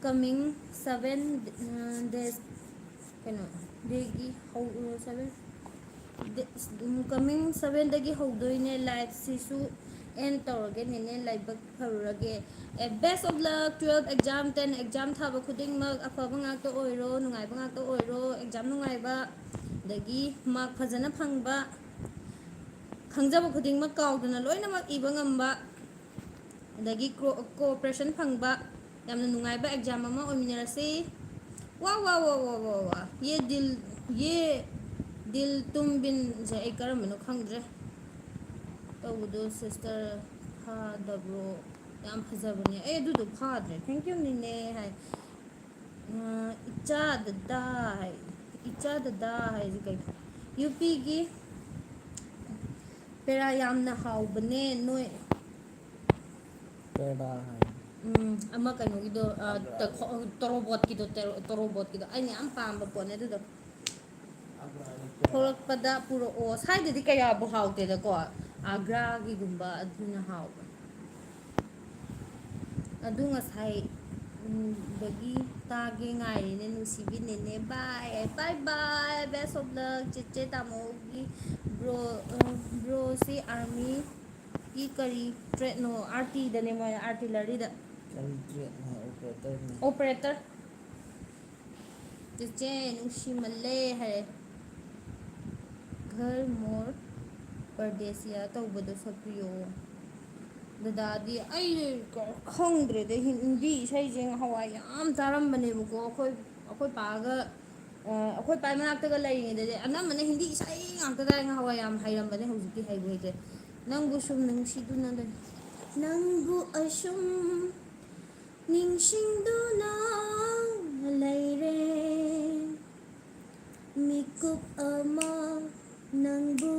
coming seven days, ꯀꯩꯅꯣ, ꯗꯦꯒꯤ ꯍꯧ-, seven, Coming sevenꯗꯒꯤ ꯍꯧꯗꯣꯏꯅꯦ ꯂꯥꯏꯐꯁꯤꯁꯨ꯫ ꯑꯦꯟ ꯇꯧꯔꯒꯦ ꯅꯦꯅꯦ, ꯂꯥꯏꯕꯛ ꯐꯔꯨꯔꯒꯦ꯫ ꯑꯦ, best of luck, twelve exam, ten exam ꯊꯥꯕ ꯈꯨꯗꯤꯡꯃꯛ ꯑꯐꯕ ꯉꯥꯛꯇ ꯑꯣꯏꯔꯣ, ꯅꯨꯡꯉꯥꯏꯕ ꯉꯥꯛꯇ ꯑꯣꯏꯔꯣ, exam ꯅꯨꯡꯉꯥꯏꯕ, ꯑꯗꯒꯤ mark ꯐꯖꯅ ꯐꯪꯕ, ꯈꯪꯖꯕ ꯈꯨꯗꯤꯡꯃꯛ ꯀꯥꯎꯗꯅ ꯂꯣꯏꯅꯃꯛ ꯏꯕ ꯉꯝꯕ, ꯑꯗꯒꯤ cooperation ꯐꯪꯕ, ꯌꯥꯝꯅ ꯅꯨꯡꯉꯥꯏꯕ exam ꯑꯃ ꯑꯣꯏꯃꯤꯟꯅꯔꯁꯤ꯫ ꯋꯥ ꯋꯥ ꯋꯥ ꯋꯥ ꯋꯥ ꯋꯥ ꯌꯦ ꯗꯤꯜ, ꯌꯦ ꯗꯤꯜ ꯇꯨꯝ ꯕꯤꯟꯁꯦ ꯑꯩ ꯀꯔꯝꯕꯅꯣ ꯈꯪꯗ꯭ꯔꯦ꯫ ꯇꯧꯕꯗꯣ sister ꯐꯥꯗꯕ꯭ꯔꯣ? ꯌꯥꯝ ꯐꯖꯕꯅꯦ꯫ ꯑꯩ ꯑꯗꯨꯗꯣ ꯐꯥꯗ꯭ꯔꯦ꯫ Thank you ꯅꯤꯅꯦ ꯍꯥꯏ꯫ ꯑ, ꯏꯆꯥ ꯗꯗꯥ ꯍꯥꯏ꯫ ꯏꯆꯥ ꯗꯗꯥ ꯍꯥꯏꯁꯦ ꯀꯩꯅꯣ? ꯌꯨꯄꯤꯒꯤ ꯄꯦꯔꯥ ꯌꯥꯝꯅ ꯍꯥꯎꯕꯅꯦ ꯅꯣꯏ꯫ ꯄꯦꯔꯥ ꯍꯥꯏ꯫ ꯎꯝ, ꯑꯃ ꯀꯩꯅꯣꯒꯤꯗꯣ, ꯑ, ꯇ-, ꯈꯣ-, ꯇꯣꯔꯣꯕꯣꯠꯀꯤꯗꯣ, ꯇꯦꯔꯣ-, ꯇꯣꯔꯣꯕꯣꯠꯀꯤꯗꯣ꯫ ꯑꯩꯅ ꯌꯥꯝ ꯄꯥꯝꯕ ꯄꯣꯠꯅꯦ ꯑꯗꯨꯗꯣ꯫ ꯊꯣꯛꯂꯛꯄꯗ ꯄꯨꯔꯛꯑꯣ꯫ ꯁ꯭ꯋꯥꯏꯗꯗꯤ ꯀꯌꯥꯕꯨ ꯍꯥꯎꯇꯦꯗꯀꯣ꯫ ꯑꯒ꯭ꯔꯥꯒꯤꯒꯨꯝꯕ ꯑꯗꯨꯅ ꯍꯥꯎꯕ꯫ ꯑꯗꯨ ꯉꯁꯥꯏ, ꯎꯝ, ꯗꯒꯤ ꯇꯥꯒꯦ ꯉꯥꯏꯔꯤꯅꯦ ꯅꯨꯡꯁꯤꯕꯤ ꯅꯦꯅꯦ꯫ Bye, bye, bye, best of luck꯫ ꯆꯦꯆꯦ ꯇꯥꯃꯣꯒꯤ bro, ꯑ, bro ꯁꯤ army ꯒꯤ ꯀꯔꯤ trade ꯅꯣ? Arty ꯗꯅꯦ ꯃꯣꯏ, artillery ꯗ꯫ ꯀꯔꯤ trade ꯅꯣ? Operator ꯅꯤ꯫ Operator꯫ ꯆꯦꯆꯦ ꯅꯨꯡꯁꯤꯃꯜꯂꯦ ꯍꯥꯏꯔꯦ꯫ ꯘꯔ ꯃꯣꯔ ꯄꯔꯗꯦꯁꯤꯌꯥ ꯇꯧꯕꯗꯣ ꯁꯛꯄꯤꯌꯣ꯫ ꯗꯗꯥꯗꯤ ꯑꯩ ꯈꯪꯗ꯭ꯔꯦꯗ, ꯍꯤꯟꯗꯤ ꯏꯁꯩꯁꯦ ꯉꯍꯥꯟꯋꯥꯏ ꯌꯥꯝ ꯇꯥꯔꯝꯕꯅꯦꯕꯀꯣ꯫ ꯑꯩꯈꯣꯏ, ꯑꯩꯈꯣꯏ ꯄꯥꯒ, ꯑ, ꯑꯩꯈꯣꯏ ꯄꯥꯏ ꯃꯅꯥꯛꯇꯒ ꯂꯩꯔꯤꯉꯩꯗꯗꯤ ꯑꯅꯝꯕꯅ ꯍꯤꯟꯗꯤ ꯏꯁꯩ ꯉꯥꯛꯇ ꯇꯥꯏ꯫ ꯉꯍꯥꯟꯋꯥꯏ ꯌꯥꯝ ꯍꯩꯔꯝꯕꯅꯦ, ꯍꯧꯖꯤꯛꯇꯤ ꯍꯩꯕꯨ ꯍꯩꯇ꯭ꯔꯦ꯫ ꯅꯪꯕꯨ ꯁꯨꯝ ꯅꯨꯡꯁꯤꯗꯨꯅ ꯂꯩ꯫ ꯅꯪꯕꯨ ꯑꯁꯨꯝ ꯅꯤꯡꯁꯤꯡꯗꯨꯅ ꯂꯩꯔꯦ꯫ ꯃꯤꯀꯨꯞ ꯑꯃ ꯅꯪꯕꯨ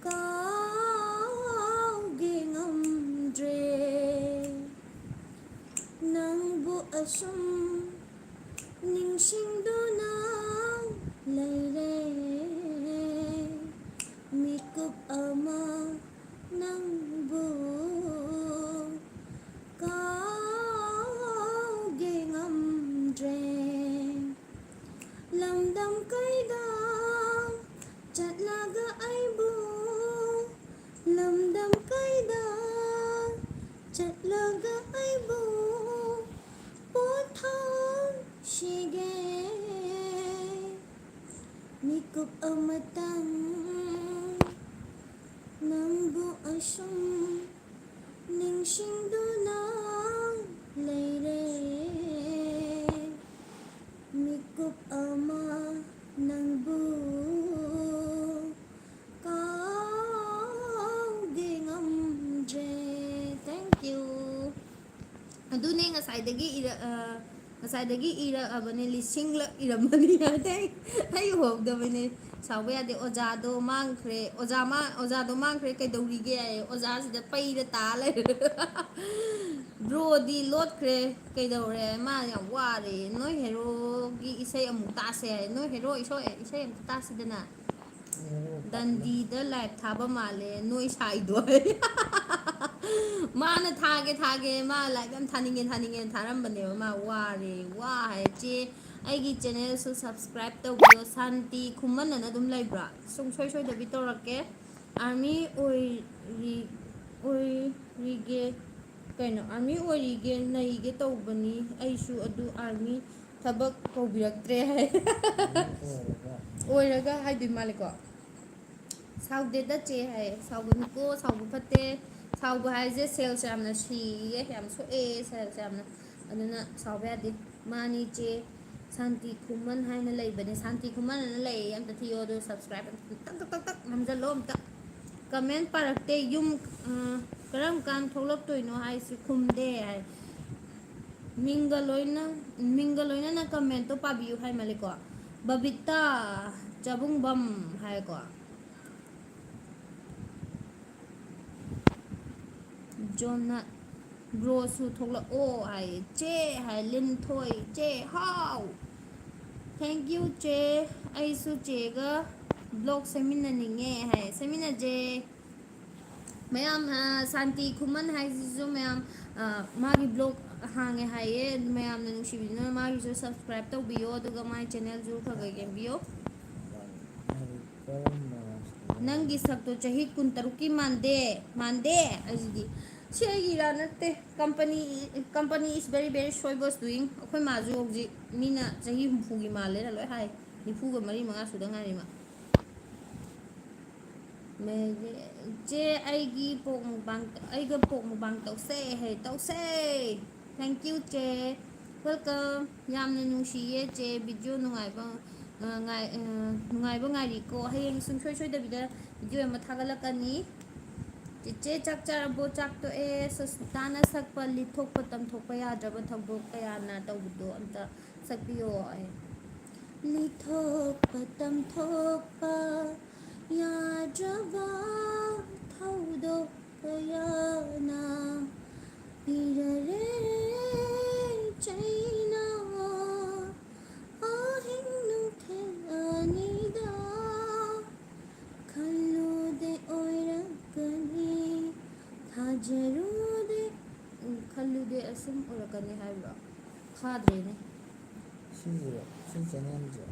ꯀꯥꯎꯒꯦ ꯉꯝꯗ꯭ꯔꯦ꯫ ꯅꯪꯕꯨ ꯑꯁꯨꯝ ꯅꯤꯡꯁꯤꯡꯗꯨꯅ ꯂꯩꯔꯦ꯫ ꯃꯤꯀꯨꯞ ꯑꯃ ꯅꯪꯕꯨ ꯀꯥꯎꯒꯦ ꯉꯝꯗ꯭ꯔꯦ꯫ ꯂꯝꯗꯝ ꯀꯩꯗ ꯆꯠꯂꯒ ꯑꯩꯕꯨ ꯄꯣꯊꯥꯁꯤꯒꯦ꯫ ꯃꯤꯀꯨꯞ ꯑꯃꯇꯪ ꯅꯪꯕꯨ ꯑꯁꯨꯝ ꯅꯤꯡꯁꯤꯡꯗꯨꯅ ꯂꯩꯔꯦ꯫ ꯃꯤꯀꯨꯞ ꯑꯃ ꯅꯪꯕꯨ ꯀꯥꯎꯗꯦ ꯉꯝꯗ꯭ꯔꯦ꯫ Thank you. ꯑꯗꯨꯅꯦ ꯉꯁꯥꯏꯗꯒꯤ ꯏꯔ-, ꯑ, ꯉꯁꯥꯏꯗꯒꯤ ꯏꯔꯛꯑꯕꯅꯦ, ꯂꯤꯁꯤꯡꯂꯛ ꯏꯔꯝꯃꯅꯤ꯫ ꯑꯇꯩ ꯑꯩ ꯎꯍꯧꯗꯕꯅꯦ꯫ ꯁꯥꯎꯕ ꯌꯥꯗꯦ꯫ ꯑꯣꯖꯥꯗꯣ ꯃꯥꯡꯈ꯭ꯔꯦ꯫ ꯑꯣꯖꯥ ꯃꯥ-, ꯑꯣꯖꯥꯗꯣ ꯃꯥꯡꯈ꯭ꯔꯦ, ꯀꯩꯗꯧꯔꯤꯒꯦ ꯍꯥꯏꯌꯦ꯫ ꯑꯣꯖꯥꯁꯤꯗ ꯄꯩꯔ ꯇꯥ ꯂꯩꯔꯦ꯫ ꯕ꯭ꯔꯣꯗꯤ ꯂꯣꯠꯈ꯭ꯔꯦ꯫ ꯀꯩꯗꯧꯔꯦ? ꯃꯥ ꯌꯥꯝ ꯋꯥꯔꯦ꯫ ꯅꯣꯏ ꯍꯦꯔꯣꯒꯤ ꯏꯁꯩ ꯑꯃꯨꯛ ꯇꯥꯁꯦ ꯍꯥꯏ꯫ ꯅꯣꯏ ꯍꯦꯔꯣ ꯏꯁꯩ, ꯏꯁꯩ ꯑꯃꯨꯛ ꯇꯥꯁꯤꯗꯅ꯫ ꯗꯟꯗꯤꯗ ꯂꯥꯏꯚ ꯊꯥꯕ ꯃꯥꯜꯂꯦ ꯅꯣꯏ ꯁꯥꯏꯗꯣ꯫ ꯃꯥꯅ ꯊꯥꯒꯦ, ꯊꯥꯒꯦ, ꯃꯥ ꯂꯥꯏꯚ ꯌꯥꯝ ꯊꯥꯅꯤꯡꯉꯦ, ꯊꯥꯅꯤꯡꯉꯦꯅ ꯊꯥꯔꯝꯕꯅꯦꯕ꯫ ꯃꯥ ꯋꯥꯔꯦ, ꯋꯥ ꯍꯥꯏ꯫ ꯆꯦ, ꯑꯩꯒꯤ ꯆꯦꯅꯦꯜꯁꯨ ꯁꯕꯁꯀ꯭ꯔꯥꯏꯕ ꯇꯧꯕꯤꯌꯣ꯫ ꯁꯥꯟꯇꯤ ꯈꯨꯃꯟ ꯑꯅ ꯑꯗꯨꯝ ꯂꯩꯕ꯭ꯔꯥ? ꯁꯨꯡꯁꯣꯏ ꯁꯣꯏꯗꯕꯤ ꯇꯧꯔꯛꯀꯦ꯫ ꯑꯥꯔꯃꯤ ꯑꯣꯏꯔꯤ-, ꯑꯣꯏꯔꯤꯒꯦ, ꯀꯩꯅꯣ, ꯑꯥꯔꯃꯤ ꯑꯣꯏꯔꯤꯒꯦ, ꯅꯩꯒꯦ ꯇꯧꯕꯅꯤ ꯑꯩꯁꯨ, ꯑꯗꯨ ꯑꯥꯔꯃꯤ ꯊꯕꯛ ꯀꯧꯕꯤꯔꯛꯇ꯭ꯔꯦ ꯍꯥꯏ꯫ ꯑꯣꯏꯔꯒ꯫ ꯑꯣꯏꯔꯒ ꯍꯥꯏꯗꯣꯏ ꯃꯥꯜꯂꯦꯀꯣ꯫ ꯁꯥꯎꯗꯦꯗ ꯆꯦ ꯍꯥꯏ꯫ ꯁꯥꯎꯒꯅꯨꯀꯣ, ꯁꯥꯎꯕ ꯐꯠꯇꯦ꯫ ꯁꯥꯎꯕ ꯍꯥꯏꯁꯦ ꯁꯦꯜꯁ ꯌꯥꯝꯅ ꯁꯤꯌꯦ, ꯌꯥꯝ ꯁꯣꯛꯑꯦ ꯁꯦꯜꯁ ꯌꯥꯝꯅ꯫ ꯑꯗꯨꯅ ꯁꯥꯎꯕ ꯌꯥꯗꯦ꯫ ꯃꯥꯅꯤ ꯆꯦ, ꯁꯥꯟꯇꯤ ꯈꯨꯃꯟ ꯍꯥꯏꯅ ꯂꯩꯕꯅꯦ꯫ ꯁꯥꯟꯇꯤ ꯈꯨꯃꯟ ꯑꯅ ꯂꯩꯌꯦ, ꯑꯝꯇ ꯊꯤꯌꯣ꯫ ꯑꯗꯨ ꯁꯕꯁꯀ꯭ꯔꯥꯏꯕ ꯇꯛ ꯇꯛ ꯇꯛ ꯇꯛ ꯅꯝꯖꯜꯂꯣ ꯑꯝꯇ꯫ ꯀꯃꯦꯟ ꯄꯥꯔꯛꯇꯦ꯫ ꯌꯨꯝ, ꯑ, ꯀꯔꯝ ꯀꯥꯟ ꯊꯣꯛꯂꯛꯇꯣꯏꯅꯣ ꯍꯥꯏꯁꯤ ꯈꯨꯝꯗꯦ ꯍꯥꯏ꯫ ꯃꯤꯡꯒ ꯂꯣꯏꯅ, ꯃꯤꯡꯒ ꯂꯣꯏꯅꯅ ꯀꯃꯦꯟꯇꯣ ꯄꯥꯕꯤꯌꯨ ꯍꯥꯏ ꯃꯥꯜꯂꯦꯀꯣ꯫ ꯕꯕꯤꯇꯥ ꯆꯥꯕꯨꯡꯕꯝ ꯍꯥꯏꯀꯣ꯫ ꯖꯣꯅꯥ, ꯕ꯭ꯔꯣꯁꯨ ꯊꯣꯛꯂꯛꯑꯣ ꯍꯥꯏꯌꯦ꯫ ꯆꯦ ꯍꯥꯏ, ꯂꯤꯟꯊꯣꯏ, ꯆꯦ ꯍꯥꯎ꯫ Thank you ꯆꯦ꯫ ꯑꯩꯁꯨ ꯆꯦꯒ ꯕ꯭ꯂꯣꯛ ꯁꯦꯝꯃꯤꯟꯅꯅꯤꯡꯉꯦ ꯍꯥꯏꯌꯦ꯫ ꯁꯦꯝꯃꯤꯟꯅꯁꯦ꯫ ꯃꯌꯥꯝ, ꯑ, ꯁꯥꯟꯇꯤ ꯈꯨꯃꯟ ꯍꯥꯏꯁꯤꯁꯨ ꯃꯌꯥꯝ, ꯑ, ꯃꯥꯒꯤ ꯕ꯭ꯂꯣꯛ ꯍꯥꯡꯉꯦ ꯍꯥꯏꯌꯦ꯫ ꯃꯌꯥꯝꯅ ꯅꯨꯡꯁꯤꯕꯤꯗꯨꯅ ꯃꯥꯒꯤꯁꯨ ꯁꯕꯁꯀ꯭ꯔꯥꯏꯕ ꯇꯧꯕꯤꯌꯣ, ꯑꯗꯨꯒ ꯃꯥꯏ ꯆꯦꯅꯦꯜꯁꯨ ꯈꯔ ꯈꯔ ꯌꯦꯡꯕꯤꯌꯣ꯫ ꯅꯪꯒꯤ ꯁꯛꯇꯣ ꯆꯍꯤ ꯀꯨꯟꯇꯔꯨꯛꯀꯤ ꯃꯥꯟꯗꯦ, ꯃꯥꯟꯗꯦ꯫ ꯑꯩꯁꯤꯗꯤ ꯁꯤ ꯑꯩꯒꯤ ꯏꯔꯥ ꯅꯠꯇꯦ꯫ Company, company is very, very shy was doing. ꯑꯩꯈꯣꯏ ꯃꯥꯁꯨ ꯍꯧꯖꯤꯛ ꯃꯤꯅ ꯆꯍꯤ ꯍꯨꯝꯐꯨꯒꯤ ꯃꯥꯜꯂꯦꯅ ꯂꯣꯏ ꯍꯥꯏ꯫ ꯅꯤꯐꯨꯒ ꯃꯔꯤ ꯃꯉꯥ ꯁꯨꯗ ꯉꯥꯏꯔꯤ ꯃꯥ꯫ ꯃꯦꯔꯤ-, ꯆꯦ, ꯑꯩꯒꯤ ꯄꯣꯛ ꯃꯨꯛꯕꯥꯡ, ꯑꯩꯒ ꯄꯣꯛ ꯃꯨꯛꯕꯥꯡ ꯇꯧꯁꯦ ꯍꯥꯏ, ꯇꯧꯁꯦ꯫ Thank you, ꯆꯦ꯫ Welcome꯫ ꯌꯥꯝꯅ ꯅꯨꯡꯁꯤꯌꯦ, ꯆꯦ꯫ Video ꯅꯨꯡꯉꯥꯏꯕ, ꯑ, ꯉꯥꯏ-, ꯑ, ꯅꯨꯡꯉꯥꯏꯕ ꯉꯥꯏꯔꯤꯀꯣ꯫ ꯍꯌꯦꯡ ꯁꯨꯡꯁꯣꯏ ꯁꯣꯏꯗꯕꯤꯗ video ꯑꯃ ꯊꯥꯒꯠꯂꯛꯀꯅꯤ꯫ ꯆꯦꯆꯦ, ꯆꯥꯛ ꯆꯥꯔꯕꯣ? ꯆꯥꯛ ꯇꯣꯛꯑꯦ꯫ ꯁꯨꯁꯃꯤꯇꯥꯅ ꯁꯛꯄ "ꯂꯤꯊꯣꯛꯄ ꯇꯝꯊꯣꯛꯄ ꯌꯥꯗ꯭ꯔꯕ ꯊꯧꯗꯣꯛ ꯀꯌꯥꯅ" ꯇꯧꯕꯗꯣ ꯑꯝꯇ ꯁꯛꯄꯤꯌꯣ ꯍꯥꯏ꯫ ꯂꯤꯊꯣꯛꯄ ꯇꯝꯊꯣꯛꯄ ꯌꯥꯗ꯭ꯔꯕ ꯊꯧꯗꯣꯛ ꯀꯌꯥꯅ ꯄꯤꯔꯔꯦ ꯆꯩꯅ꯫ ꯑꯍꯤꯡ ꯅꯨꯡꯊꯤꯜ ꯑꯅꯤꯗ ꯈꯜꯂꯨꯗꯦ ꯑꯣꯏꯔꯛꯀꯅꯤ, ꯊꯥꯖꯔꯨꯗꯦ꯫ ꯎꯝ, ꯈꯜꯂꯨꯗꯦ ꯑꯁꯨꯝ ꯑꯣꯏꯔꯛꯀꯅꯤ ꯍꯥꯏꯕ꯭ꯔꯣ? ꯐꯥꯗ꯭ꯔꯦꯅꯦ꯫ ꯁꯤꯁꯤꯔꯣ? ꯁꯤ ꯆꯦꯅꯦꯜꯁꯦ?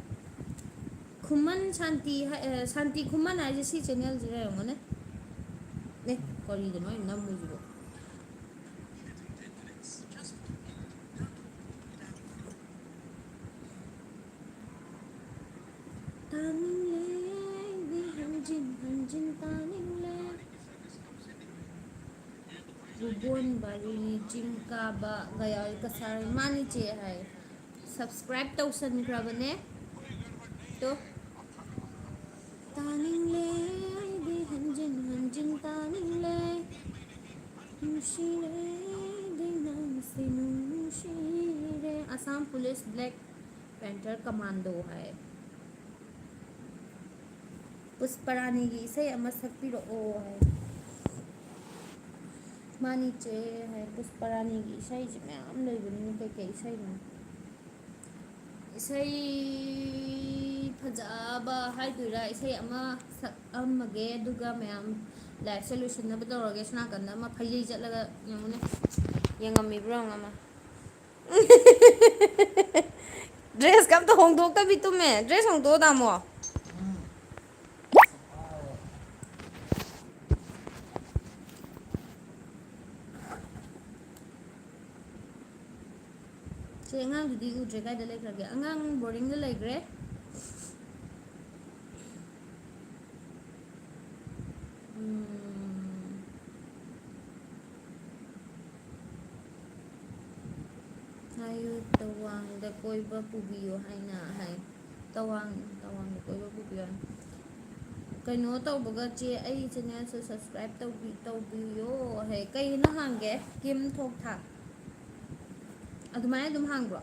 ꯈꯨꯃꯟ ꯁꯥꯟꯇꯤ ꯍꯥꯏ-, ꯑ, ꯁꯥꯟꯇꯤ ꯈꯨꯃꯟ ꯍꯥꯏꯁꯦ ꯁꯤ ꯆꯦꯅꯦꯜꯁꯤꯗ ꯂꯩꯔꯝꯒꯅꯤ꯫ ꯑꯦ, ꯀꯔꯤꯗꯅꯣ ꯑꯩꯅ ꯅꯝꯃꯨꯁꯤꯕꯣ? ꯇꯥꯅꯤꯡꯂꯦ, ꯑꯩꯗꯤ ꯍꯟꯖꯤꯟ ꯍꯟꯖꯤꯟ ꯇꯥꯅꯤꯡꯂꯦ꯫ ꯕꯨꯕꯣꯟ ꯕꯥꯔꯤ ꯆꯤꯡ ꯀꯥꯕꯒ ꯌꯥꯎꯏ ꯀꯁꯥꯔ꯫ ꯃꯥꯅꯤ ꯆꯦ ꯍꯥꯏ꯫ Subscribe ꯇꯧꯁꯟꯈ꯭ꯔꯕꯅꯦ꯫ ꯇꯣ꯫ ꯇꯥꯅꯤꯡꯂꯦ, ꯑꯩꯗꯤ ꯍꯟꯖꯤꯟ ꯍꯟꯖꯤꯟ ꯇꯥꯅꯤꯡꯂꯦ꯫ ꯅꯨꯡꯁꯤꯔꯦ, ꯑꯩꯗꯤ ꯅꯪꯁꯦ ꯅꯨꯡꯁꯤꯔꯦ꯫ Assam Police Black Panther Commando ꯍꯥꯏ꯫ ꯄꯨꯁꯄꯔꯥꯅꯤꯒꯤ ꯏꯁꯩ ꯑꯃ ꯁꯛꯄꯤꯔꯛꯑꯣ ꯍꯥꯏ꯫ ꯃꯥꯅꯤ ꯆꯦ ꯍꯥꯏ꯫ ꯄꯨꯁꯄꯔꯥꯅꯤꯒꯤ ꯏꯁꯩꯁꯦ ꯃꯌꯥꯝ ꯂꯩꯕꯅꯤꯅ ꯀꯩꯀꯩ ꯏꯁꯩꯅꯣ? ꯏꯁꯩ ꯐꯖꯕ ꯍꯥꯏꯗꯣꯏꯔꯥ, ꯏꯁꯩ ꯑꯃ ꯁꯛꯑꯝꯃꯒꯦ, ꯑꯗꯨꯒ ꯃꯌꯥꯝ live ꯁꯦ ꯂꯣꯏꯁꯤꯟꯅꯕ ꯇꯧꯔꯒꯦ꯫ ꯁꯣꯝ ꯅꯥꯀꯟꯗ ꯑꯃ ꯐꯩꯖꯩ ꯆꯠꯂꯒ ꯌꯦꯡꯉꯨꯅꯦ, ꯌꯦꯡꯉꯝꯃꯤꯕ꯭ꯔꯥ ꯌꯦꯡꯉꯣ ꯑꯃ꯫ Dress ꯀ ꯑꯝꯇ ꯍꯣꯡꯗꯣꯛꯇꯕꯤ ꯇꯨꯝꯃꯦ꯫ Dress ꯍꯣꯡꯗꯣꯛꯑꯣ, ꯇꯥꯃꯣ꯫ ꯁꯦ, ꯑꯉꯥꯡꯗꯨꯗꯤ ꯎꯗ꯭ꯔꯦ, ꯀꯥꯏꯗ ꯂꯩꯈ꯭ꯔꯒꯦ? ꯑꯉꯥꯡ ꯕꯣꯔꯗꯤꯡꯗ ꯂꯩꯈ꯭ꯔꯦ꯫ ꯎꯝ꯫ ꯍꯥꯏꯌꯨ, ꯇꯋꯥꯡꯗ ꯀꯣꯏꯕ ꯄꯨꯕꯤꯌꯨ ꯍꯥꯏꯅ ꯍꯥꯏ꯫ ꯇꯋꯥꯡ, ꯇꯋꯥꯡꯗ ꯀꯣꯏꯕ ꯄꯨꯕꯤꯌꯨ ꯍꯥꯏꯅ꯫ ꯀꯩꯅꯣ ꯇꯧꯕꯒ ꯆꯦ, ꯑꯩ ꯆꯦꯅꯦꯜꯁꯨ ꯁꯕꯁꯀ꯭ꯔꯥꯏꯕ ꯇꯧꯕꯤ-, ꯇꯧꯕꯤꯌꯣ ꯍꯥꯏ꯫ ꯀꯩꯅꯣ ꯍꯥꯡꯒꯦ? ꯀꯤꯝ ꯊꯣꯛ ꯊꯥꯛ꯫ ꯑꯗꯨꯃꯥꯏꯅ ꯑꯗꯨꯝ ꯍꯥꯡꯕ꯭ꯔꯣ?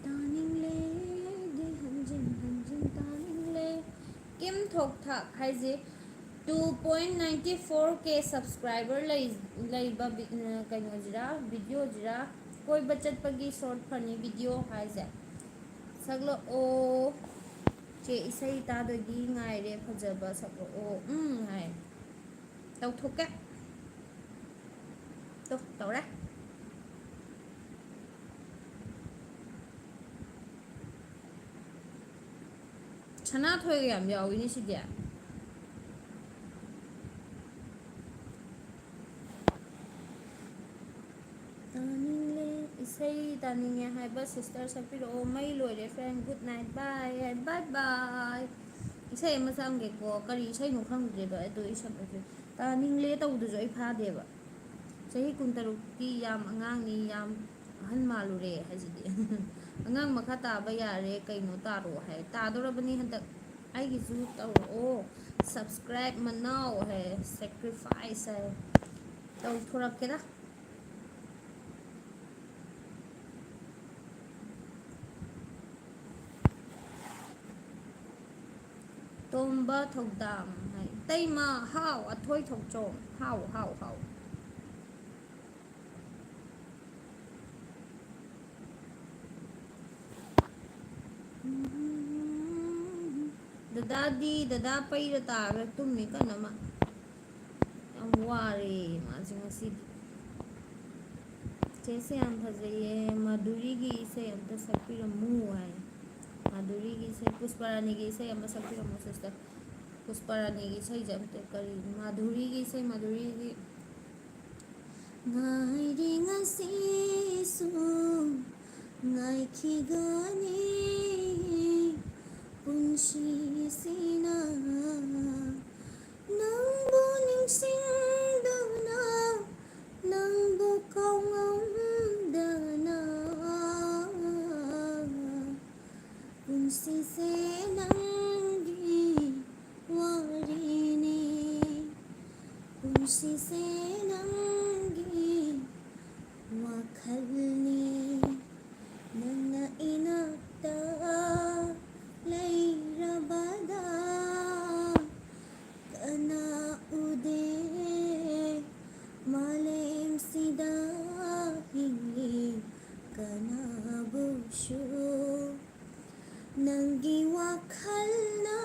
ꯇꯥꯅꯤꯡꯂꯦ, ꯑꯩꯗꯤ ꯍꯟꯖꯤꯟ ꯍꯟꯖꯤꯟ ꯇꯥꯅꯤꯡꯂꯦ꯫ ꯀꯤꯝ ꯊꯣꯛ ꯊꯥꯛ ꯍꯥꯏꯁꯦ two point nine four K subscriber ꯂꯩ-, ꯂꯩꯕ ꯕꯤ-, ꯀꯩꯅꯣꯁꯤꯔꯥ, ꯚꯤꯗꯤꯑꯣꯁꯤꯔꯥ, ꯀꯣꯏꯕ ꯆꯠꯄꯒꯤ short funny video ꯍꯥꯏꯁꯦ꯫ ꯁꯛꯂꯛꯑꯣ꯫ ꯆꯦ, ꯏꯁꯩ ꯇꯥꯗꯣꯏꯒꯤ ꯉꯥꯏꯔꯦ, ꯐꯖꯕ ꯁꯛꯂꯛꯑꯣ꯫ ꯎꯝ ꯍꯥꯏ꯫ ꯇꯧꯊꯣꯛꯀꯦ꯫ ꯇꯣ, ꯇꯧꯔꯦ꯫ ꯁꯅꯥꯊꯣꯏꯒ ꯌꯥꯝ ꯌꯥꯎꯏꯅꯦ ꯁꯤꯗꯤ꯫ ꯇꯥꯅꯤꯡꯂꯦ, ꯏꯁꯩ ꯇꯥꯅꯤꯡꯉꯦ ꯍꯥꯏꯕ sister ꯁꯛꯄꯤꯔꯛꯑꯣ꯫ ꯃꯩ ꯂꯣꯏꯔꯦ friend, good night, bye, bye bye꯫ ꯏꯁꯩ ꯑꯃ ꯆꯪꯒꯦꯀꯣ, ꯀꯔꯤ ꯏꯁꯩꯅꯣ ꯈꯪꯗ꯭ꯔꯦꯕ ꯑꯗꯣ ꯑꯩ ꯁꯛꯄꯁꯦ꯫ ꯇꯥꯅꯤꯡꯂꯦ ꯇꯧꯕꯗꯨꯁꯨ ꯑꯩ ꯐꯥꯗꯦꯕ꯫ ꯆꯍꯤ ꯀꯨꯟꯇꯔꯨꯛꯇꯤ ꯌꯥꯝ ꯑꯉꯥꯡꯅꯤ, ꯌꯥꯝ ꯑꯍꯟ ꯃꯥꯜꯂꯨꯔꯦ ꯍꯥꯏꯁꯤꯗꯤ꯫ ꯑꯉꯥꯡ ꯃꯈꯥ ꯇꯥꯕ ꯌꯥꯔꯦ ꯀꯩꯅꯣ, ꯇꯥꯔꯣ ꯍꯥꯏ꯫ ꯇꯥꯗꯣꯔꯕꯅꯤ ꯍꯟꯗꯛ꯫ ꯑꯩꯒꯤꯁꯨ ꯇꯧꯔꯛꯑꯣ꯫ Subscribe ꯃꯅꯥꯎ ꯍꯥꯏ, sacrifice ꯍꯥꯏ꯫ ꯇꯧꯊꯣꯔꯛꯀꯦꯗ꯫ ꯇꯣꯝꯕ ꯊꯧꯗꯥꯝ ꯍꯥꯏ꯫ ꯏꯇꯩꯃ ꯍꯥꯎ, ꯑꯊꯣꯏ ꯊꯣꯛꯆꯣꯝ ꯍꯥꯎ, ꯍꯥꯎ, ꯍꯥꯎ꯫ ꯗꯗꯥꯗꯤ, ꯗꯗꯥ ꯄꯩꯔ ꯇꯥꯔ ꯇꯨꯝꯃꯤ ꯀꯟꯅ ꯃꯥ꯫ ꯌꯥꯝ ꯋꯥꯔꯦ ꯃꯥꯁꯦ ꯉꯁꯤꯗꯤ꯫ ꯆꯦꯁꯦ ꯌꯥꯝ ꯐꯖꯩꯌꯦ, ꯃꯥꯙꯨꯔꯤꯒꯤ ꯏꯁꯩ ꯑꯝꯇ ꯁꯛꯄꯤꯔꯝꯃꯨ ꯍꯥꯏ꯫ ꯃꯥꯙꯨꯔꯤꯒꯤ ꯏꯁꯩ, ꯄꯨꯁꯄꯥꯔꯥꯅꯤꯒꯤ ꯏꯁꯩ ꯑꯃ ꯁꯛꯄꯤꯔꯝꯃꯨ sister꯫ ꯄꯨꯁꯄꯥꯔꯥꯅꯤꯒꯤ ꯏꯁꯩꯁꯦ ꯑꯝꯇ ꯀꯔꯤ, ꯃꯥꯙꯨꯔꯤꯒꯤ ꯏꯁꯩ, ꯃꯥꯙꯨꯔꯤꯒꯤ ꯉꯥꯏꯔꯤ ꯉꯁꯤꯁꯨ ꯉꯥꯏꯈꯤꯒꯅꯤ ꯄꯨꯟꯁꯤꯁꯤꯅ꯫ ꯅꯪꯕꯨ ꯅꯤꯡꯁꯤꯡꯗꯨꯅ, ꯅꯪꯕꯨ ꯀꯥꯎꯉꯝꯗꯅ꯫ ꯄꯨꯟꯁꯤꯁꯦ ꯅꯪꯒꯤ ꯋꯥꯔꯤꯅꯤ, ꯄꯨꯟꯁꯤꯁꯦ ꯅꯪꯒꯤ ꯋꯥꯈꯜꯅꯤ꯫ ꯅꯪꯅ ꯏꯅꯥꯛꯇ ꯂꯩꯔꯕꯗ ꯀꯅꯥ ꯎꯗꯦ ꯃꯥꯂꯦꯝꯁꯤꯗ ꯍꯤꯡꯂꯤ ꯀꯅꯥꯕꯨꯁꯨ꯫ ꯅꯪꯒꯤ ꯋꯥꯈꯜꯅ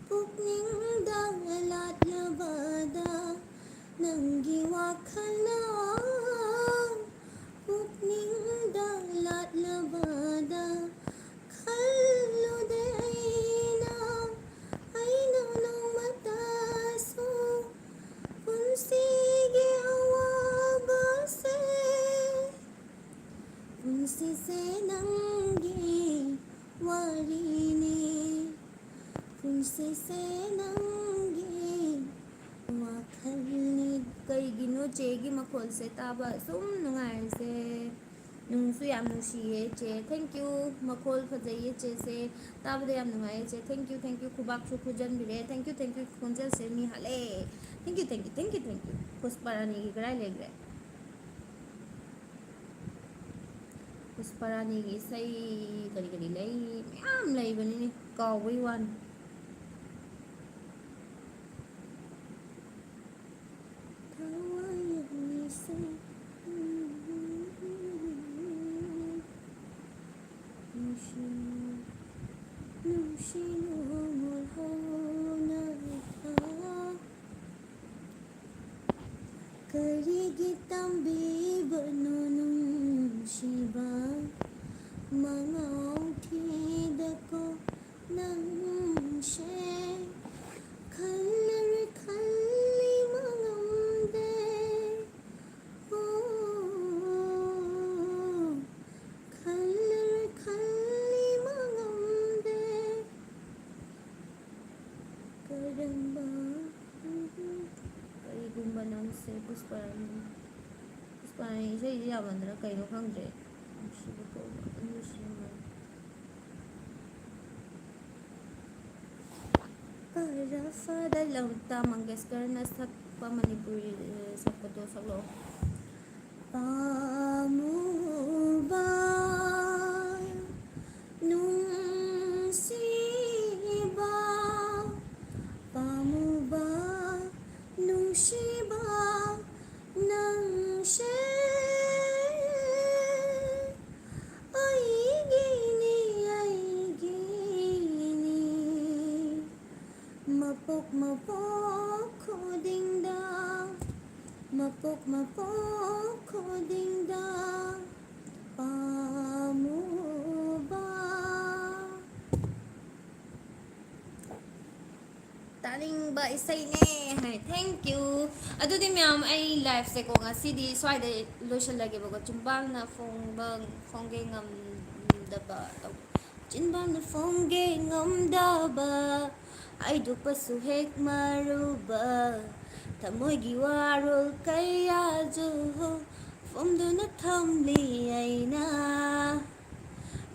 ꯄꯨꯛꯅꯤꯡꯗ ꯂꯥꯠꯂꯕꯗ, ꯅꯪꯒꯤ ꯋꯥꯈꯜꯅ ꯄꯨꯛꯅꯤꯡꯗ ꯂꯥꯠꯂꯕꯗ, ꯈꯜꯂꯨꯗꯦ ꯑꯩꯅ, ꯑꯩꯅ ꯅꯣꯡꯃꯇꯁꯨ ꯄꯨꯟꯁꯤꯒꯤ ꯑꯋꯥꯕꯁꯦ꯫ ꯄꯨꯟꯁꯤꯁꯦ ꯅꯪꯒꯤ ꯋꯥꯔꯤꯅꯤ, ꯄꯨꯟꯁꯤꯁꯦ ꯅꯪꯒꯤ ꯋꯥꯈꯜꯅꯤ꯫ ꯀꯩꯒꯤꯅꯣ ꯆꯦꯒꯤ ꯃꯈꯣꯜꯁꯦ ꯇꯥꯕ ꯁꯨꯝ ꯅꯨꯡꯉꯥꯏꯔꯤꯁꯦ? ꯅꯨꯡꯁꯨ ꯌꯥꯝ ꯅꯨꯡꯁꯤꯌꯦ ꯆꯦ꯫ Thank you꯫ ꯃꯈꯣꯜ ꯐꯖꯩꯌꯦ ꯆꯦꯁꯦ꯫ ꯇꯥꯕꯗ ꯌꯥꯝ ꯅꯨꯡꯉꯥꯏꯌꯦ ꯆꯦ꯫ Thank you, thank you꯫ ꯈꯨꯕꯥꯛꯁꯨ ꯈꯨꯖꯟꯕꯤꯔꯦ꯫ Thank you, thank you꯫ ꯈꯣꯟꯖꯦꯜꯁꯦ ꯃꯤ ꯍꯥꯠꯂꯦ꯫ Thank you, thank you, thank you, thank you꯫ ꯄꯨꯁꯄꯥꯔꯥꯅꯤꯒꯤ ꯀꯗꯥꯏ ꯂꯩꯈ꯭ꯔꯦ? ꯄꯨꯁꯄꯥꯔꯥꯅꯤꯒꯤ ꯏꯁꯩ ꯀꯔꯤ ꯀꯔꯤ ꯂꯩ? ꯃꯌꯥꯝ ꯂꯩꯕꯅꯤꯅꯦ, ꯀꯥꯎꯕꯩ ꯋꯥꯅꯤ꯫ ꯊꯋꯥꯏ ꯑꯅꯤꯁꯦ ꯅꯨꯡꯁꯤ, ꯅꯨꯡꯁꯤ ꯅꯨꯡꯉꯣꯜ ꯍꯧꯅꯔꯤꯕ꯫ ꯀꯔꯤꯒꯤ ꯇꯝꯕꯤꯕꯅꯣ ꯅꯨꯡꯁꯤꯕ ꯃꯉꯥꯎ ꯊꯤꯗꯀꯣ ꯅꯪꯁꯦ? ꯈꯜꯂꯔꯦ ꯈꯜꯂꯤ ꯃꯉꯝꯗꯦ꯫ ꯄꯨꯁꯄꯥꯔꯥꯅꯤ꯫ ꯄꯨꯁꯄꯥꯔꯥꯅꯤ ꯏꯁꯩꯁꯦ ꯌꯥꯝꯃꯟꯗꯅ ꯀꯩꯅꯣ ꯈꯪꯗ꯭ꯔꯦ꯫ ꯅꯨꯡꯁꯤꯕ ꯄꯣꯛꯄ ꯅꯨꯡꯁꯤꯕ꯫ ꯀꯔꯐꯗ ꯂꯝꯇꯥ ꯃꯪꯒꯦꯁꯀꯔꯅ ꯁꯛꯄ ꯃꯅꯤꯄꯨꯔꯤ, ꯑ, ꯁꯛꯄꯗꯣ ꯁꯛꯂꯛꯑꯣ꯫ ꯄꯥꯝꯃꯨꯕ, ꯅꯨꯡꯁꯤꯕ, ꯄꯥꯝꯃꯨꯕ, ꯅꯨꯡꯁꯤꯕ, ꯅꯪꯁꯦ ꯑꯩꯒꯤꯅꯤ, ꯑꯩꯒꯤꯅꯤ꯫ ꯃꯄꯣꯛ ꯃꯄꯣꯛ ꯈꯨꯗꯤꯡꯗ, ꯃꯄꯣꯛ ꯃꯄꯣꯛ ꯈꯨꯗꯤꯡꯗ ꯄꯥꯝꯃꯨꯕ꯫ ꯇꯥꯅꯤꯡꯕ ꯏꯁꯩꯅꯦ ꯍꯥꯏ꯫ Thank you꯫ ꯑꯗꯨꯗꯤ ꯃꯌꯥꯝ, ꯑꯩ liveꯁꯦꯀꯣ ꯉꯁꯤꯗꯤ ꯁ꯭ꯋꯥꯏꯗ ꯂꯣꯏꯁꯤꯜꯂꯒꯦꯕꯀꯣ꯫ ꯆꯤꯟꯕꯥꯜꯅ ꯐꯣꯡꯕ, ꯐꯣꯡꯒꯦ ꯉꯝꯗꯕ ꯇꯧ-, ꯆꯤꯟꯕꯥꯜꯅ ꯐꯣꯡꯒꯦ ꯉꯝꯗꯕ, ꯍꯥꯏꯗꯣꯛꯄꯁꯨ ꯍꯦꯛ ꯃꯔꯨꯕ, ꯊꯃꯣꯏꯒꯤ ꯋꯥꯔꯣꯜ ꯀꯌꯥꯁꯨ ꯐꯣꯡꯗꯨꯅ ꯊꯝꯂꯤ ꯑꯩꯅ꯫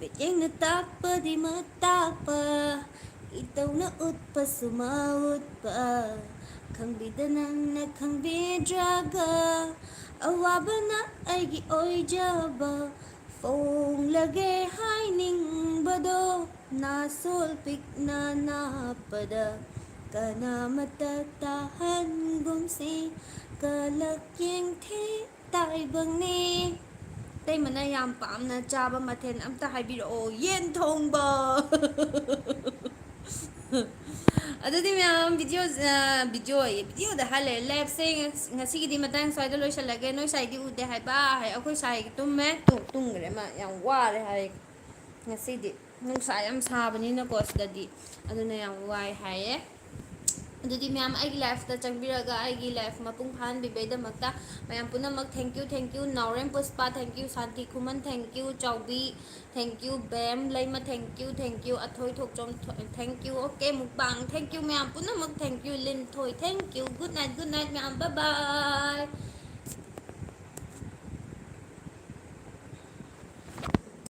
ꯃꯤꯠꯌꯦꯡꯅ ꯇꯥꯛꯄꯗꯤ ꯃꯇꯥꯛꯄ, ꯏꯇꯧꯅ ꯎꯠꯄꯁꯨ ꯃꯎꯠꯄ, ꯈꯪꯕꯤꯗ ꯅꯪꯅ ꯈꯪꯕꯤꯗ꯭ꯔꯒ, ꯑꯋꯥꯕꯅ ꯑꯩꯒꯤ ꯑꯣꯏꯖꯕ ꯐꯣꯡꯂꯒꯦ ꯍꯥꯏꯅꯤꯡꯕꯗꯣ, ꯅꯥꯁꯣꯜ ꯄꯤꯛꯅ ꯅꯥꯞꯄꯗ ꯀꯅꯥꯃꯠꯇ ꯇꯥꯍꯟꯒꯨꯝꯁꯤ, ꯀꯂꯛ ꯌꯦꯡꯊꯦ ꯇꯥꯏꯕꯪꯅꯤ꯫ ꯏꯇꯩꯃꯅ ꯌꯥꯝ ꯄꯥꯝꯅ ꯆꯥꯕ ꯃꯊꯦꯜ ꯑꯝꯇ ꯍꯥꯏꯕꯤꯔꯛꯑꯣ꯫ ꯌꯦꯟ ꯊꯣꯡꯕ꯫ ꯑꯗꯨꯗꯤ ꯃꯌꯥꯝ, video, ꯑ, video ꯑꯌꯦ, videoꯗ ꯍꯥꯏ ꯂꯩꯔꯦ꯫ Liveꯁꯦ ꯉꯁꯤꯒꯤꯗꯤ ꯃꯇꯥꯡ ꯁ꯭ꯋꯥꯏꯗ ꯂꯣꯏꯁꯤꯜꯂꯒꯦ꯫ ꯅꯣꯏ ꯁꯥꯏꯗꯤ ꯎꯗꯦ ꯍꯥꯏꯕ ꯍꯥꯏ꯫ ꯑꯩꯈꯣꯏ ꯁꯥꯏ ꯇꯨꯝꯃꯦ, ꯇꯨꯝ-, ꯇꯨꯝꯈ꯭ꯔꯦ꯫ ꯃꯥ ꯌꯥꯝ ꯋꯥꯔꯦ ꯍꯥꯏ ꯉꯁꯤꯗꯤ꯫ ꯅꯨꯡꯁꯥ ꯌꯥꯝ ꯁꯥꯕꯅꯤꯅꯀꯣ ꯁꯤꯗꯗꯤ꯫ ꯑꯗꯨꯅ ꯌꯥꯝ ꯋꯥꯏ ꯍꯥꯏꯌꯦ꯫ ꯑꯗꯨꯗꯤ ꯃꯌꯥꯝ ꯑꯩꯒꯤ ꯂꯥꯏꯐꯇ ꯆꯪꯕꯤꯔꯒ ꯑꯩꯒꯤ ꯂꯥꯏꯐ ꯃꯄꯨꯡ ꯐꯥꯍꯟꯕꯤꯕꯩꯗꯃꯛꯇ ꯃꯌꯥꯝ ꯄꯨꯝꯅꯃꯛ thank you, thank you꯫ Naorem Pushpa, thank you꯫ Shanti Khuman, thank you꯫ Chaobi, thank you꯫ Bem Leima, thank you, thank you꯫ Athoi Thokchom, thank you꯫ Okay ꯃꯨꯛꯕꯥꯡ, thank you꯫ ꯃꯌꯥꯝ ꯄꯨꯝꯅꯃꯛ thank you꯫ Linthoi, thank you꯫ Good night, good night ꯃꯌꯥꯝ, bye bye꯫